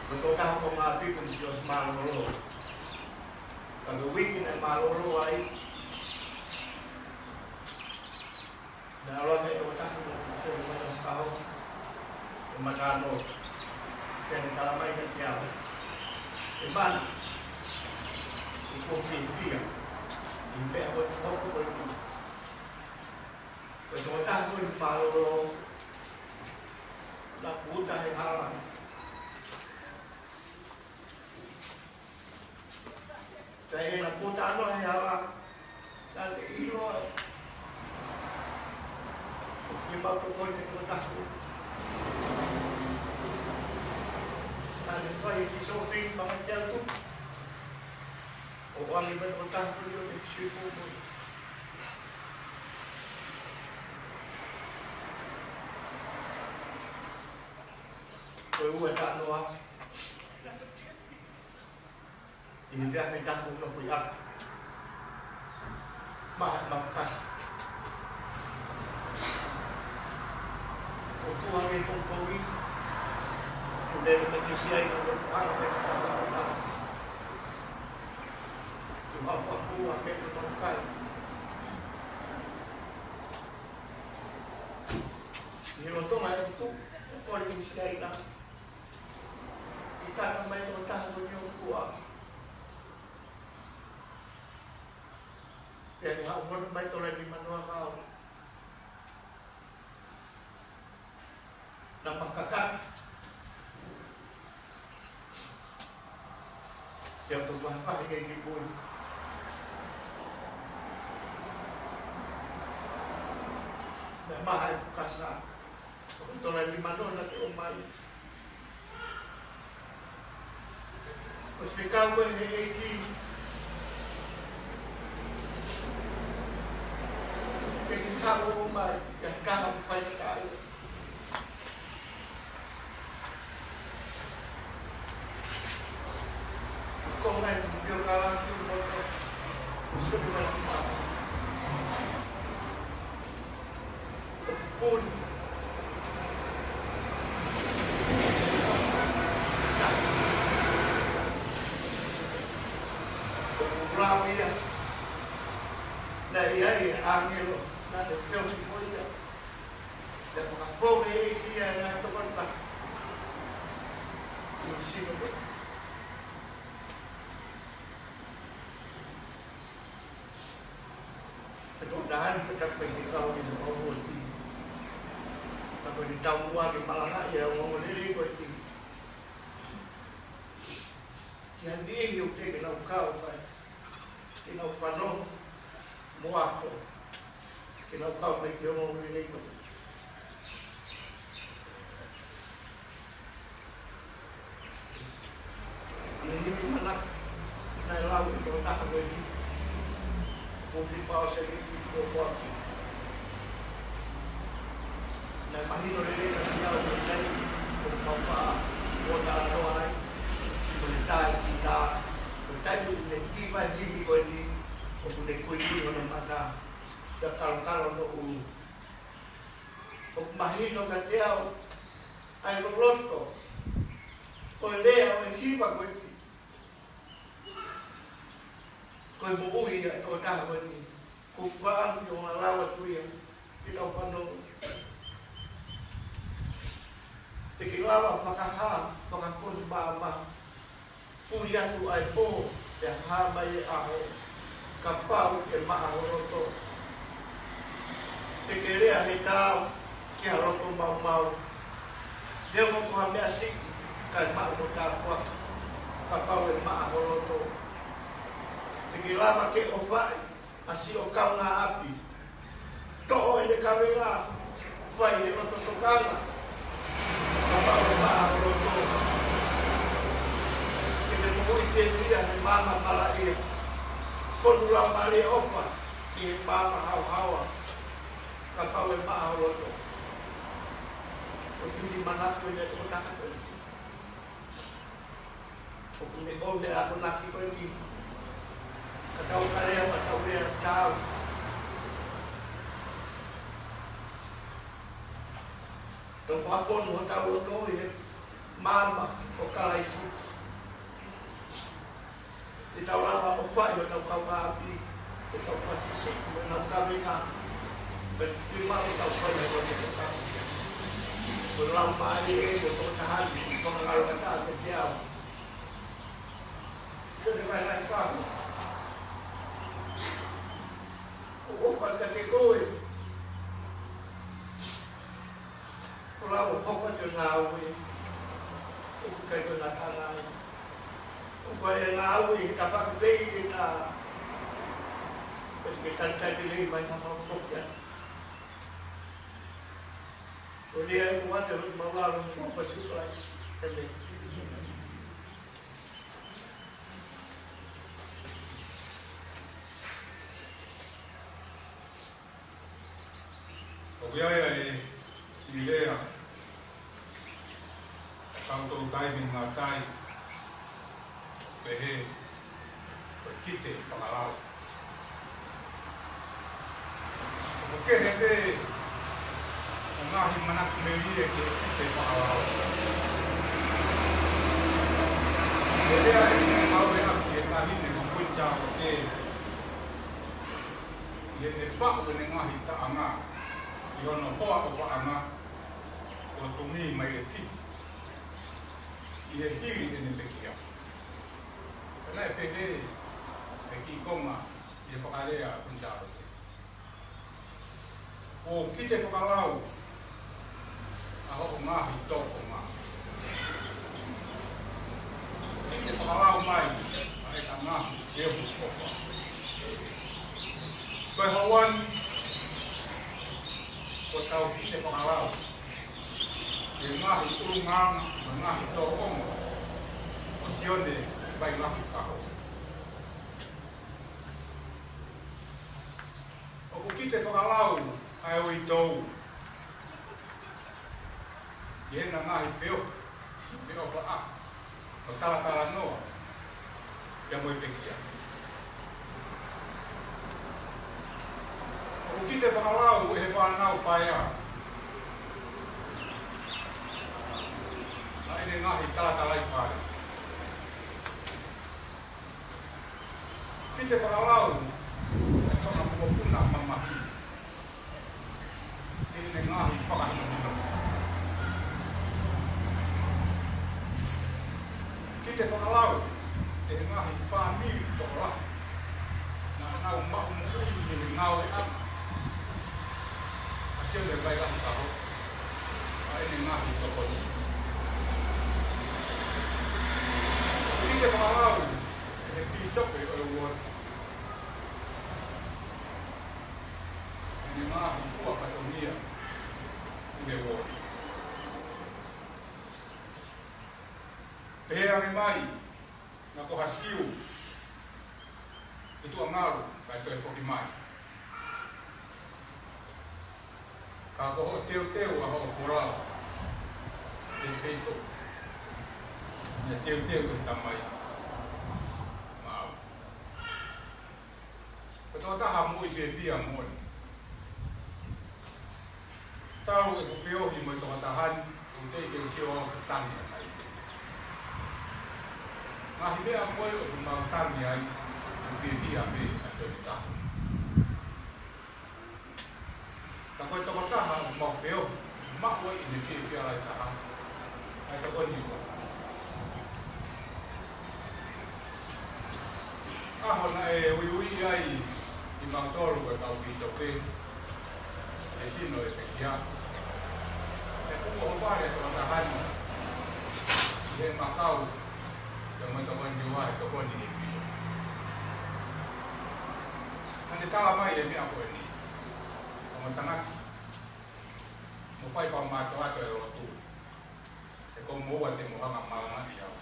Ko e tokotaha ko Ngāpī ko Siaosi Mālōlō. Ka ko e uike naʻe mālōlō ai, naʻe ʻalu ange ʻo taku mo ko e mata sao, ʻe mata anō. Pea ne tala mai kiate au, ʻe mana, ʻoku ou fiefia ʻi he meʻa ko ē ʻoku hoko ko ē. Ko e tokotaha ko ē mālōlō, naʻa ku uta he hala. ʻE na puta ano he hala. Naʻa ne ʻilo ai. Ke mau tokoni ki he tokotaha ko ē. Naʻa ne fai e kiʻi shopping maʻa Tiaku. ʻO ʻoange mai e tokotaha ko ē ʻo ne sui ko ē. Ko e ua taʻanoa. ʻI he meʻa ke taku no kui aka. Maha e makasi. ʻO tuʻu ange he pongipongi. Tuʻu lele mai ki siʻi ʻaina ʻo aka mai ki he ʻaina. Tuʻu hapa pua ke tuʻu kai. ʻI he lolotonga e tuʻu, ʻo kole ki siʻi ʻaina. ʻI he kaka mai e tokotaha ko eni ʻo kua. Pea ne haʻu hono mai tola ni manoa kau. Naʻa ma kakaka. Pea ko pahapahi ke ki pui. Naʻe maha e pukasa. Ko e tola ni manoa naʻa ke ʻomai. Ko e fekau ko ē he ʻEiki. Ke ke haʻu ʻo ʻomai, ke kaha mo fai kai. Ko ngai mo ke o kala ki moto. Ko ke mala mala. Puni. Lau ia. Naʻe ʻi ai e ʻāngelo, naʻa ne feohi mo ia. Pea fakapō e ʻEiki ia ʻa e ngaahi tokoni taha. ʻI he sino ko ē. Pea ko e taha ni pea tapu pē ke kau ʻi he ongoongo ti. Ka ko e taumuʻa ke malangaʻi e ongoongo lelei ko ē ti. Ki ha niʻihi ʻoku teʻeki ke nau kau mai. Ke nau fanongo mo ako. Ke nau kau mai ki he ongoongo lelei ko ē. ʻI he himi manako naʻe lau ʻe he tokotaha ko eni, ko Filipa ʻo Sēmisi ko Koaki. Naʻe mahino lelei kiate au ko e taimi ʻoku mau faʻa ʻo talanoa ai, ko e taimi tā, ko e taimi ʻoku ne kiʻi mai himi ko eni, ʻoku ne kuikui hono mata, pea kalokalo hono ʻulu. ʻOku mahino kiate au ʻa e loloto ʻo e lea ʻo e hiva ko eni. Ko e moʻui ia ʻo e tokotaha ko eni. Ko e fakaʻamu ke u ʻalu atu ia ke tau fanongo. Te ke lava fakahā, fakafonu maama. Puli atu ʻa e pō, pea hā mai e ʻaho, kapau ʻe maʻa ho loto. Te ke lea he taau ki ha loto maumau. Neongo ko ha meʻa siʻi, kae maʻu ho tāpuaki, kapau ʻe maʻa ho loto. Te ke lava ke ʻofaʻi ʻa siʻo kaungāʻapi. Toʻo ʻene kavenga, fai ʻene loto tokanga. Kapau ʻe maʻa ho loto. Ke ke moʻui pē ia he maama malaʻia. Fonu Laumālie ʻofa ki he maama haohaoa. Kapau ʻe maʻa ho loto. Ko e himi manako ia ʻo e tokotaha ko eni. ʻOku ne ʻomi ʻa e akonaki ko eni. Ka tau kalea, ka tau lea taau. Tau fakafonu hotau loto ʻi he maama ʻo Kalaisi. Te tau lava ʻo ʻofaʻi hotau kaungāʻapi, hotau pasisi, hotau kavenga, pea te mau tau fai hotau kavenga. Ko e Laumālie ē, ko e tokotaha ni, ko e ngalo ka tā te te au. Ke ne vai lai kahu. ʻOku ʻofa kiate koe. Ko e lau ʻoku ʻofa te ngāue. ʻOku ʻikai ko e ngataʻanga ia. ʻO Ko e ngāue ʻi he tafaʻaki pē ʻi he ka, ko e ke talitali lelei mai ha hau foki atu. Ko e lea ʻoku ʻoatu ʻe he Maulalo ko Pasi Kalaisi. ʻĒmeni. ʻOku ʻi ai ʻa e kiʻi lea ʻa e kau toutai mei Ngātai, pehē ko e kite fakalau. ʻOku kehe pē ʻa e ngaahi manatu melie ki he kite fakalau. Ko e lea ʻeni naʻe ngāueʻaki ʻe he taʻahine ko Kuini Sālote ʻi heʻene faʻu ʻene ngaahi taʻanga ʻi hono hoa ʻofaʻanga, ʻo tumi mai e fitu ʻi he hili ʻene pekia. Pea naʻe pehē ʻa e kiʻi konga ʻi he fakalea ʻa Kuini Sālote: Kuo kite fakalau ʻa hoʻo ngaahi tōʻonga. Kite fakalau mai ʻa e ngaahi feohi ʻofa. Ko e houa ni, kuo tau kite fakalau ʻa e ngaahi ʻulungaanga mo e ngaahi tōʻonga ʻo Sione Vailafikaho. ʻOku kite fakalau ʻa e uitou ʻi heʻena ngaahi feohi, feʻofaʻaki, mo talatalanoa ia mo e pekia. ʻOku kite fakalau ʻe he fānau paea ʻa ʻene ngaahi talatalaifale. Kite fakalau ʻa e fanga mokopuna mamahi ʻi heʻene ngaahi fakahinohino. Kite fakalau ʻe he ngaahi fāmili tokolahi naʻa nau maʻu moʻui ʻi he ngāueʻanga ʻa Sione Vailafikaho ʻa ʻene ngaahi tokoni. Kite fakalau ʻe he pīsope ʻo e uooti ʻa ʻene ngaahi fua fatongia ʻi he uooti. Pehē ange mai naʻa ko ha Siu ʻi tuʻa ngalu kae toe foki mai, ka ko hoʻo teuteu ʻa hoʻo folau ʻi he feituʻu naʻe teuteu ʻe he Tamai maʻau. Ko e tokotaha moʻui fiefia moʻoni. Talu ʻeku feohi mo e tokotaha ni, ʻoku teʻeki ke u sio au ki he tangi ʻa e taimi. Ngaahi meʻa ko ē ʻoku mau tangi ai, ʻoku fiefia pē ʻa Sione Tahu. Ka ko e tokotaha ʻoku mau feohi, maʻu ai ʻene fiefia lahi taha, ʻa e tokoni ʻo ʻaho naʻe uiuiʻi ai kimautolu ko e kau pīsope ʻi he sino ʻo e pekia. ʻE fuʻu ʻohovale ʻa e tokotaha ni ʻi he makau, pea mo e tokoni ʻo e tokoni ʻi he pīsope. Naʻa ne tala mai e meʻa ko eni: Ka mo tangaki, mo fai pau mātoato e lotu, he ko moua te mo hanga malangaʻi au.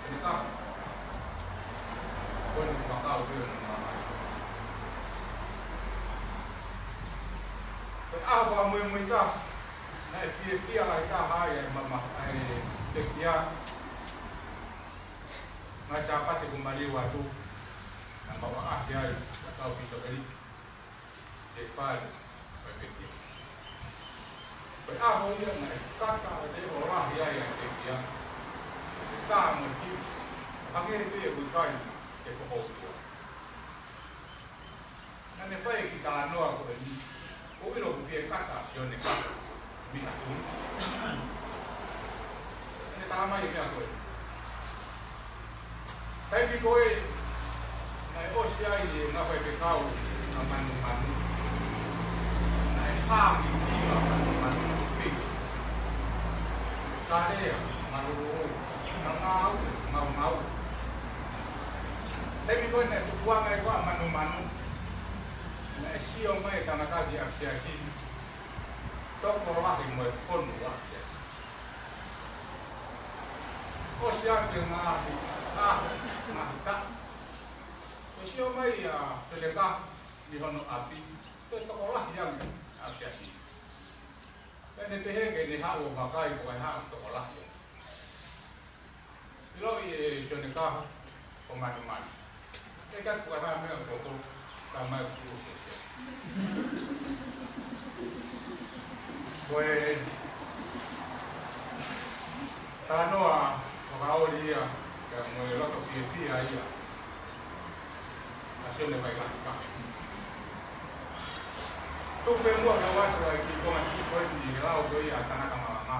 Pea ne ka, ko eni makau pē ʻo ne malangaʻi. Ko e ʻaho fakamuimui taha naʻe fiefia lahi taha ai ʻa e mama ʻa e pekia, ngaahi Sāpate kuo maliu atu, naʻa mau ʻaʻahi ai ʻa e kau pīsope ni ʻi he fale ʻo e pekia. Ko e ʻaho ia naʻe kata ʻa e leʻo lahi ai ʻa e pekia, ʻi he tā mo e kiʻi, hangē pē ʻoku ʻikai ke fokoutua. Naʻa ne fai e kiʻi talanoa ko eni: Kuo u ʻilo ʻoku fie kata ʻa Sione Kaka mei ha tui. Naʻa ne tala mai e meʻa ko ē: Taimi ko ē naʻe ʻosi ai e ngaahi faifekau ʻa Manumanu, naʻe hākiki ʻa Manumanu, fei, kalea, malolo, Ngāue, maumau. Taimi ko ē naʻe tupuʻanga ai ko ē ʻa Manumanu, naʻe sio mai e tangata ki he ʻapisiasi ni, tokolahi mo e fonu ʻo e ʻapisiasi. ʻOsi atu e ngaahi ʻaho, ngaahi taʻu, ʻo sio mai ʻa Sioneka ʻi hono ʻapi, toe tokolahi ange ʻa e ʻapisiasi. Pea ne pehē ke ne haʻu ʻo vakai pe ko e hā e tokolahi ange. ʻIloʻi ʻe Sioneka ko Manumanu. ʻE ka ko e hā e meʻa ʻoku hoko, ka mai ku se se. Ko e talanoa fakaoli ia, pea mo e loto fiefia ia ʻa Sione Vailafika. Tuku pē muʻa ke u ʻoatu ʻa e kiʻi konga siʻi ko eni he lau ko ia ʻa Tangata Malanga.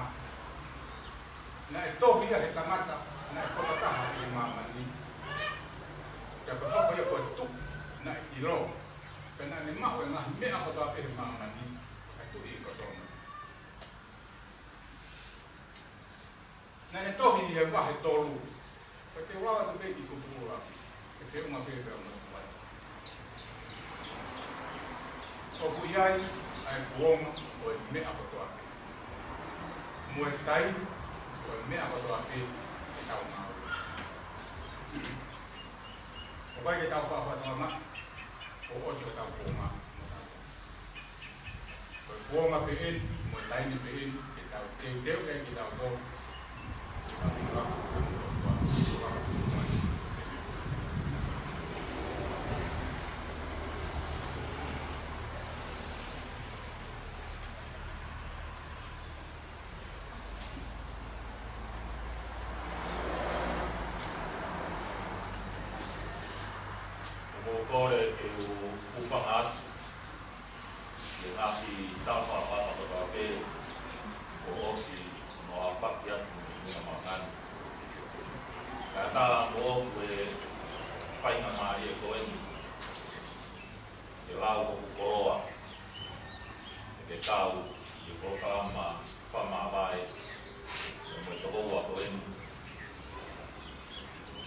Naʻe tohi ia he tangata naʻe poto taha ʻi māmani. Pea ko e hoko ia ko e tuʻi naʻe ʻilo, pea naʻa ne maʻu e ngaahi meʻa kotoa pē he māmani, ʻa e tuʻi ko Sōnga. Naʻe tohi ʻi he vahe tolu. Pea te u lau atu pē kiʻi kupu ʻuluaki, ke feʻunga pē pea mo e vai. ʻOku ʻi ai ʻa e kuonga ʻo e meʻa kotoa pē, mo e taimi ʻo e meʻa kotoa pē ke tau ngāue. ʻOku ʻikai ke tau faʻa fakatokangaʻi kuo ʻosi hotau kuonga. Ko e kuonga pē eni, mo e taimi pē eni, ke tau teuteu ai kitautolu ke tau fili ʻa e ʻOtua, ke tau fili ʻa e ʻOtua. ʻOku ou kole ke u hūfanga atu ki he ngaahi tala fakaʻapaʻapa kotoa pē kuo ʻosi hono ʻaofaki atu mei he ʻū malanga ni. Kae ʻatā moʻoku e faingamālie ko eni ke lau hoku koloa, ke kau ʻi he polokalama fakamāvae mo e tokoua ko eni,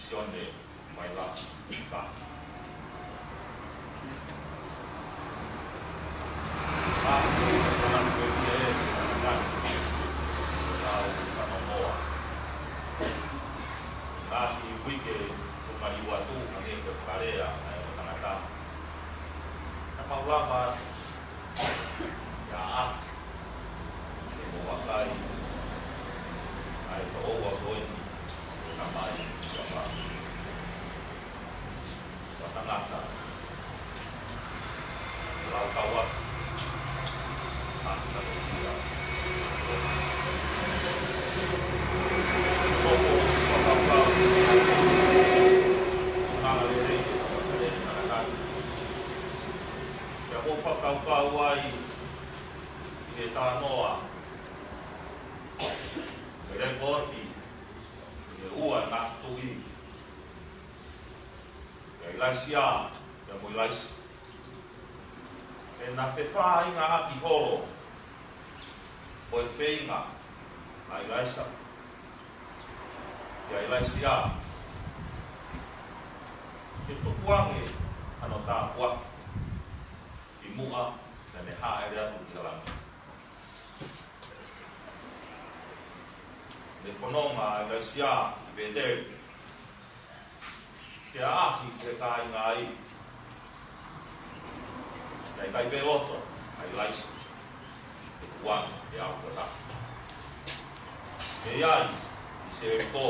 Sione Vailafika. Ngaahi uike ʻe toko hiva atu, hangē ko e fakalea ʻa e ongo tangata. Naʻa mau lava ʻia ʻaho, ke mo vakai ʻa e tokoua ko eni, ko e tamai ʻi ʻapi. Ko e tangata, lau kau atu, ʻa e tangata ia. Koko, fakakau, ʻa e lelei, ʻa e lelei, ʻa e Pea ʻoku ou fakakaukau ai ʻi he talanoa, ʻi he lēkooti, ʻi he ua e ngaahi tuʻi, ʻia ʻIlaisiā pea mo ʻIlaisa. Pea naʻe fefāingaʻaki holo ʻa e feinga ʻa ʻIlaisa kia ʻIlaisiā ke tukuange hano tāpuaki kimuʻa naʻa ne hāʻele atu ki langi. Ne fononga ʻa ʻIlaisiā ʻi Pēteli ke ʻaʻahi ki he kāinga ai. Naʻe ʻikai pē loto ʻa ʻIlaisa ke tukuange e ʻau ko ē. Mei ai ki Selikō,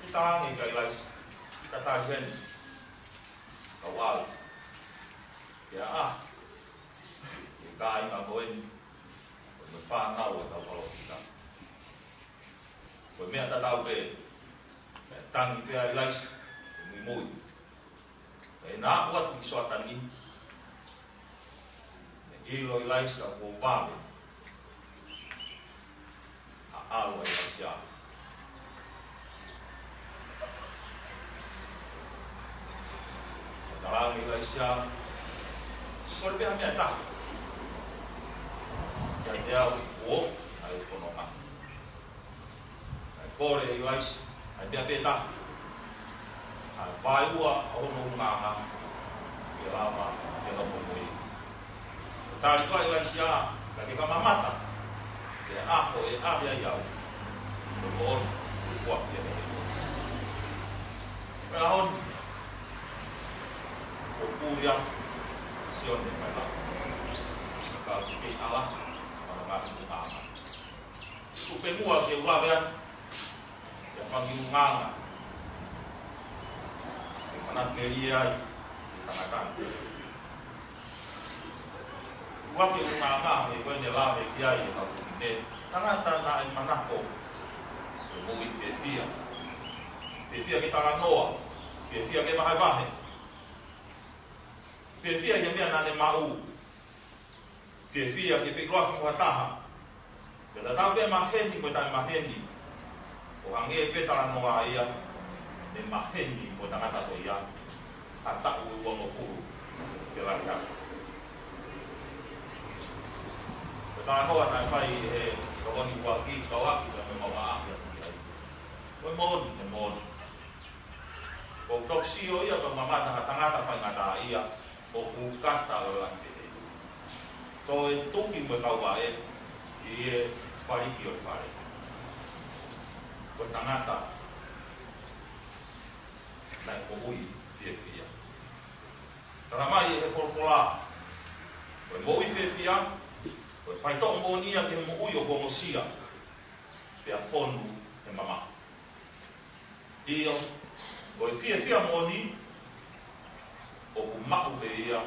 ʻita ange kia ʻIlaisa, ʻita tali heni, kau ʻalu ke ʻaʻahi ki he kāinga ko eni, ko e fānau ʻa e kau palōfita. Ko e meʻa tatau pē, naʻe tangi pē ʻa ʻIlaisa ʻi muimui. Pea naʻe aʻu atu ki Soatani, naʻe ʻilo ʻa ʻIlaisa kuo vave ʻa e ʻalu ʻa ʻIlaisiā. Naʻe talaange ʻe ʻIlaisiā, kole pē ha meʻa ʻe taha kiate au, kuo ʻi ai e fononga. Kole ʻe ʻIlaisiā, ʻa e meʻa pē taha. ʻA e vaeua ʻo hono ʻulungaanga, ke lava ke nofo mo ia. Tali ko ē ʻa ʻIlaisiā, ka ke ka mamata ki he ʻaho ʻe ʻave ai au, ʻo ko ʻeni, ʻo kuo pia he. Pea ʻaho ni, ʻoku puli atu Sione Maila. Ka ʻoku kei ʻala, ʻa e ngaahi ʻulungaanga. Tuku pē muʻa ke u lave atu ki he fanga ʻulungaanga. Ke manatu melie ai ki he tangata ni. ʻUluaki ʻulungaanga, he ko ʻene lave ki ai ʻe he kau tokoni. Tangata naʻe manako ke moʻui fiefia. Fiefia ke talanoa, fiefia ke vahevahe. Fiefia ʻi he meʻa naʻa ne maʻu. Fiefia ke feʻiloaki mo ha taha. Pea tatau pē maheni mo e taʻemaheni. ʻO hangē pē talanoa ia, ne maheni mo e tangata ko ia, ha taʻu ʻe uangofulu ke lahi hake. Ko e talanoa naʻe fai ʻe he tokoni ʻuluaki, kau ʻaki pea mo e mau ʻaʻahi atu ki ai. Ko e moʻoni, ko e moʻoni. ʻOku ou toki sio ia ka mamata ha tangata faingataʻaʻia, ʻoku kata lalahi pehē. Toe tuki mo e kau vaʻe ʻi he faliki ʻo e fale. Ko e tangata naʻe moʻui fiefia. Talamai ʻe he folofola, ko e moʻui fiefia, ko e faitoʻo moʻoni ia ki he moʻui ʻoku ongosia, pea fonu he mamahi. ʻIo, ko e fiefia moʻoni, ʻoku maʻu pē ia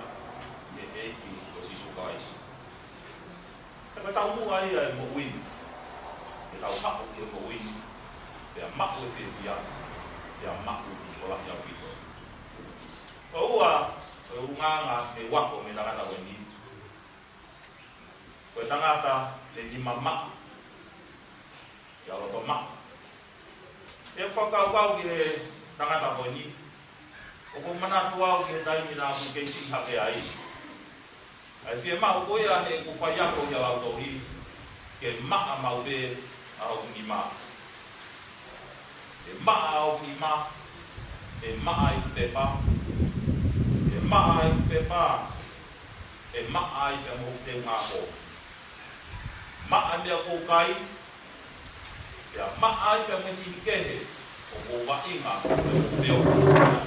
ʻi he ʻEiki ko Sīsū Kalaisi. He ko e taumuʻa ia ʻo e moʻui ni. Ke tau maʻu ʻi he moʻui ni, pea maʻu e fiefia, pea maʻu ʻi he lahi ʻaupito. Ko e ua, ko e ʻulungaanga ʻe uako mei he tangata ko eni. Ko e tangata naʻe nima maʻa, pea loto maʻa. ʻI heʻeku fakakaukau ki he tangata ko eni, ʻoku ou manatu au ki he taimi naʻa ku kei siʻi hake ai. ʻA e fiemaʻu ko ia heʻeku faiako ʻi he lautohi, ke maʻa maʻu pē ʻa hoku nima. ʻE maʻa ʻa hoku nima, ʻe maʻa ʻeku pepa, ʻe maʻa ʻeku pepa, ʻe maʻa ai pea mo hoku teungaʻapo. Maʻa e meʻa ʻoku ou kai, pea maʻa ai pea mo e niʻihi kehe ʻoku ou vaʻinga pea mo e meʻa ʻoku ou kai.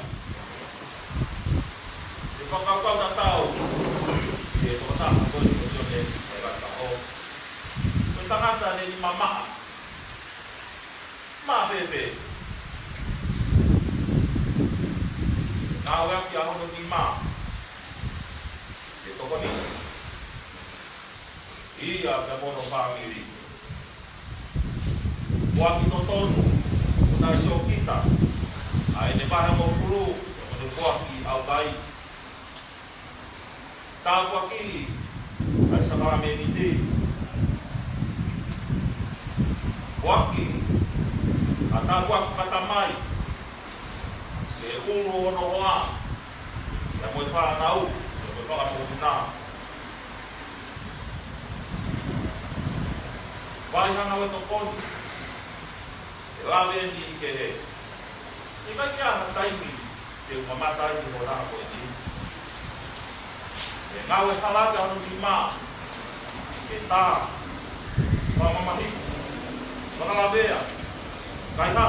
ʻE fakakaukau tatau ki he tokotaha ko eni ko Sione Maila Kaho. Ko e tangata naʻe nima maʻa. Maʻa fēfē? Ngāueʻaki ʻa hono nima ke tokoni ia pea mo hono fāmili. Foaki totonu, ʻo naʻe siokita ʻa ʻene vahe hongofulu, ʻa ʻene foaki ʻaukai. Tāpuakiʻi ʻa e sākalamēniti. Foaki ʻa e tāpuaki fakatamai ki he ʻulu ʻo hono hoa, pea mo e fānau, pea mo e fanga mokopuna. Fai ha ngāue tokoni, ʻe lave ʻe he niʻihi kehe. ʻIkai ke ʻi ai ha taimi te u mamata ai ki he tokotaha ko eni. ʻE ngāue hala pē hono nima ke tā, fakamamahiʻi, fakalavea, kaihaʻa,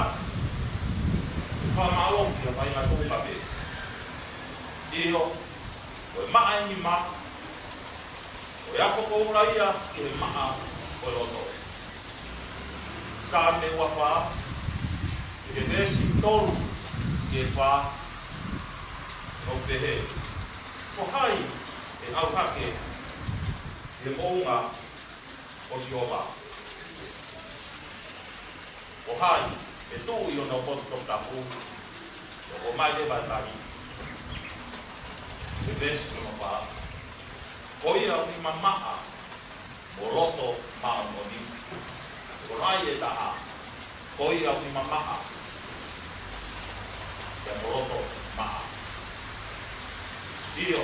fakamālohi ʻa e faʻahinga tuʻunga pē. ʻIo, ko e maʻa e nima, ko e ako koula ia ki he maʻa ʻo e loto. Saame ua fā, ʻi he veesi tolu ki he fā, ʻoku pehē: Ko hai ʻe ʻalu hake ki he moʻunga ʻo Sihova? Ko hai ʻe tuʻu ʻi hono potu toputapu? ʻOku ʻomai leva e tali ʻe he veesi hono fā: Ko ia ʻoku nima maʻa mo loto māʻoniʻoni. Ko hai ʻe taha? Ko ia ʻoku nima maʻa pea mo loto maʻa. ʻIo,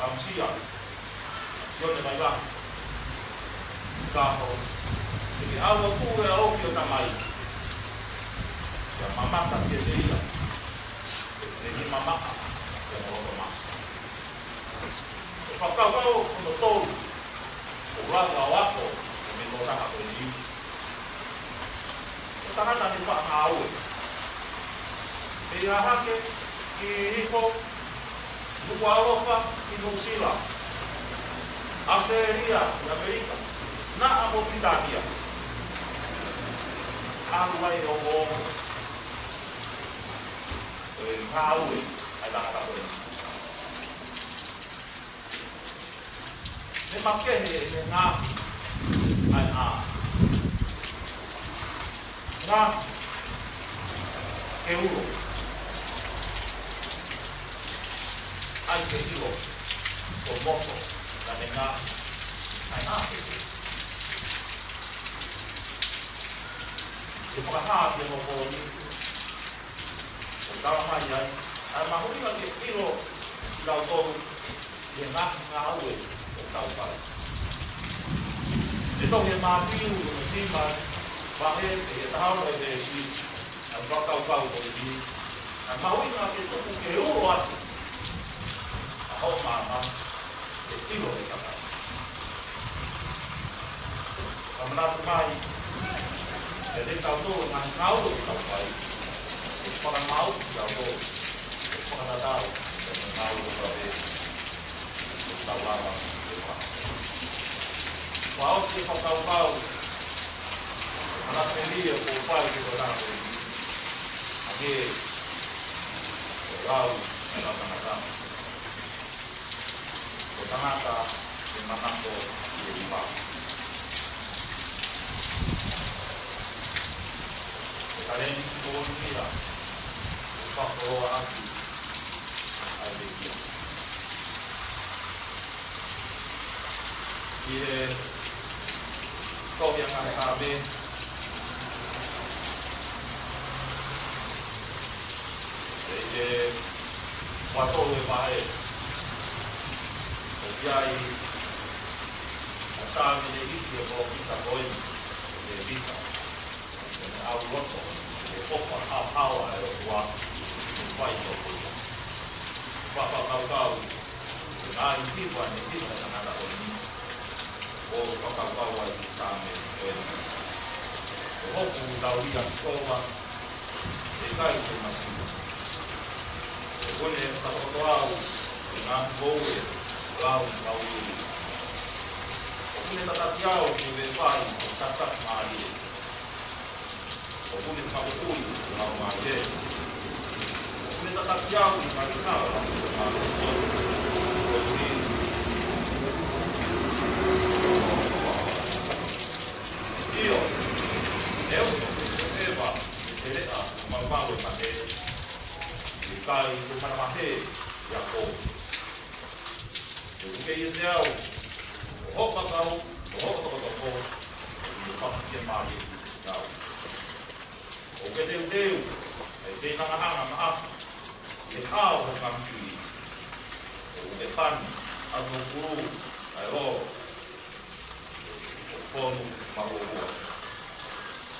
amusia, Sione Maila Kaho, ʻi he ʻaho ʻoku tuʻu ai ʻa e ofi ʻo e Tamai, Pea mamata kiate ia, ʻi heʻene nima maʻa, pea mo loto masi. Ko e fakakaukau hono tolu, ʻoku lava ʻo ako mei he tokotaha ko eni, ko e tangata naʻe faʻa ngāue. Pea hake ki Hihifo, Nukuʻalofa, ki Nuʻusila, ʻAositelēlia, ʻi ʻAmelika, Naʻa mo Pilitānia. ʻAlu ai ʻo ongoongo ʻo e ngāue ʻa e tangata ko eni. Naʻe makehe ʻene ngaahi ʻa e ʻā. Ngaahi ke ulo. ʻAi ke ʻilo ko e moto naʻe ngaahi ʻa e ʻā. Ke fakahā ki he moʻui ni, ʻo tala mai ai ʻa e mahuʻinga ke ʻilo kitautolu ʻi he ngaahi ngāue ʻoku tau fai. ʻI he tohi ʻa Mātiu, ʻi he nima vahe, ʻi he taha ono ʻi he veesi, ʻa e fakakaukau ko eni, ʻa e mahuʻinga ke tuku ke ulo atu ʻa hoʻo maama, ke ʻilo ʻe he kakai. Ka manatu mai, ʻe lava ke tau tō ngaahi ngāue ʻoku tau fai, ʻe fakamaau kitautolu, ʻe fakatatau ki he ngaahi ngāue ʻoku tau fai, ʻoku tau lava ke fai. Kuo ʻosi e fakakaukau, manatu melie ʻoku fai ki he tokotaha ko eni, ʻa e lau ʻa e tangata. Ko e tangata ʻe manako ki he hiva. Ko e talēniti ko ia ʻoku fakakoloa ʻaki ʻa e ʻEiki. ʻI he tohi ʻa e Ngaahi Saame, ʻi he ua tolu e vahe, ʻoku ʻi ai ʻa e saame naʻe hiki ʻe he palōfita ko eni, ʻa Tēvita. Ko ʻene ʻalu loto, ʻi he ʻofa haohaoa ʻa e ʻOtua, ʻi he fai ʻo e ʻOtua. Fakakaukau, ʻa e ngaahi hiva naʻe hiva ʻe he tangata ko eni. ʻOku fakakaukau ai ki he saame ko eni. Ko hoku tauhi ʻa Sihova, ʻe ʻikai te u masiva. ʻOku ne fakatokoto au ʻi he ngaahi ngoue ʻo e lau mahuʻinga. ʻOku ne tataki au ki he veʻe fai ʻo e takitaha mālie. ʻOku ne fakamoʻui ʻa e laumālie. ʻOku ne tataki au ʻi he ngaahi hala ʻo e ngaahi ʻotu. ʻIo, ʻe uso, ʻe feva, ʻe teleʻa, ʻo maumau e mahe, ʻe ʻikai te u manavahē ʻiate koe. He ʻoku ke ʻiate au, ʻo hoʻo kakau, ʻo hoʻo tokotoko, ʻoku ke fakafiemālieʻi au. ʻOku ke teuteu ʻa e keinangahanga maʻaku ʻi he ʻao ʻo e kamupili. ʻOku ke pani ʻa e pulū ʻa e lolo, ʻoku fonu maʻuʻuʻa.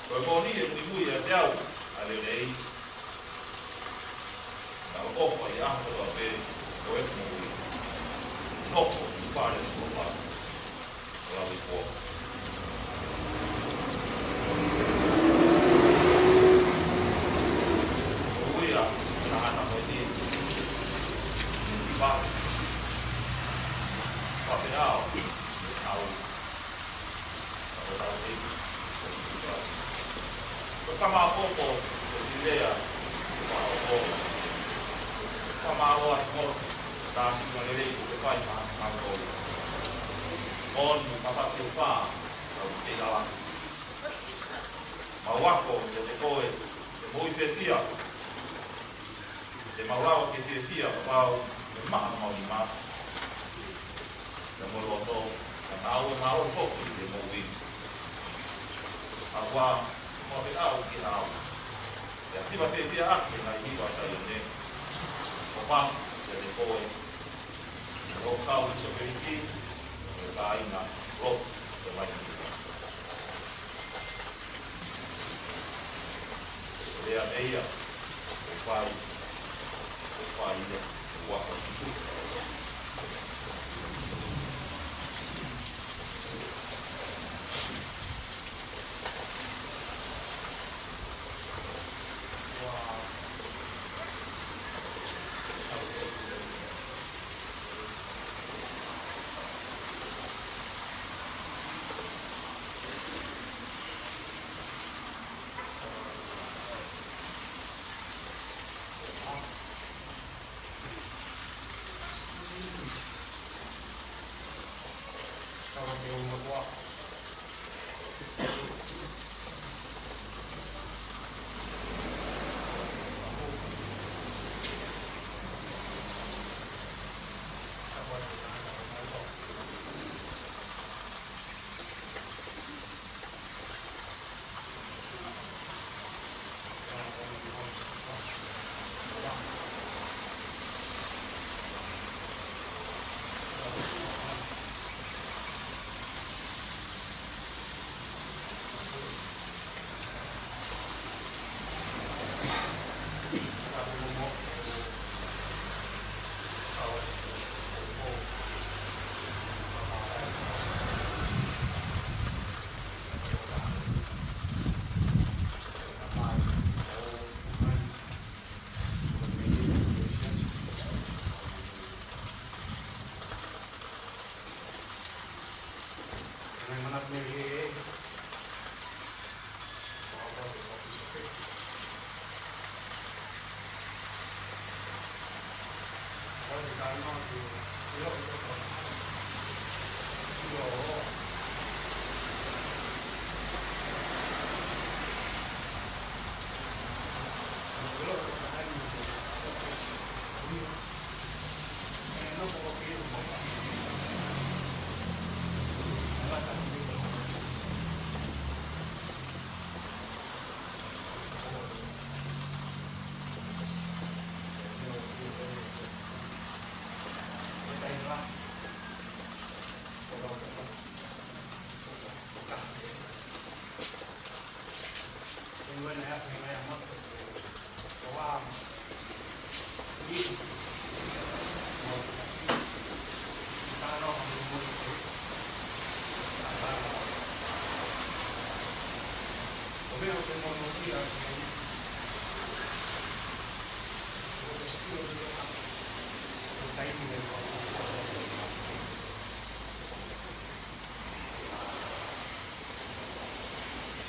Ko e moʻoni ʻe muimui ʻiate au ʻa e lelei, naʻa ku ʻofa ʻi he ʻaho kotoa pē ʻo ʻeku moʻui. Nofo ʻi he fale ʻo e ʻOtua ʻo lauikuonga. Ko ia, tangata ko eni, ʻi he kipa, fapeau, ʻi he ʻau. Ko e tau ni, ko e tau. Ko e kama ʻoʻopo, ko e lea, ko e ʻoʻopo. Ko e kama ʻoʻopo, tā si ma lele, ko e fai ma, ma ko. On, ma pa ke fa, ko e ke lava. Mau ako, ʻiate koe, ʻe moʻui fiefia. Te mau lava ke fiefia kapau ʻe maʻa homau nima, pea mo e loto, pea mau ʻe maʻu foki ʻi he moʻui. ʻAua, mo e ʻau ki he ʻau. Pea hiva fiefia ʻaki ʻa e ngaahi hiva ʻa Saione. Ko pa, ʻiate koe, ʻe hoʻo kau ʻi Sōpeliki, mo e kāinga, lotu, ʻe mai ki he. Ko e ʻEia, ʻo fai, ʻo fai ia, ʻo ako atu.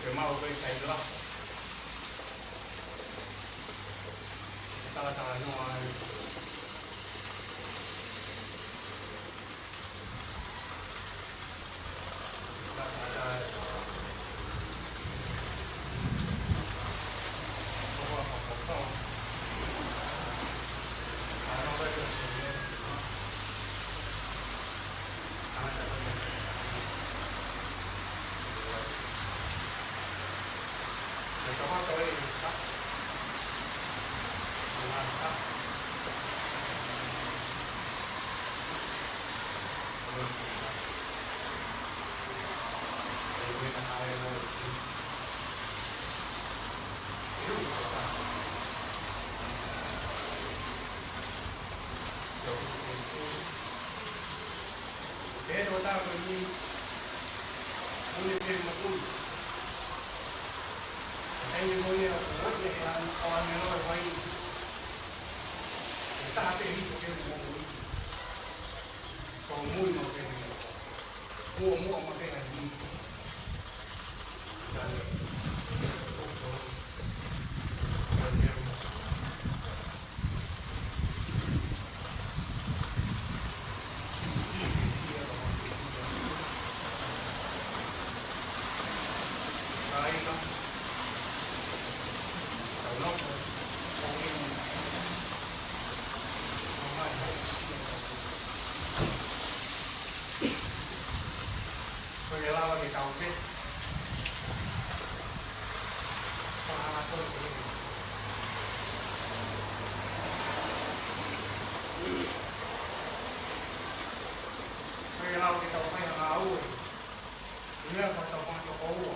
Ke mau kai kai la. Tala tala no ai. Ko e lava ke tau te. Ko e lava ke tau fai ha ngāue. Ia ko tau fanga tokoua.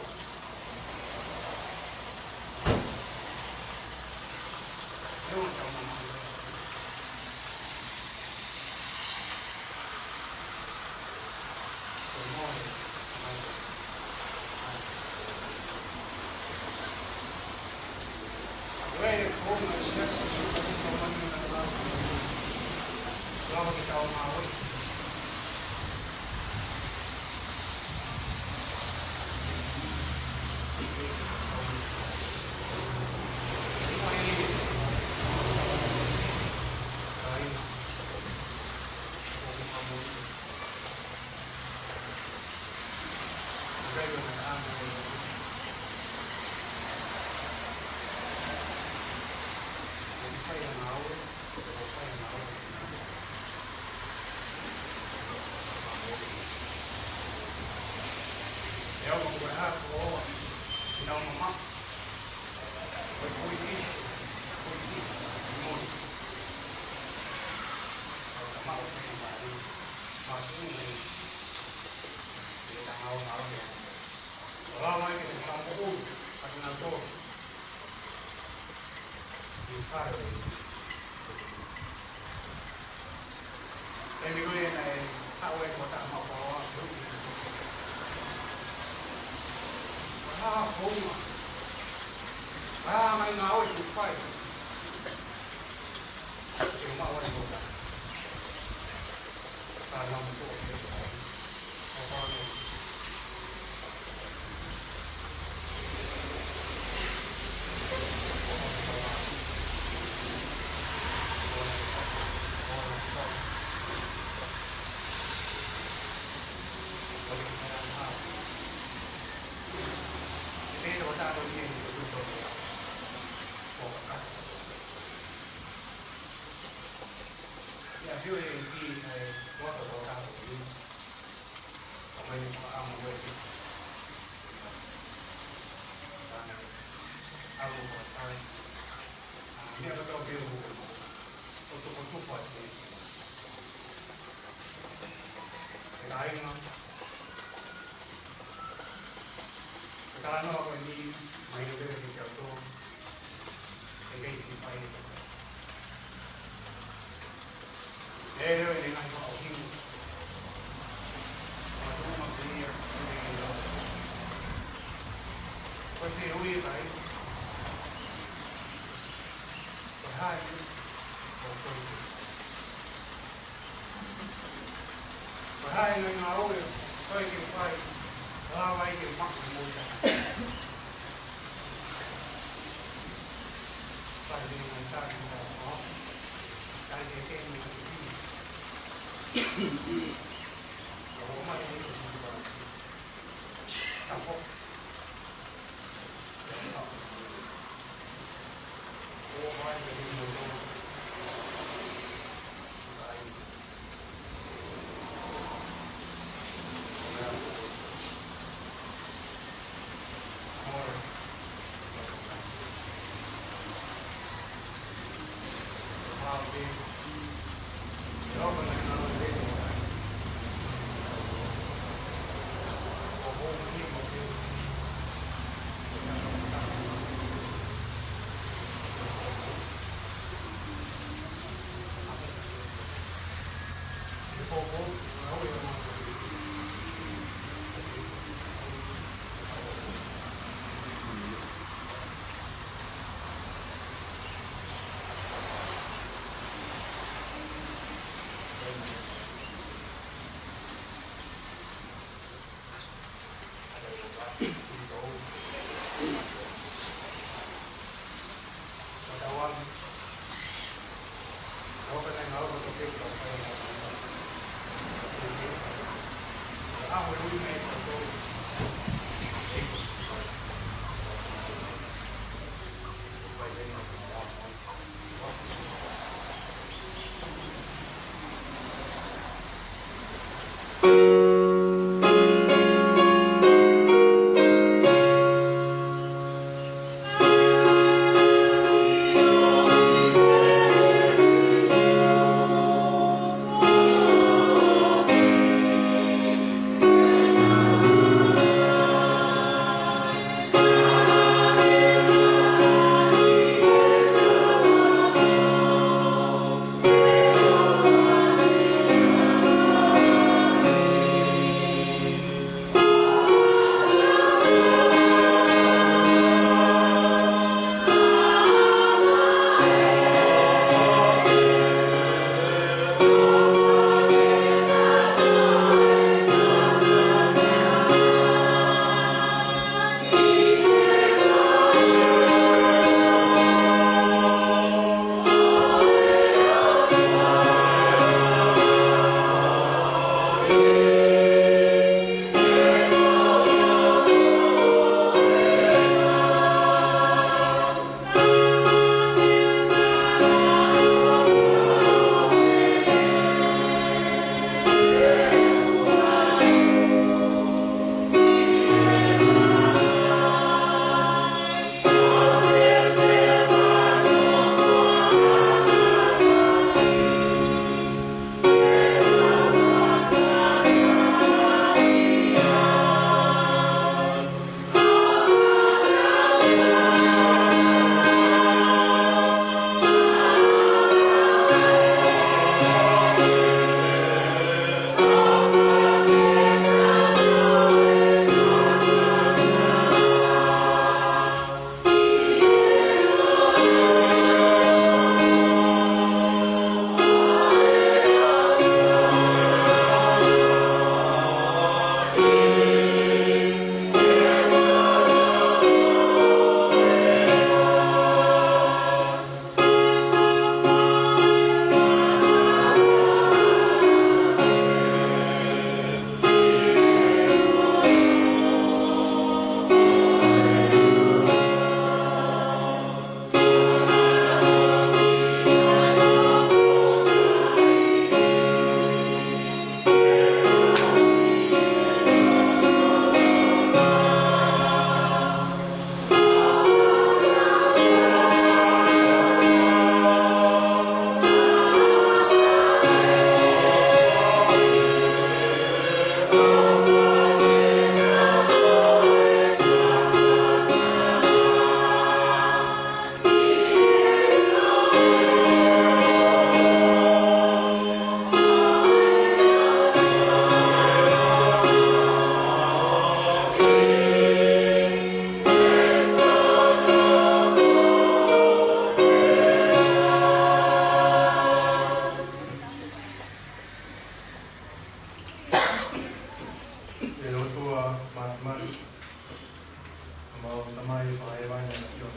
Hēvani ʻa ʻIo.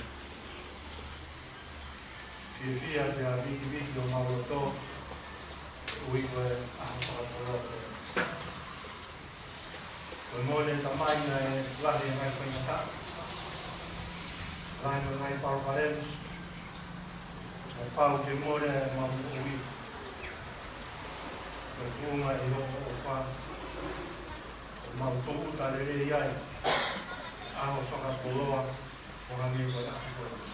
Fiefia pea vikiviki homau loto, ui ko e ʻaho fakakoloa ko eni. Ko e mole Tamai naʻe lahi e ngaahi faingataʻa, lahi e ngaahi palopalema, naʻe pau ke mole ʻemau moʻui. Ko e tuʻunga ʻi hoʻo ʻofa, ʻoku mau tūʻuta lelei ai ʻaho fakakoloa ʻo hangē ko e ʻaho ko eni.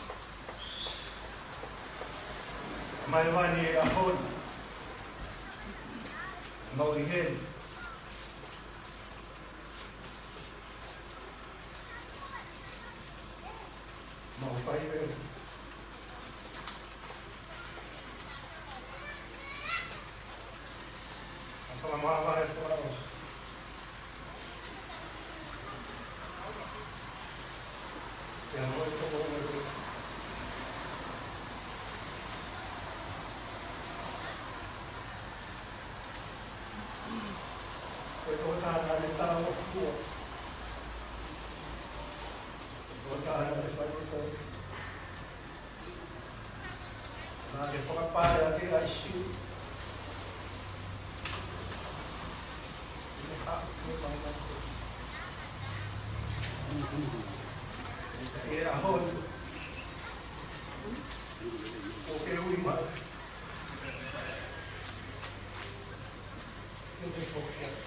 Tamai, hēvani ʻi he ʻaho ni, mau ʻi heni, mau fai lelei. Fakamālō e folofola. Pea mo e toko mo e toko. Ko e Tokotaha naʻe tala ʻo fua. Ko e Tokotaha naʻe fai ʻo fua. Naʻe fakapale ʻaki ʻa e siu. ʻI he ʻaho ni, ʻoku ke ui mai. Ke te foki atu.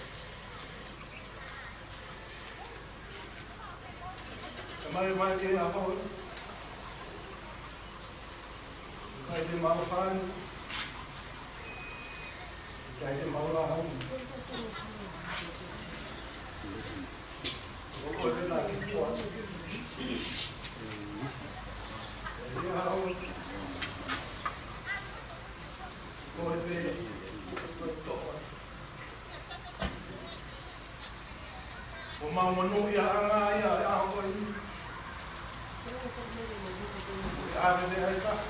Tamai, mai ki he ʻaho ni. ʻIkai te mau fānau. ʻIkai te mau lāunga. ʻOku ʻikai te nau ki tua. ʻI he ʻaho ni, ko e pē, ko e toa. ʻOku mau monūʻiaʻanga ia ʻi he ʻaho ko eni. ʻE ʻave meʻa ʻe taha.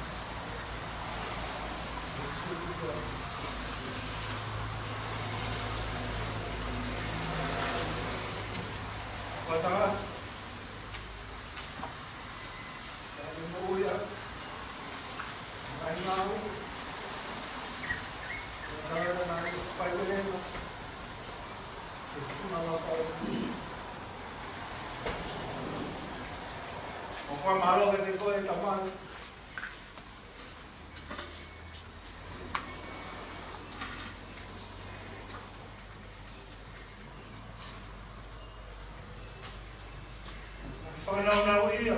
Ko e tangata. ʻOku mālō kiate koe, Tamai. Fakanaunau ia.